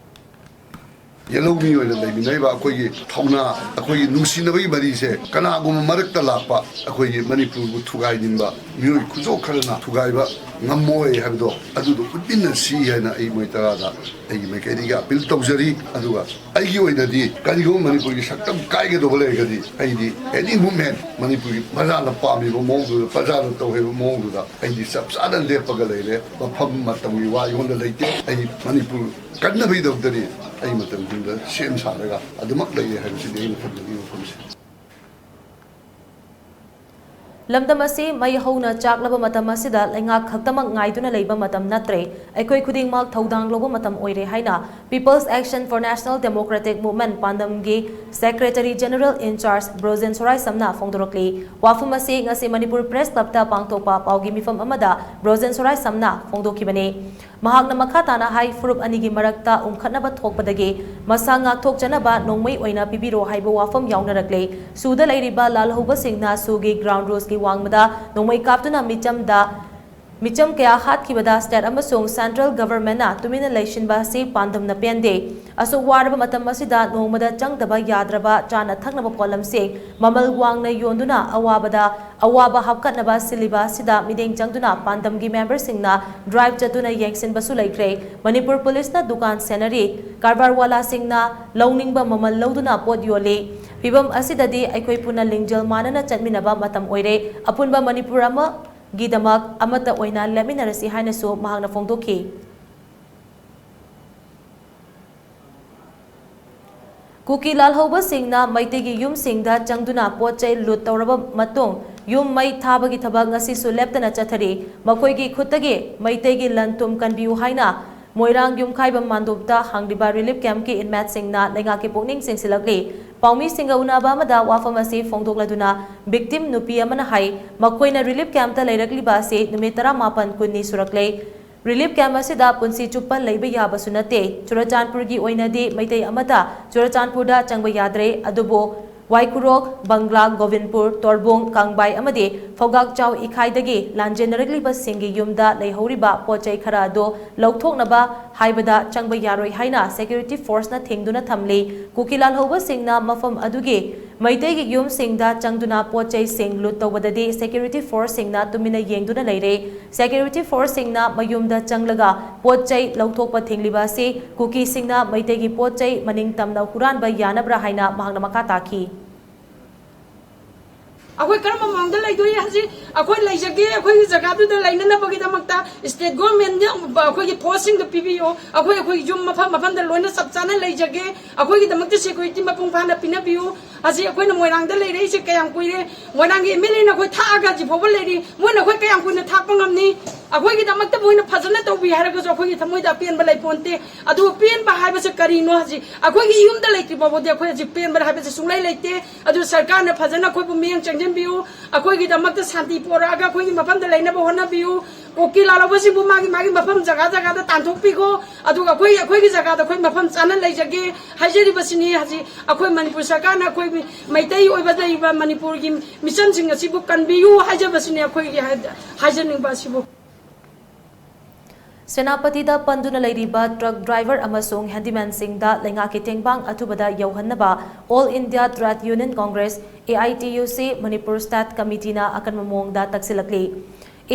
ꯌꯦꯜꯍꯧꯃꯤ ꯑꯣꯏꯅ ꯂꯩꯃꯤꯟꯅꯔꯤꯕ ꯑꯩꯈꯣꯏꯒꯤ ꯊꯧꯅꯥ, ꯑꯩꯈꯣꯏꯒꯤ ꯅꯨꯡꯁꯤꯅꯕꯒꯤ ꯃꯔꯤꯁꯦ ꯀꯅꯥꯒꯨꯝꯕ ꯃꯔꯛꯇ ꯂꯥꯛꯄ ꯑꯩꯈꯣꯏꯒꯤ ꯃꯅꯤꯄꯨꯔꯕꯨ ꯊꯨꯒꯥꯏꯅꯤꯡꯕ ꯃꯤꯑꯣꯏ ꯈꯨꯖꯣꯛ ꯈꯔꯅ ꯊꯨꯒꯥꯏꯕ ꯉꯝꯃꯣꯏ ꯍꯥꯏꯕꯗꯣ ꯑꯗꯨꯗꯣ ꯎꯠꯃꯤꯟꯅꯁꯤ ꯍꯥꯏꯅ ꯑꯩ ꯃꯣꯏ ꯇꯔꯥꯗ ꯑꯩꯒꯤ ꯃꯥꯏꯀꯩꯗꯒꯤ ꯑꯄꯤꯜ ꯇꯧꯖꯔꯤ꯫ ꯑꯗꯨꯒ ꯑꯩꯒꯤ ꯑꯣꯏꯅꯗꯤ ꯀꯔꯤꯒꯨꯝꯕ ꯃꯅꯤꯄꯨꯔꯒꯤ ꯁꯛꯇꯝ ꯀꯥꯏꯒꯗꯧꯕ ꯂꯩꯔꯒꯗꯤ ꯑꯩꯗꯤ ꯑꯦꯅꯤ ꯃꯨꯞꯃꯦꯟ ꯃꯅꯤꯄꯨꯔꯒꯤ ꯄ꯭ꯔꯖꯥꯅ ꯄꯥꯝꯃꯤꯕ ꯃꯑꯣꯡꯗꯨꯗ, ꯄ꯭ꯔꯖꯥꯅ ꯇꯧꯍꯩꯕ ꯃꯑꯣꯡꯗꯨꯗ ꯑꯩꯗꯤ ꯆꯞ ꯆꯥꯅ ꯂꯦꯞꯄꯒ ꯂꯩꯔꯦ꯫ ꯃꯐꯝ ꯃꯇꯝꯒꯤ ꯋꯥ ꯑꯩꯉꯣꯟꯗ ꯂꯩꯇꯦ꯫ ꯑꯩ ꯃꯅꯤꯄꯨꯔ ꯀꯟꯅꯕꯒꯤꯗꯃꯛꯇꯅꯤ ꯑꯩ ꯃꯇꯝ ꯈꯨꯗꯤꯡꯗ ꯁꯦꯝ ꯁꯥꯔꯒ ꯑꯗꯨꯃꯛ ꯂꯩꯔꯦ ꯍꯥꯏꯕꯁꯤꯅꯤ ꯑꯩꯅ ꯊꯝꯖꯅꯤꯡꯕ ꯋꯥꯐꯝꯁꯦ꯫ ꯂꯝꯗꯝ ꯑꯁꯤ ꯃꯩ ꯍꯧꯅ ꯆꯥꯛꯂꯕ ꯃꯇꯝ ꯑꯁꯤꯗ ꯂꯩꯉꯥꯛ ꯈꯛꯇꯃꯛ ꯉꯥꯏꯗꯨꯅ ꯂꯩꯕ ꯃꯇꯝ ꯅꯠꯇ꯭ꯔꯦ꯫ ꯑꯩꯈꯣꯏ ꯈꯨꯗꯤꯡꯃꯛ ꯊꯧꯗꯥꯡ ꯂꯧꯕ ꯃꯇꯝ ꯑꯣꯏꯔꯦ ꯍꯥꯏꯅ People's Action for National Democratic Movement ꯄꯥꯟꯗꯝꯒꯤ Secretary General in Charge Brojen ꯁꯣꯔꯥꯏꯁꯝꯅ ꯐꯣꯡꯗꯣꯔꯛꯂꯤ꯫ ꯋꯥꯐꯝ ꯑꯁꯤ ꯉꯁꯤ ꯃꯅꯤꯄꯨꯔ ꯄ꯭ꯔꯦꯁ ꯀ꯭ꯂꯕꯇ ꯄꯥꯡꯊꯣꯛꯄ ꯄꯥꯎꯒꯤ ꯃꯤꯐꯝ ꯑꯃꯗ ꯕ꯭ꯔꯣꯖꯦꯟ ꯁꯣꯔꯥꯏꯁꯝꯅ ꯐꯣꯡꯗꯣꯛꯈꯤꯕꯅꯤ꯫ ꯃꯍꯥꯛꯅ ꯃꯈꯥ ꯇꯥꯅ ꯍꯥꯏ, ꯐꯨꯔꯨꯞ ꯑꯅꯤꯒꯤ ꯃꯔꯛꯇ ꯎꯪꯈꯠꯅꯕ ꯊꯣꯛꯄꯗꯒꯤ ꯃꯁꯥ ꯉꯥꯛꯊꯣꯛꯆꯅꯕ ꯅꯣꯡꯃꯩ ꯑꯣꯏꯅ ꯄꯤꯕꯤꯔꯣ ꯍꯥꯏꯕ ꯋꯥꯐꯝ ꯌꯥꯎꯅꯔꯛꯂꯦ꯫ ꯁꯨꯗ ꯂꯩꯔꯤꯕ ꯂꯥꯜꯍꯧꯕꯁꯤꯡꯅ ꯁꯨꯒꯤ ꯒ꯭ꯔꯥꯎꯟ ꯔꯨꯜꯁꯀꯤ ꯋꯥꯡꯃꯗ ꯅꯣꯡꯃꯩ ꯀꯥꯞꯇꯨꯅ ꯃꯤꯆꯝꯗ ꯃꯤꯆꯝ ꯀꯌꯥ ꯍꯥꯠꯈꯤꯕꯗ state ꯑꯃꯁꯨꯡ central governmentꯅ ꯇꯨꯃꯤꯟꯅ ꯂꯩꯁꯤꯟꯕ ꯑꯁꯤ ꯄꯥꯟꯗꯝꯅ ꯄꯦꯟꯗꯦ꯫ ꯑꯁꯨꯛ ꯋꯥꯔꯕ ꯃꯇꯝ ꯑꯁꯤꯗ ꯅꯣꯡꯃꯗ ꯆꯪꯗꯕ ꯌꯥꯗ꯭ꯔꯕ ꯆꯥꯅ ꯊꯛꯅꯕ ꯄꯣꯠꯂꯝꯁꯤꯡ ꯃꯃꯜ ꯋꯥꯡꯅ ꯌꯣꯟꯗꯨꯅ ꯑꯋꯥꯕꯗ ꯑꯋꯥꯕ ꯍꯥꯞꯀꯠꯅꯕ ꯁꯤꯜꯂꯤꯕ ꯑꯁꯤꯗ ꯃꯤꯠꯌꯦꯡ ꯆꯪꯗꯨꯅ ꯄꯥꯟꯗꯝꯒꯤ memberꯁꯤꯡꯅ drive ꯆꯠꯇꯨꯅ ꯌꯦꯡꯁꯤꯟꯕꯁꯨ ꯂꯩꯈ꯭ꯔꯦ꯫ ꯃꯅꯤꯄꯨꯔ ꯄꯨꯂꯤꯁꯅ ꯗꯨꯀꯥꯟ ꯁꯦꯟꯅꯔꯤ, ꯀꯔꯕꯥꯔꯋꯥꯂꯥꯁꯤꯡꯅ ꯂꯧꯅꯤꯡꯕ ꯃꯃꯜ ꯂꯧꯗꯨꯅ ꯄꯣꯠ ꯌꯣꯜꯂꯤ꯫ ꯐꯤꯚꯝ ꯑꯁꯤꯗꯗꯤ ꯑꯩꯈꯣꯏ ꯄꯨꯟꯅ ꯂꯤꯡꯖꯦꯜ ꯃꯥꯟꯅꯅ ꯆꯠꯃꯤꯟꯅꯕ ꯃꯇꯝ ꯑꯣꯏꯔꯦ꯫ ꯑꯄꯨꯟꯕ ꯃꯅꯤꯄꯨꯔ ꯑꯃ ꯒꯤꯗꯃꯛ ꯑꯃꯠꯇ ꯑꯣꯏꯅ ꯂꯦꯞꯃꯤꯟꯅꯔꯁꯤ ꯍꯥꯏꯅꯁꯨ ꯃꯍꯥꯛꯅ ꯐꯣꯡꯗꯣꯛꯈꯤ꯫ ꯀꯨꯀꯤ ꯂꯥꯜꯍꯧꯕꯁꯤꯡꯅ ꯃꯩꯇꯩꯒꯤ ꯌꯨꯝꯁꯤꯡꯗ ꯆꯪꯗꯨꯅ ꯄꯣꯠ ꯆꯩ ꯂꯨꯠ ꯇꯧꯔꯕ ꯃꯇꯨꯡ ꯌꯨꯝ ꯃꯩ ꯊꯥꯕꯒꯤ ꯊꯕꯛ ꯉꯁꯤꯁꯨ ꯂꯦꯞꯇꯅ ꯆꯠꯊꯔꯤ꯫ ꯃꯈꯣꯏꯒꯤ ꯈꯨꯠꯇꯒꯤ ꯃꯩꯇꯩꯒꯤ ꯂꯟ ꯊꯨꯝ ꯀꯟꯕꯤꯌꯨ ꯍꯥꯏꯅ ꯃꯣꯏꯔꯥꯡ ꯌꯨꯝꯈꯥꯏꯕꯝ ꯃꯥꯟꯗꯣꯞꯇ ꯍꯥꯡꯂꯤꯕ relief campꯀꯤ inmateꯁꯤꯡꯅ ꯂꯩꯉꯥꯛꯀꯤ ꯄꯨꯛꯅꯤꯡ ꯆꯤꯡꯁꯤꯜꯂꯛꯂꯤ꯫ ꯄꯥꯎꯃꯤꯁꯤꯡꯒ ꯎꯅꯕ ꯑꯃꯗ ꯋꯥꯐꯝ ꯑꯁꯤ ꯐꯣꯡꯗꯣꯛꯂꯗꯨꯅ victim ꯅꯨꯄꯤ ꯑꯃꯅ ꯍꯥꯏ, ꯃꯈꯣꯏꯅ relief campꯇ ꯂꯩꯔꯛꯂꯤꯕ ꯑꯁꯤ ꯅꯨꯃꯤꯠ ꯇꯔꯥꯃꯥꯄꯟ ꯀꯨꯟꯅꯤ ꯁꯨꯔꯛꯂꯦ꯫ Relief camp ꯑꯁꯤꯗ ꯄꯨꯟꯁꯤ ꯆꯨꯞꯄ ꯂꯩꯕ ꯌꯥꯕꯁꯨ ꯅꯠꯇꯦ꯫ ꯆꯨꯔꯆꯥꯟꯄꯨꯔꯒꯤ ꯑꯣꯏꯅꯗꯤ ꯃꯩꯇꯩ ꯑꯃꯠꯇ ꯆꯨꯔꯆꯥꯟꯄꯨꯔꯗ ꯆꯪꯕ ꯌꯥꯗ꯭ꯔꯦ꯫ ꯑꯗꯨꯕꯨ ꯋꯥꯏꯈꯨꯔꯣꯛ, ꯕꯪꯒ꯭ꯂꯥ, ꯒꯣꯕꯤꯟꯄꯨꯔ, ꯇꯣꯔꯕꯨꯡ, ꯀꯥꯡꯕꯥꯏ ꯑꯃꯗꯤ ꯐꯧꯒꯥꯛꯆꯥꯎ ꯏꯈꯥꯏꯗꯒꯤ ꯂꯥꯟꯖꯦꯟꯅꯔꯛꯂꯤꯕꯁꯤꯡꯒꯤ ꯌꯨꯝꯗ ꯂꯩꯍꯧꯔꯤꯕ ꯄꯣꯠ ꯆꯩ ꯈꯔ ꯑꯗꯨ ꯂꯧꯊꯣꯛꯅꯕ ꯍꯥꯏꯕꯗ ꯆꯪꯕ ꯌꯥꯔꯣꯏ ꯍꯥꯏꯅ security forceꯅ ꯊꯤꯡꯗꯨꯅ ꯊꯝꯂꯤ꯫ ꯀꯨꯀꯤ ꯂꯥꯜꯍꯧꯕꯁꯤꯡꯅ ꯃꯐꯝ ꯑꯗꯨꯒꯤ ꯃꯩꯇꯩꯒꯤ ꯌꯨꯝꯁꯤꯡꯗ ꯆꯪꯗꯨꯅ ꯄꯣꯠ ꯆꯩꯁꯤꯡ ꯂꯨꯠ ꯇꯧꯕꯗꯗꯤ security forceꯁꯤꯡꯅ ꯇꯨꯃꯤꯟꯅ ꯌꯦꯡꯗꯨꯅ ꯂꯩꯔꯦ꯫ Security forceꯁꯤꯡꯅ ꯃꯌꯨꯝꯗ ꯆꯪꯂꯒ ꯄꯣꯠ ꯆꯩ ꯂꯧꯊꯣꯛꯄ ꯊꯤꯡꯂꯤꯕ ꯑꯁꯤ ꯀꯨꯀꯤꯁꯤꯡꯅ ꯃꯩꯇꯩꯒꯤ ꯄꯣꯠ ꯆꯩ ꯃꯅꯤꯡ ꯇꯝꯅ ꯍꯨꯔꯥꯟꯕ ꯌꯥꯅꯕ꯭ꯔꯥ ꯍꯥꯏꯅ ꯃꯍꯥꯛꯅ ꯃꯈꯥ ꯇꯥꯈꯤ꯫ ꯑꯩꯈꯣꯏ ꯀꯔꯝꯕ ꯃꯑꯣꯡꯗ ꯂꯩꯗꯣꯏ? ꯍꯧꯖꯤꯛ ꯑꯩꯈꯣꯏ ꯂꯩꯖꯒꯦ, ꯑꯩꯈꯣꯏꯒꯤ ꯖꯒꯥꯗꯨꯗ ꯂꯩꯅꯅꯕꯒꯤꯗꯃꯛꯇ state governmentꯅ ꯑꯩꯈꯣꯏꯒꯤ forceꯁꯤꯡꯗꯨ ꯄꯤꯕꯤꯌꯨ꯫ ꯑꯩꯈꯣꯏ, ꯑꯩꯈꯣꯏꯒꯤ ꯌꯨꯝ ꯃꯐꯝ ꯃꯐꯝꯗ ꯂꯣꯏꯅ ꯆꯞ ꯆꯥꯅ ꯂꯩꯖꯒꯦ꯫ ꯑꯩꯈꯣꯏꯒꯤꯗꯃꯛꯇ security ꯃꯄꯨꯡ ꯐꯥꯅ ꯄꯤꯅꯕꯤꯌꯨ꯫ ꯍꯧꯖꯤꯛ ꯑꯩꯈꯣꯏꯅ ꯃꯣꯏꯔꯥꯡꯗ ꯂꯩꯔꯛꯏꯁꯦ ꯀꯌꯥꯝ ꯀꯨꯏꯔꯦ? ꯃꯣꯏꯔꯥꯡꯒꯤ MLAꯅ ꯑꯩꯈꯣꯏ ꯊꯥꯛꯑꯒ ꯍꯧꯖꯤꯛ ꯐꯥꯎꯕ ꯂꯩꯔꯤ꯫ ꯃꯣꯏꯅ ꯑꯩꯈꯣꯏ ꯀꯌꯥꯝ ꯀꯨꯏꯅ ꯊꯥꯛꯄ ꯉꯝꯅꯤ? ꯑꯩꯈꯣꯏꯒꯤꯗꯃꯛꯇ ꯃꯣꯏꯅ ꯐꯖꯅ ꯇꯧꯕꯤ ꯍꯥꯏꯔꯒꯁꯨ ꯑꯩꯈꯣꯏꯒꯤ ꯊꯃꯣꯏꯗ ꯑꯄꯦꯟꯕ ꯂꯩꯄꯣꯟꯇꯦ꯫ ꯑꯗꯨ ꯄꯦꯟꯕ ꯍꯥꯏꯕꯁꯦ ꯀꯔꯤꯅꯣ? ꯍꯧꯖꯤꯛ ꯑꯩꯈꯣꯏꯒꯤ ꯌꯨꯝꯗ ꯂꯩꯇ꯭ꯔꯤ ꯐꯥꯎꯕꯗꯤ ꯑꯩꯈꯣꯏ ꯍꯧꯖꯤꯛ ꯄꯦꯟꯕ ꯍꯥꯏꯕꯁꯦ ꯁꯨꯡꯂꯩ ꯂꯩꯇꯦ꯫ ꯑꯗꯨ ꯁꯔꯀꯥꯔꯅ ꯐꯖꯅ ꯑꯩꯈꯣꯏꯕꯨ ꯃꯤꯠꯌꯦꯡ ꯆꯪꯁꯤꯟꯕꯤꯌꯨ, ꯑꯩꯈꯣꯏꯒꯤꯗꯃꯛꯇ ꯁꯥꯟꯇꯤ ꯄꯣꯔꯛꯑꯒ ꯑꯩꯈꯣꯏꯒꯤ ꯃꯐꯝꯗ ꯂꯩꯅꯕ ꯍꯣꯠꯅꯕꯤꯌꯨ꯫ ꯀꯨꯀꯤ ꯂꯥꯜꯍꯧꯕꯁꯤꯡꯕꯨ ꯃꯥꯒꯤ ꯃꯥꯒꯤ ꯃꯐꯝ ꯖꯒꯥ ꯖꯒꯥꯗ ꯇꯥꯟꯊꯣꯛꯄꯤꯈꯣ, ꯑꯗꯨꯒ ꯑꯩꯈꯣꯏ, ꯑꯩꯈꯣꯏꯒꯤ ꯖꯒꯥꯗ ꯑꯩꯈꯣꯏ ꯃꯐꯝ ꯆꯥꯅ ꯂꯩꯖꯒꯦ ꯍꯥꯏꯖꯔꯤꯕꯁꯤꯅꯤ꯫ ꯍꯧꯖꯤꯛ ꯑꯩꯈꯣꯏ ꯃꯅꯤꯄꯨꯔ ꯁꯔꯀꯥꯔꯅ ꯑꯩꯈꯣꯏ ꯃꯩꯇꯩ ꯑꯣꯏꯕ ꯂꯩꯔꯤꯕ ꯃꯅꯤꯄꯨꯔꯒꯤ ꯃꯤꯆꯝꯁꯤꯡ ꯑꯁꯤꯕꯨ ꯀꯟꯕꯤꯌꯨ ꯍꯥꯏꯖꯕꯁꯤꯅꯤ ꯑꯩꯈꯣꯏꯒꯤ ꯍꯥꯏ-, ꯍꯥꯏꯖꯅꯤꯡꯕ ꯑꯁꯤꯕꯨ꯫ ꯁꯦꯅꯥꯄꯇꯤꯗ ꯄꯟꯗꯨꯅ ꯂꯩꯔꯤꯕ ꯇ꯭ꯔꯛ ꯗ꯭ꯔꯥꯏꯚꯔ ꯑꯃꯁꯨꯡ ꯍꯦꯟꯗꯤꯃꯦꯟꯁꯤꯡꯗ ꯂꯩꯉꯥꯛꯀꯤ ꯇꯦꯡꯕꯥꯡ ꯑꯊꯨꯕꯗ ꯌꯧꯍꯟꯅꯕ All India Trade Union Congress, A I T U C, Manipur state ꯀꯃꯤꯇꯤꯅ ꯑꯀꯟꯕ ꯃꯑꯣꯡꯗ ꯇꯛꯁꯤꯜꯂꯛꯂꯤ꯫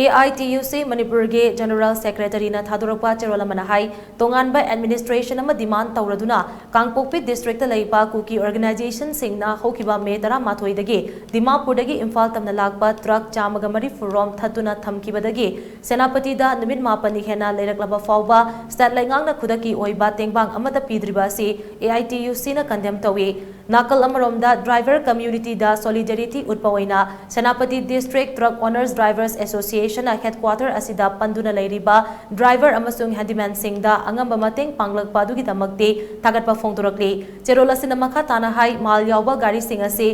A I T U C ꯃꯅꯤꯄꯨꯔꯒꯤ ꯖꯦꯅꯔꯦꯜ ꯁꯦꯀ꯭ꯔꯦꯇꯔꯤꯅ ꯊꯥꯗꯣꯔꯛꯄ ꯆꯦꯔꯣꯜ ꯑꯃꯅ ꯍꯥꯏ, ꯇꯣꯉꯥꯟꯕ ꯑꯦꯗꯃꯤꯅꯤꯁꯇ꯭ꯔꯦꯁꯟ ꯑꯃ ꯗꯤꯃꯥꯟ ꯇꯧꯔꯗꯨꯅ ꯀꯥꯡꯄꯣꯛꯄꯤ ꯗꯤꯁꯇ꯭ꯔꯤꯛꯇ ꯂꯩꯕ ꯀꯨꯀꯤ ꯑꯣꯔꯒꯅꯥꯏꯖꯦꯁꯟꯁꯤꯡꯅ ꯍꯧꯈꯤꯕ ꯃꯦ ꯇꯔꯥꯃꯥꯊꯣꯏꯗꯒꯤ ꯗꯤꯃꯥꯄꯨꯔꯗꯒꯤ ꯏꯝꯐꯥꯜ ꯇꯝꯅ ꯂꯥꯛꯄ ꯇ꯭ꯔꯛ ꯆꯥꯝꯃꯒ ꯃꯔꯤꯐꯨ ꯔꯣꯝ ꯊꯠꯇꯨꯅ ꯊꯝꯈꯤꯕꯗꯒꯤ ꯁꯦꯅꯥꯄꯇꯤꯗ ꯅꯨꯃꯤꯠ ꯃꯥꯄꯟꯅꯤ ꯍꯦꯟꯅ ꯂꯩꯔꯛꯂꯕ ꯐꯥꯎꯕ ꯁ꯭ꯇꯦꯠ ꯂꯩꯉꯥꯛꯅ ꯈꯨꯗꯛꯀꯤ ꯑꯣꯏꯕ ꯇꯦꯡꯕꯥꯡ ꯑꯃꯠꯇ ꯄꯤꯗ꯭ꯔꯤꯕ ꯑꯁꯤ A I T U Cꯅ ꯀꯟꯗꯦꯝ ꯇꯧꯏ꯫ ꯅꯥꯀꯜ ꯑꯃꯔꯣꯝꯗ, ꯗ꯭ꯔꯥꯏꯚꯔ ꯀꯝꯃ꯭ꯌꯨꯅꯤꯇꯤꯗ ꯁꯣꯂꯤꯗꯦꯔꯤꯇꯤ ꯎꯠꯄ ꯑꯣꯏꯅ Senapati district truck owners drivers ꯑꯦꯁꯣꯁꯤꯌꯦꯁꯟꯅ ꯍꯦꯗꯀ꯭ꯋꯥꯇꯔ ꯑꯁꯤꯗ ꯄꯟꯗꯨꯅ ꯂꯩꯔꯤꯕ ꯗ꯭ꯔꯥꯏꯚꯔ ꯑꯃꯁꯨꯡ ꯍꯦꯟꯗꯤꯃꯦꯟꯁꯤꯡꯗ ꯑꯉꯝꯕ ꯃꯇꯦꯡ ꯄꯥꯡꯂꯛꯄ ꯑꯗꯨꯒꯤꯗꯃꯛꯇꯤ ꯊꯥꯒꯠꯄ ꯐꯣꯡꯗꯣꯔꯛꯂꯤ꯫ ꯆꯦꯔꯣꯜ ꯑꯁꯤꯅ ꯃꯈꯥ ꯇꯥꯅ ꯍꯥꯏ, ꯃꯥꯜ ꯌꯥꯎꯕ ꯒꯥꯔꯤꯁꯤꯡ ꯑꯁꯤ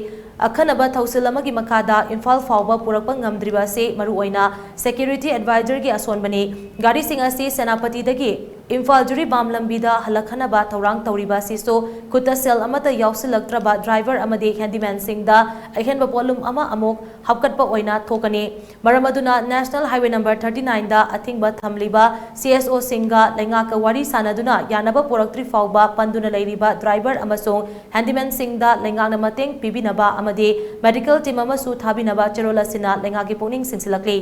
ꯑꯈꯟꯅꯕ ꯊꯧꯁꯤꯜ ꯑꯃꯒꯤ ꯃꯈꯥꯗ ꯏꯝꯐꯥꯜ ꯐꯥꯎꯕ ꯄꯨꯔꯛꯄ ꯉꯝꯗ꯭ꯔꯤꯕ ꯑꯁꯤ ꯃꯔꯨꯑꯣꯏꯅ ꯁꯦꯀ꯭ꯌꯨꯔꯤꯇꯤ ꯑꯦꯗꯚꯥꯏꯖꯔꯒꯤ ꯑꯁꯣꯟꯕꯅꯤ꯫ ꯒꯥꯔꯤꯁꯤꯡ ꯑꯁꯤ ꯁꯦꯅꯥꯄꯇꯤꯗꯒꯤ ꯏꯝꯐꯥꯜ ꯖꯤꯔꯤꯕꯥꯝ ꯂꯝꯕꯤꯗ ꯍꯜꯂꯛꯍꯟꯅꯕ ꯊꯧꯔꯥꯡ ꯇꯧꯔꯤꯕ ꯑꯁꯤꯁꯨ ꯈꯨꯠꯇ ꯁꯦꯜ ꯑꯃꯠꯇ ꯌꯥꯎꯁꯤꯜꯂꯛꯇ꯭ꯔꯕ ꯗ꯭ꯔꯥꯏꯚꯔ ꯑꯃꯗꯤ ꯍꯦꯟꯗꯤꯃꯦꯟꯁꯤꯡꯗ ꯑꯍꯦꯟꯕ ꯄꯣꯠꯂꯨꯝ ꯑꯃ ꯑꯃꯨꯛ ꯍꯥꯞꯀꯠꯄ ꯑꯣꯏꯅ ꯊꯣꯛꯀꯅꯤ꯫ ꯃꯔꯝ ꯑꯗꯨꯅ National Highway number thirty nineꯗ ꯑꯊꯤꯡꯕ ꯊꯝꯂꯤꯕ C S Oꯁꯤꯡꯒ ꯂꯩꯉꯥꯛꯀ ꯋꯥꯔꯤ ꯁꯥꯅꯗꯨꯅ ꯌꯥꯅꯕ ꯄꯨꯔꯛꯇ꯭ꯔꯤ ꯐꯥꯎꯕ ꯄꯟꯗꯨꯅ ꯂꯩꯔꯤꯕ ꯗ꯭ꯔꯥꯏꯚꯔ ꯑꯃꯁꯨꯡ ꯍꯦꯟꯗꯤꯃꯦꯟꯁꯤꯡꯗ ꯂꯩꯉꯥꯛꯅ ꯃꯇꯦꯡ ꯄꯤꯕꯤꯅꯕ ꯑꯃꯗꯤ ꯃꯦꯗꯤꯀꯦꯜ ꯇꯤꯝ ꯑꯃꯁꯨ ꯊꯥꯕꯤꯅꯕ ꯆꯦꯔꯣꯜ ꯑꯁꯤꯅ ꯂꯩꯉꯥꯛꯀꯤ ꯄꯨꯛꯅꯤꯡ ꯆꯤꯡꯁꯤꯜꯂꯛꯂꯤ꯫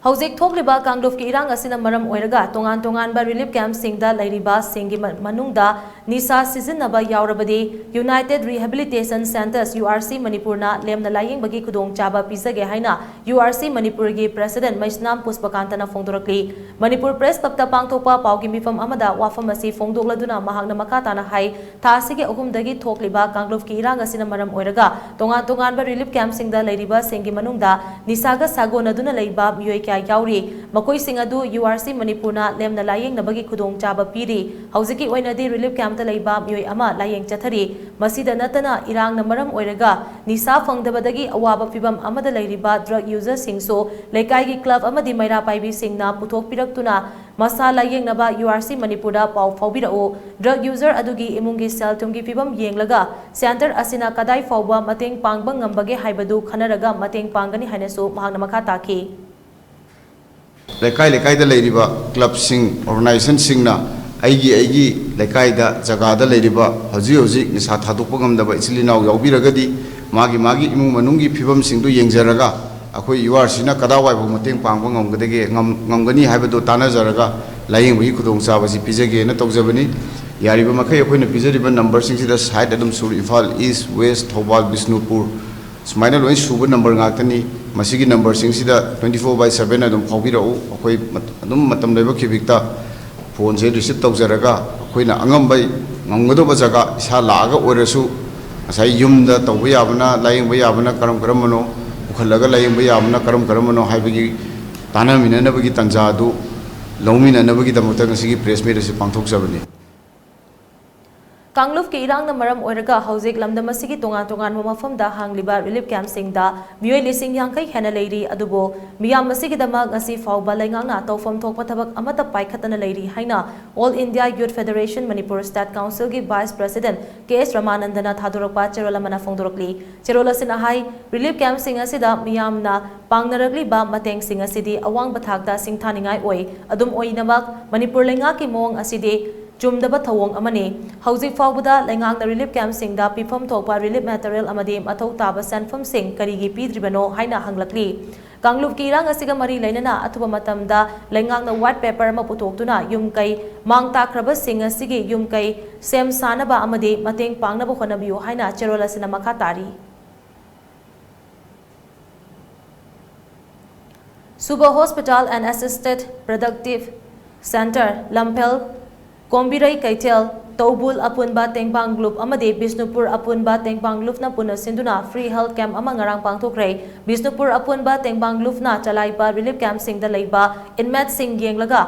ꯍꯧꯖꯤꯛ ꯊꯣꯛꯂꯤꯕ ꯀꯥꯡꯂꯨꯞꯀꯤ ꯏꯔꯥꯡ ꯑꯁꯤꯅ ꯃꯔꯝ ꯑꯣꯏꯔꯒ ꯇꯣꯉꯥꯟ ꯇꯣꯉꯥꯟꯕ ꯔꯤꯂꯤꯐ ꯀꯦꯝꯞꯁꯤꯡꯗ ꯂꯩꯔꯤꯕꯁꯤꯡꯒꯤ ꯃ-, ꯃꯅꯨꯡꯗ ꯅꯤꯁꯥ ꯁꯤꯖꯤꯟꯅꯕ ꯌꯥꯎꯔꯕꯗꯤ United Rehabilitation Centres, U R C, ꯃꯅꯤꯄꯨꯔꯅ ꯂꯦꯝꯅ ꯂꯥꯌꯦꯡꯕꯒꯤ ꯈꯨꯗꯣꯡꯆꯥꯕ ꯄꯤꯖꯒꯦ ꯍꯥꯏꯅ U R C ꯃꯅꯤꯄꯨꯔꯒꯤ ꯄ꯭ꯔꯦꯁꯤꯗꯦꯟꯠ ꯃꯩꯁꯅꯥꯝ ꯄꯨꯁꯄꯀꯥꯟꯇꯅ ꯐꯣꯡꯗꯣꯔꯛꯂꯤ꯫ ꯃꯅꯤꯄꯨꯔ ꯄ꯭ꯔꯦꯁ ꯀ꯭ꯂꯕꯇ ꯄꯥꯡꯊꯣꯛꯄ ꯄꯥꯎꯒꯤ ꯃꯤꯐꯝ ꯑꯃꯗ ꯋꯥꯐꯝ ꯑꯁꯤ ꯐꯣꯡꯗꯣꯛꯂꯗꯨꯅ ꯃꯍꯥꯛꯅ ꯃꯈꯥ ꯇꯥꯅ ꯍꯥꯏ, ꯊꯥ ꯑꯁꯤꯒꯤ ꯑꯍꯨꯝꯗꯒꯤ ꯊꯣꯛꯂꯤꯕ ꯀꯥꯡꯂꯨꯞꯀꯤ ꯏꯔꯥꯡ ꯑꯁꯤꯅ ꯃꯔꯝ ꯑꯣꯏꯔꯒ ꯇꯣꯉꯥꯟ ꯇꯣꯉꯥꯟꯕ ꯔꯤꯂꯤꯐ ꯀꯦꯝꯞꯁꯤꯡꯗ ꯂꯩꯔꯤꯕꯁꯤꯡꯒꯤ ꯃꯅꯨꯡꯗ ꯅꯤꯁꯥꯒ ꯁꯥꯒꯣꯟꯅꯗꯨꯅ ꯂꯩꯕ ꯃꯤꯑꯣꯏ ꯀꯌꯥ ꯌꯥꯎꯔꯤ꯫ ꯃꯈꯣꯏꯁꯤꯡ ꯑꯗꯨ U R C ꯃꯅꯤꯄꯨꯔꯅ ꯂꯦꯝꯅ ꯂꯥꯌꯦꯡꯅꯕꯒꯤ ꯈꯨꯗꯣꯡꯆꯥꯕ ꯄꯤꯔꯤ꯫ ꯍꯧꯖꯤꯛꯀꯤ ꯑꯣꯏꯅꯗꯤ ꯔꯤꯂꯤꯐ ꯀꯦꯝꯞꯇ ꯂꯩꯕ ꯃꯤꯑꯣꯏ ꯑꯃ ꯂꯥꯌꯦꯡ ꯆꯠꯊꯔꯤ꯫ ꯃꯁꯤꯗ ꯅꯠꯇꯅ ꯏꯔꯥꯡꯅ ꯃꯔꯝ ꯑꯣꯏꯔꯒ ꯅꯤꯁꯥ ꯐꯪꯗꯕꯗꯒꯤ ꯑꯋꯥꯕ ꯐꯤꯚꯝ ꯑꯃꯗ ꯂꯩꯔꯤꯕ ꯗ꯭ꯔꯒ ꯌꯨꯖꯔꯁꯤꯡꯁꯨ ꯂꯩꯀꯥꯏꯒꯤ ꯀ꯭ꯂꯕ ꯑꯃꯗꯤ ꯃꯩꯔꯥ ꯄꯥꯏꯕꯤꯁꯤꯡꯅ ꯄꯨꯊꯣꯛꯄꯤꯔꯛꯇꯨꯅ ꯃꯁꯥ ꯂꯥꯌꯦꯡꯅꯕ ꯌꯨ ꯑꯥꯔ ꯁꯤ ꯃꯅꯤꯄꯨꯔꯗ ꯄꯥꯎ ꯐꯥꯎꯕꯤꯔꯛꯎ꯫ ꯗ꯭ꯔꯒ ꯌꯨꯖꯔ ꯑꯗꯨꯒꯤ ꯏꯃꯨꯡꯒꯤ ꯁꯦꯜ ꯊꯨꯝꯒꯤ ꯐꯤꯕꯝ ꯌꯦꯡꯂꯒ ꯁꯦꯟꯇꯔ ꯑꯁꯤꯅ ꯀꯗꯥꯏ ꯐꯥꯎꯕ ꯃꯇꯦꯡ ꯄꯥꯡꯕ ꯉꯝꯕꯒꯦ ꯍꯥꯏꯕꯗꯨ ꯈꯟꯅꯔꯒ ꯃꯇꯦꯡ ꯄꯥꯡꯒꯅꯤ ꯍꯥꯏꯅꯁꯨ ꯃꯍꯥꯛꯅ ꯃꯈꯥ ꯇꯥꯈꯤ꯫ ꯂꯩꯀꯥꯏ ꯂꯩꯀꯥꯏꯗ ꯂꯩꯔꯤꯕ ꯀ꯭ꯂꯕꯁꯤꯡ, ꯑꯣꯔꯒꯅꯥꯏꯖꯦꯁꯟꯁꯤꯡꯅ ꯑꯩꯒꯤ ꯑꯩꯒꯤ ꯂꯩꯀꯥꯏꯗ, ꯖꯒꯥꯗ ꯂꯩꯔꯤꯕ ꯍꯧꯖꯤꯛ ꯍꯧꯖꯤꯛ ꯅꯤꯁꯥ ꯊꯥꯗꯣꯛꯄ ꯉꯝꯗꯕ ꯏꯆꯤꯜ ꯏꯅꯥꯎ ꯌꯥꯎꯕꯤꯔꯒꯗꯤ, ꯃꯥꯒꯤ ꯃꯥꯒꯤ ꯏꯃꯨꯡ ꯃꯅꯨꯡꯒꯤ ꯐꯤꯕꯝꯁꯤꯡꯗꯨ ꯌꯦꯡꯖꯔꯒ, ꯑꯩꯈꯣꯏ ꯌꯨ ꯑꯥꯔ ꯁꯤꯅ ꯀꯗꯥꯏꯋꯥꯏꯐꯥꯎ ꯃꯇꯦꯡ ꯄꯥꯡꯕ ꯉꯝꯒꯗꯒꯦ, ꯉꯝ-, ꯉꯝꯒꯅꯤ ꯍꯥꯏꯕꯗꯨ ꯇꯥꯟꯅꯖꯔꯒ ꯂꯥꯌꯦꯡꯕꯒꯤ ꯈꯨꯗꯣꯡꯆꯥꯕꯁꯤ ꯄꯤꯖꯒꯦꯅ ꯇꯧꯖꯕꯅꯤ꯫ ꯌꯥꯔꯤꯕ ꯃꯈꯩ ꯑꯩꯈꯣꯏꯅ ꯄꯤꯖꯔꯤꯕ ꯅꯝꯕꯔꯁꯤꯡꯁꯤꯗ ꯁꯥꯏꯠ ꯑꯗꯨꯝ ꯁꯨꯔ, ꯏꯝꯐꯥꯜ ꯏꯁ, ꯋꯦꯁ, ꯊꯧꯕꯥꯜ, ꯕꯤꯁꯅꯨꯄꯨꯔ, ꯁꯨꯃꯥꯏꯅ ꯂꯣꯏ ꯁꯨꯕ ꯅꯝꯕꯔ ꯉꯥꯛꯇꯅꯤ꯫ ꯃꯁꯤꯒꯤ ꯅꯝꯕꯔꯁꯤꯡꯁꯤꯗ twenty four by seven ꯑꯗꯨꯝ ꯐꯥꯎꯕꯤꯔꯛꯎ꯫ ꯑꯩꯈꯣꯏ ꯃꯠ-, ꯑꯗꯨꯝ ꯃꯇꯝ ꯂꯩꯕ ꯈꯤꯕꯤꯛꯇ ꯐꯣꯟꯁꯦ ꯔꯤꯁꯤꯞ ꯇꯧꯖꯔꯒ, ꯑꯩꯈꯣꯏꯅ ꯑꯉꯝꯕ, ꯉꯝꯒꯗꯧꯕ ꯖꯒꯥ, ꯏꯁꯥ ꯂꯥꯛꯑꯒ ꯑꯣꯏꯔꯁꯨ, ꯉꯁꯥꯏ ꯌꯨꯝꯗ ꯇꯧꯕ ꯌꯥꯕꯅ, ꯂꯥꯌꯦꯡꯕ ꯌꯥꯕꯅ ꯀꯔꯝ ꯀꯔꯝꯕꯅꯣ, ꯄꯨꯈꯠꯂꯒ ꯂꯥꯌꯦꯡꯕ ꯌꯥꯕꯅ ꯀꯔꯝ ꯀꯔꯝꯕꯅꯣ ꯍꯥꯏꯕꯒꯤ ꯇꯥꯟꯅꯃꯤꯟꯅꯅꯕꯒꯤ ꯇꯥꯟꯖꯥ ꯑꯗꯨ ꯂꯧꯃꯤꯟꯅꯅꯕꯒꯤꯗꯃꯛꯇ ꯉꯁꯤꯒꯤ ꯄ꯭ꯔꯦꯁ ꯃꯤꯠ ꯑꯁꯤ ꯄꯥꯡꯊꯣꯛꯆꯕꯅꯤ꯫ ꯀꯥꯡꯂꯨꯞꯀꯤ ꯏꯔꯥꯡꯅ ꯃꯔꯝ ꯑꯣꯏꯔꯒ ꯍꯧꯖꯤꯛ ꯂꯝꯗꯝ ꯑꯁꯤꯒꯤ ꯇꯣꯉꯥꯟ ꯇꯣꯉꯥꯟꯕ ꯃꯐꯝꯗ ꯍꯥꯡꯂꯤꯕ ꯔꯤꯂꯤꯐ ꯀꯦꯝꯞꯁꯤꯡꯗ ꯃꯤꯑꯣꯏ ꯂꯤꯁꯤꯡ ꯌꯥꯡꯈꯩ ꯍꯦꯟꯅ ꯂꯩꯔꯤ꯫ ꯑꯗꯨꯕꯨ ꯃꯤꯌꯥꯝ ꯑꯁꯤꯒꯤꯗꯃꯛ ꯉꯁꯤ ꯐꯥꯎꯕ ꯂꯩꯉꯥꯛꯅ ꯇꯧꯐꯝ ꯊꯣꯛꯄ ꯊꯕꯛ ꯑꯃꯠꯇ ꯄꯥꯏꯈꯠꯇꯅ ꯂꯩꯔꯤ ꯍꯥꯏꯅ All India Youth Federation Manipur State Councilꯒꯤ Vice President ꯀꯦ ꯑꯦꯁ ꯔꯃꯥꯅꯟꯗꯅ ꯊꯥꯗꯣꯔꯛꯄ ꯆꯦꯔꯣꯜ ꯑꯃꯅ ꯐꯣꯡꯗꯣꯔꯛꯂꯤ꯫ ꯆꯦꯔꯣꯜ ꯑꯁꯤꯅ ꯍꯥꯏ, ꯔꯤꯂꯤꯐ ꯀꯦꯝꯞꯁꯤꯡ ꯑꯁꯤꯗ ꯃꯤꯌꯥꯝꯅ ꯄꯥꯡꯅꯔꯛꯂꯤꯕ ꯃꯇꯦꯡꯁꯤꯡ ꯑꯁꯤꯗꯤ ꯑꯋꯥꯡꯕ ꯊꯥꯛꯇ ꯁꯤꯡꯊꯥꯅꯤꯡꯉꯥꯏ ꯑꯣꯏ꯫ ꯑꯗꯨꯝ ꯑꯣꯏꯅꯃꯛ, ꯃꯅꯤꯄꯨꯔ ꯂꯩꯉꯥꯛꯀꯤ ꯃꯑꯣꯡ ꯑꯁꯤꯗꯤ ꯆꯨꯝꯗꯕ ꯊꯧꯑꯣꯡ ꯑꯃꯅꯤ꯫ ꯍꯧꯖꯤꯛ ꯐꯥꯎꯕꯗ ꯂꯩꯉꯥꯛꯅ ꯔꯤꯂꯤꯐ ꯀꯦꯝꯞꯁꯤꯡꯗ ꯄꯤꯐꯝ ꯊꯣꯛꯄ ꯔꯤꯂꯤꯐ ꯃꯦꯇꯔꯤꯌꯦꯜ ꯑꯃꯗꯤ ꯃꯊꯧ ꯇꯥꯕ ꯁꯦꯟꯐꯝꯁꯤꯡ ꯀꯔꯤꯒꯤ ꯄꯤꯗ꯭ꯔꯤꯕꯅꯣ ꯍꯥꯏꯅ ꯍꯪꯂꯛꯂꯤ꯫ ꯀꯥꯡꯂꯨꯞꯀꯤ ꯏꯔꯥꯡ ꯑꯁꯤꯒ ꯃꯔꯤ ꯂꯩꯅꯅ ꯑꯊꯨꯕ ꯃꯇꯝꯗ ꯂꯩꯉꯥꯛꯅ ꯋꯥꯏꯠ ꯄꯦꯄꯔ ꯑꯃ ꯄꯨꯊꯣꯛꯇꯨꯅ ꯌꯨꯝ ꯀꯩ ꯃꯥꯡ ꯇꯥꯛꯈ꯭ꯔꯕꯁꯤꯡ ꯑꯁꯤꯒꯤ ꯌꯨꯝ ꯀꯩ ꯁꯦꯝ ꯁꯥꯅꯕ ꯑꯃꯗꯤ ꯃꯇꯦꯡ ꯄꯥꯡꯅꯕ ꯍꯣꯠꯅꯕꯤꯌꯨ ꯍꯥꯏꯅ ꯆꯦꯔꯣꯜ ꯑꯁꯤꯅ ꯃꯈꯥ ꯇꯥꯔꯤ꯫ Suba Hospital and Assisted Productive Center, ꯂꯝꯐꯦꯜ, ꯀꯣꯝꯕꯤꯔꯩ ꯀꯩꯊꯦꯜ, ꯇꯧꯕꯨꯜ ꯑꯄꯨꯟꯕ ꯇꯦꯡꯕꯥꯡ ꯂꯨꯞ ꯑꯃꯗꯤ ꯕꯤꯁꯅꯨꯄꯨꯔ ꯑꯄꯨꯟꯕ ꯇꯦꯡꯕꯥꯡ ꯂꯨꯞꯅ ꯄꯨꯟꯅ ꯁꯤꯟꯗꯨꯅ free health camp ꯑꯃ ꯉꯔꯥꯡ ꯄꯥꯡꯊꯣꯛꯈ꯭ꯔꯦ꯫ ꯕꯤꯁꯅꯨꯄꯨꯔ ꯑꯄꯨꯟꯕ ꯇꯦꯡꯕꯥꯡ ꯂꯨꯞꯅ ꯆꯂꯥꯏꯕ relief campꯁꯤꯡꯗ ꯂꯩꯕ inmateꯁꯤꯡ ꯌꯦꯡꯂꯒ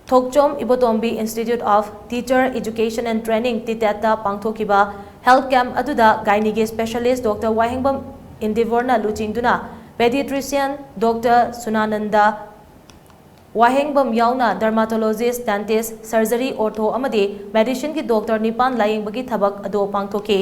ꯊꯣꯛꯆꯣꯝ ꯏꯕꯣꯇꯣꯝꯕꯤ Institute of Teacher Education and Training, TTETꯇ ꯄꯥꯡꯊꯣꯛꯈꯤꯕ health camp ꯑꯗꯨꯗ gynaeꯒꯤ specialist Doctor ꯋꯥꯍꯦꯡꯕꯝ ꯏꯟꯗꯤꯕꯣꯔꯅ ꯂꯨꯆꯤꯡꯗꯨꯅ pediatrician Doctor ꯁꯨꯅꯥꯅꯟꯗ, ꯋꯥꯍꯦꯡꯕꯝ ꯌꯥꯎꯅ dermatologist, dentist, surgery, ortho ꯑꯃꯗꯤ medicineꯒꯤ doctor ꯅꯤꯄꯥꯟ ꯂꯥꯌꯦꯡꯕꯒꯤ ꯊꯕꯛ ꯑꯗꯨ ꯄꯥꯡꯊꯣꯛꯈꯤ꯫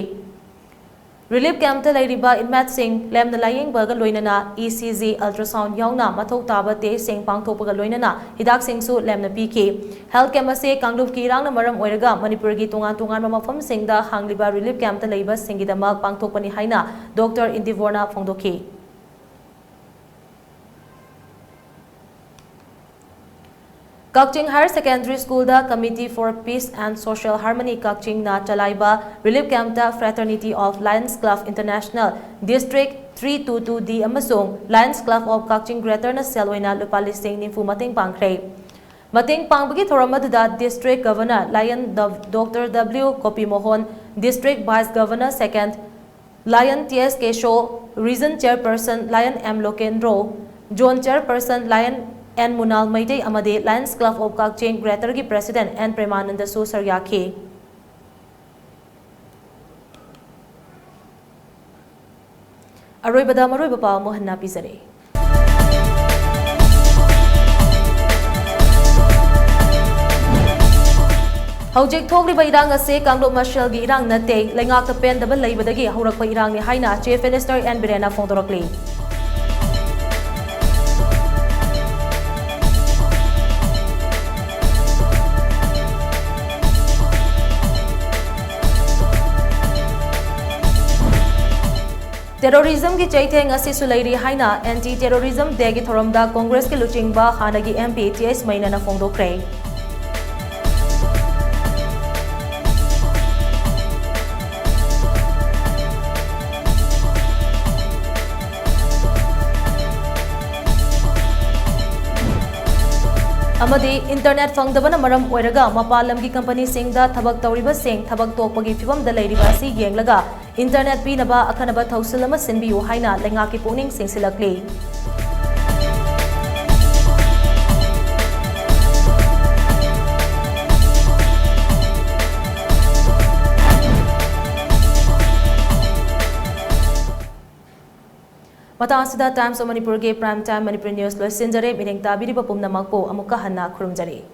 Relief campꯇ ꯂꯩꯔꯤꯕ inmateꯁꯤꯡ ꯂꯦꯝꯅ ꯂꯥꯌꯦꯡꯕꯒ ꯂꯣꯏꯅꯅ E C G, ultrasound ꯌꯥꯎꯅ ꯃꯊꯧ ꯇꯥꯕ testꯁꯤꯡ ꯄꯥꯡꯊꯣꯛꯄꯒ ꯂꯣꯏꯅꯅ ꯍꯤꯗꯥꯛꯁꯤꯡꯁꯨ ꯂꯦꯝꯅ ꯄꯤꯈꯤ꯫ Health camp ꯑꯁꯤ ꯀꯥꯡꯂꯨꯞꯀꯤ ꯏꯔꯥꯡꯅ ꯃꯔꯝ ꯑꯣꯏꯔꯒ ꯃꯅꯤꯄꯨꯔꯒꯤ ꯇꯣꯉꯥꯟ ꯇꯣꯉꯥꯟꯕ ꯃꯐꯝꯁꯤꯡꯗ ꯍꯥꯡꯂꯤꯕ relief campꯇ ꯂꯩꯕꯁꯤꯡꯒꯤꯗꯃꯛ ꯄꯥꯡꯊꯣꯛꯄꯅꯤ ꯍꯥꯏꯅ Doctor ꯏꯟꯗꯤꯕꯣꯔꯅ ꯐꯣꯡꯗꯣꯛꯈꯤ꯫ ꯀꯛꯆꯤꯡ Higher Secondary Schoolꯗ Committee for Peace and Social Harmony ꯀꯛꯆꯤꯡꯅ ꯆꯂꯥꯏꯕ relief campꯇ Fraternity of Lions Club International District three two two D ꯑꯃꯁꯨꯡ Lions Club of Kakching Greaterꯅ ꯁꯦꯜ ꯑꯣꯏꯅ ꯂꯨꯄꯥ ꯂꯤꯁꯤꯡ ꯅꯤꯐꯨ ꯃꯇꯦꯡ ꯄꯥꯡꯈ꯭ꯔꯦ꯫ ꯃꯇꯦꯡ ꯄꯥꯡꯕꯒꯤ ꯊꯧꯔꯝ ꯑꯗꯨꯗ District Governor Lion Doctor W ꯒꯣꯄꯤꯃꯣꯍꯟ, District Vice Governor Second Lion T S Kesho, Region Chairperson Lion M Lokendro, Zone Chairperson Lion N ꯃꯨꯅꯥꯜ Meitei ꯑꯃꯗꯤ Lions Club of Kakching Greaterꯒꯤ President N ꯄ꯭ꯔꯦꯃꯥꯅꯟꯗꯁꯨ ꯁꯔꯨꯛ ꯌꯥꯈꯤ꯫ ꯑꯔꯣꯏꯕꯗ ꯃꯔꯨꯑꯣꯏꯕ ꯄꯥꯎ ꯑꯃꯨꯛ ꯍꯟꯅ ꯄꯤꯖꯔꯛꯏ꯫ ꯍꯧꯖꯤꯛ ꯊꯣꯛꯂꯤꯕ ꯏꯔꯥꯡ ꯑꯁꯤ ꯀꯥꯡꯂꯨꯞ ꯃꯁꯦꯜꯒꯤ ꯏꯔꯥꯡ ꯅꯠꯇꯦ, ꯂꯩꯉꯥꯛꯇ ꯄꯦꯟꯗꯕ ꯂꯩꯕꯗꯒꯤ ꯍꯧꯔꯛꯄ ꯏꯔꯥꯡꯅꯤ ꯍꯥꯏꯅ Chief Minister N ꯕꯤꯔꯦꯟꯅ ꯐꯣꯡꯗꯣꯔꯛꯂꯤ꯫ Terrorismꯒꯤ ꯆꯩꯊꯦꯡ ꯑꯁꯤꯁꯨ ꯂꯩꯔꯤ ꯍꯥꯏꯅ Anti Terrorism Dayꯒꯤ ꯊꯧꯔꯝꯗ Congressꯀꯤ ꯂꯨꯆꯤꯡꯕ ꯍꯥꯟꯅꯒꯤ M P ꯇꯤ ꯑꯩꯆ ꯃꯩꯅꯥꯅ ꯐꯣꯡꯗꯣꯛꯈ꯭ꯔꯦ꯫ ꯑꯃꯗꯤ internet ꯐꯪꯗꯕꯅ ꯃꯔꯝ ꯑꯣꯏꯔꯒ ꯃꯄꯥꯟ ꯂꯝꯒꯤ companyꯁꯤꯡꯗ ꯊꯕꯛ ꯇꯧꯔꯤꯕꯁꯤꯡ ꯊꯕꯛ ꯇꯣꯛꯄꯒꯤ ꯐꯤꯚꯝꯗ ꯂꯩꯔꯤꯕ ꯑꯁꯤ ꯌꯦꯡꯂꯒ internet ꯄꯤꯅꯕ ꯑꯈꯟꯅꯕ ꯊꯧꯁꯤꯜ ꯑꯃ ꯁꯤꯟꯕꯤꯌꯨ ꯍꯥꯏꯅ ꯂꯩꯉꯥꯛꯀꯤ ꯄꯨꯛꯅꯤꯡ ꯆꯤꯡꯁꯤꯜꯂꯛꯂꯤ꯫ ꯃꯇꯥꯡ ꯑꯁꯤꯗ Times of Manipurꯒꯤ Prime Time Manipuri News ꯂꯣꯏꯁꯤꯟꯖꯔꯦ꯫ ꯃꯤꯠꯌꯦꯡ ꯇꯥꯕꯤꯔꯤꯕ ꯄꯨꯝꯅꯃꯛꯄꯨ ꯑꯃꯨꯛꯀ ꯍꯟꯅ ꯈꯨꯔꯨꯝꯖꯔꯤ꯫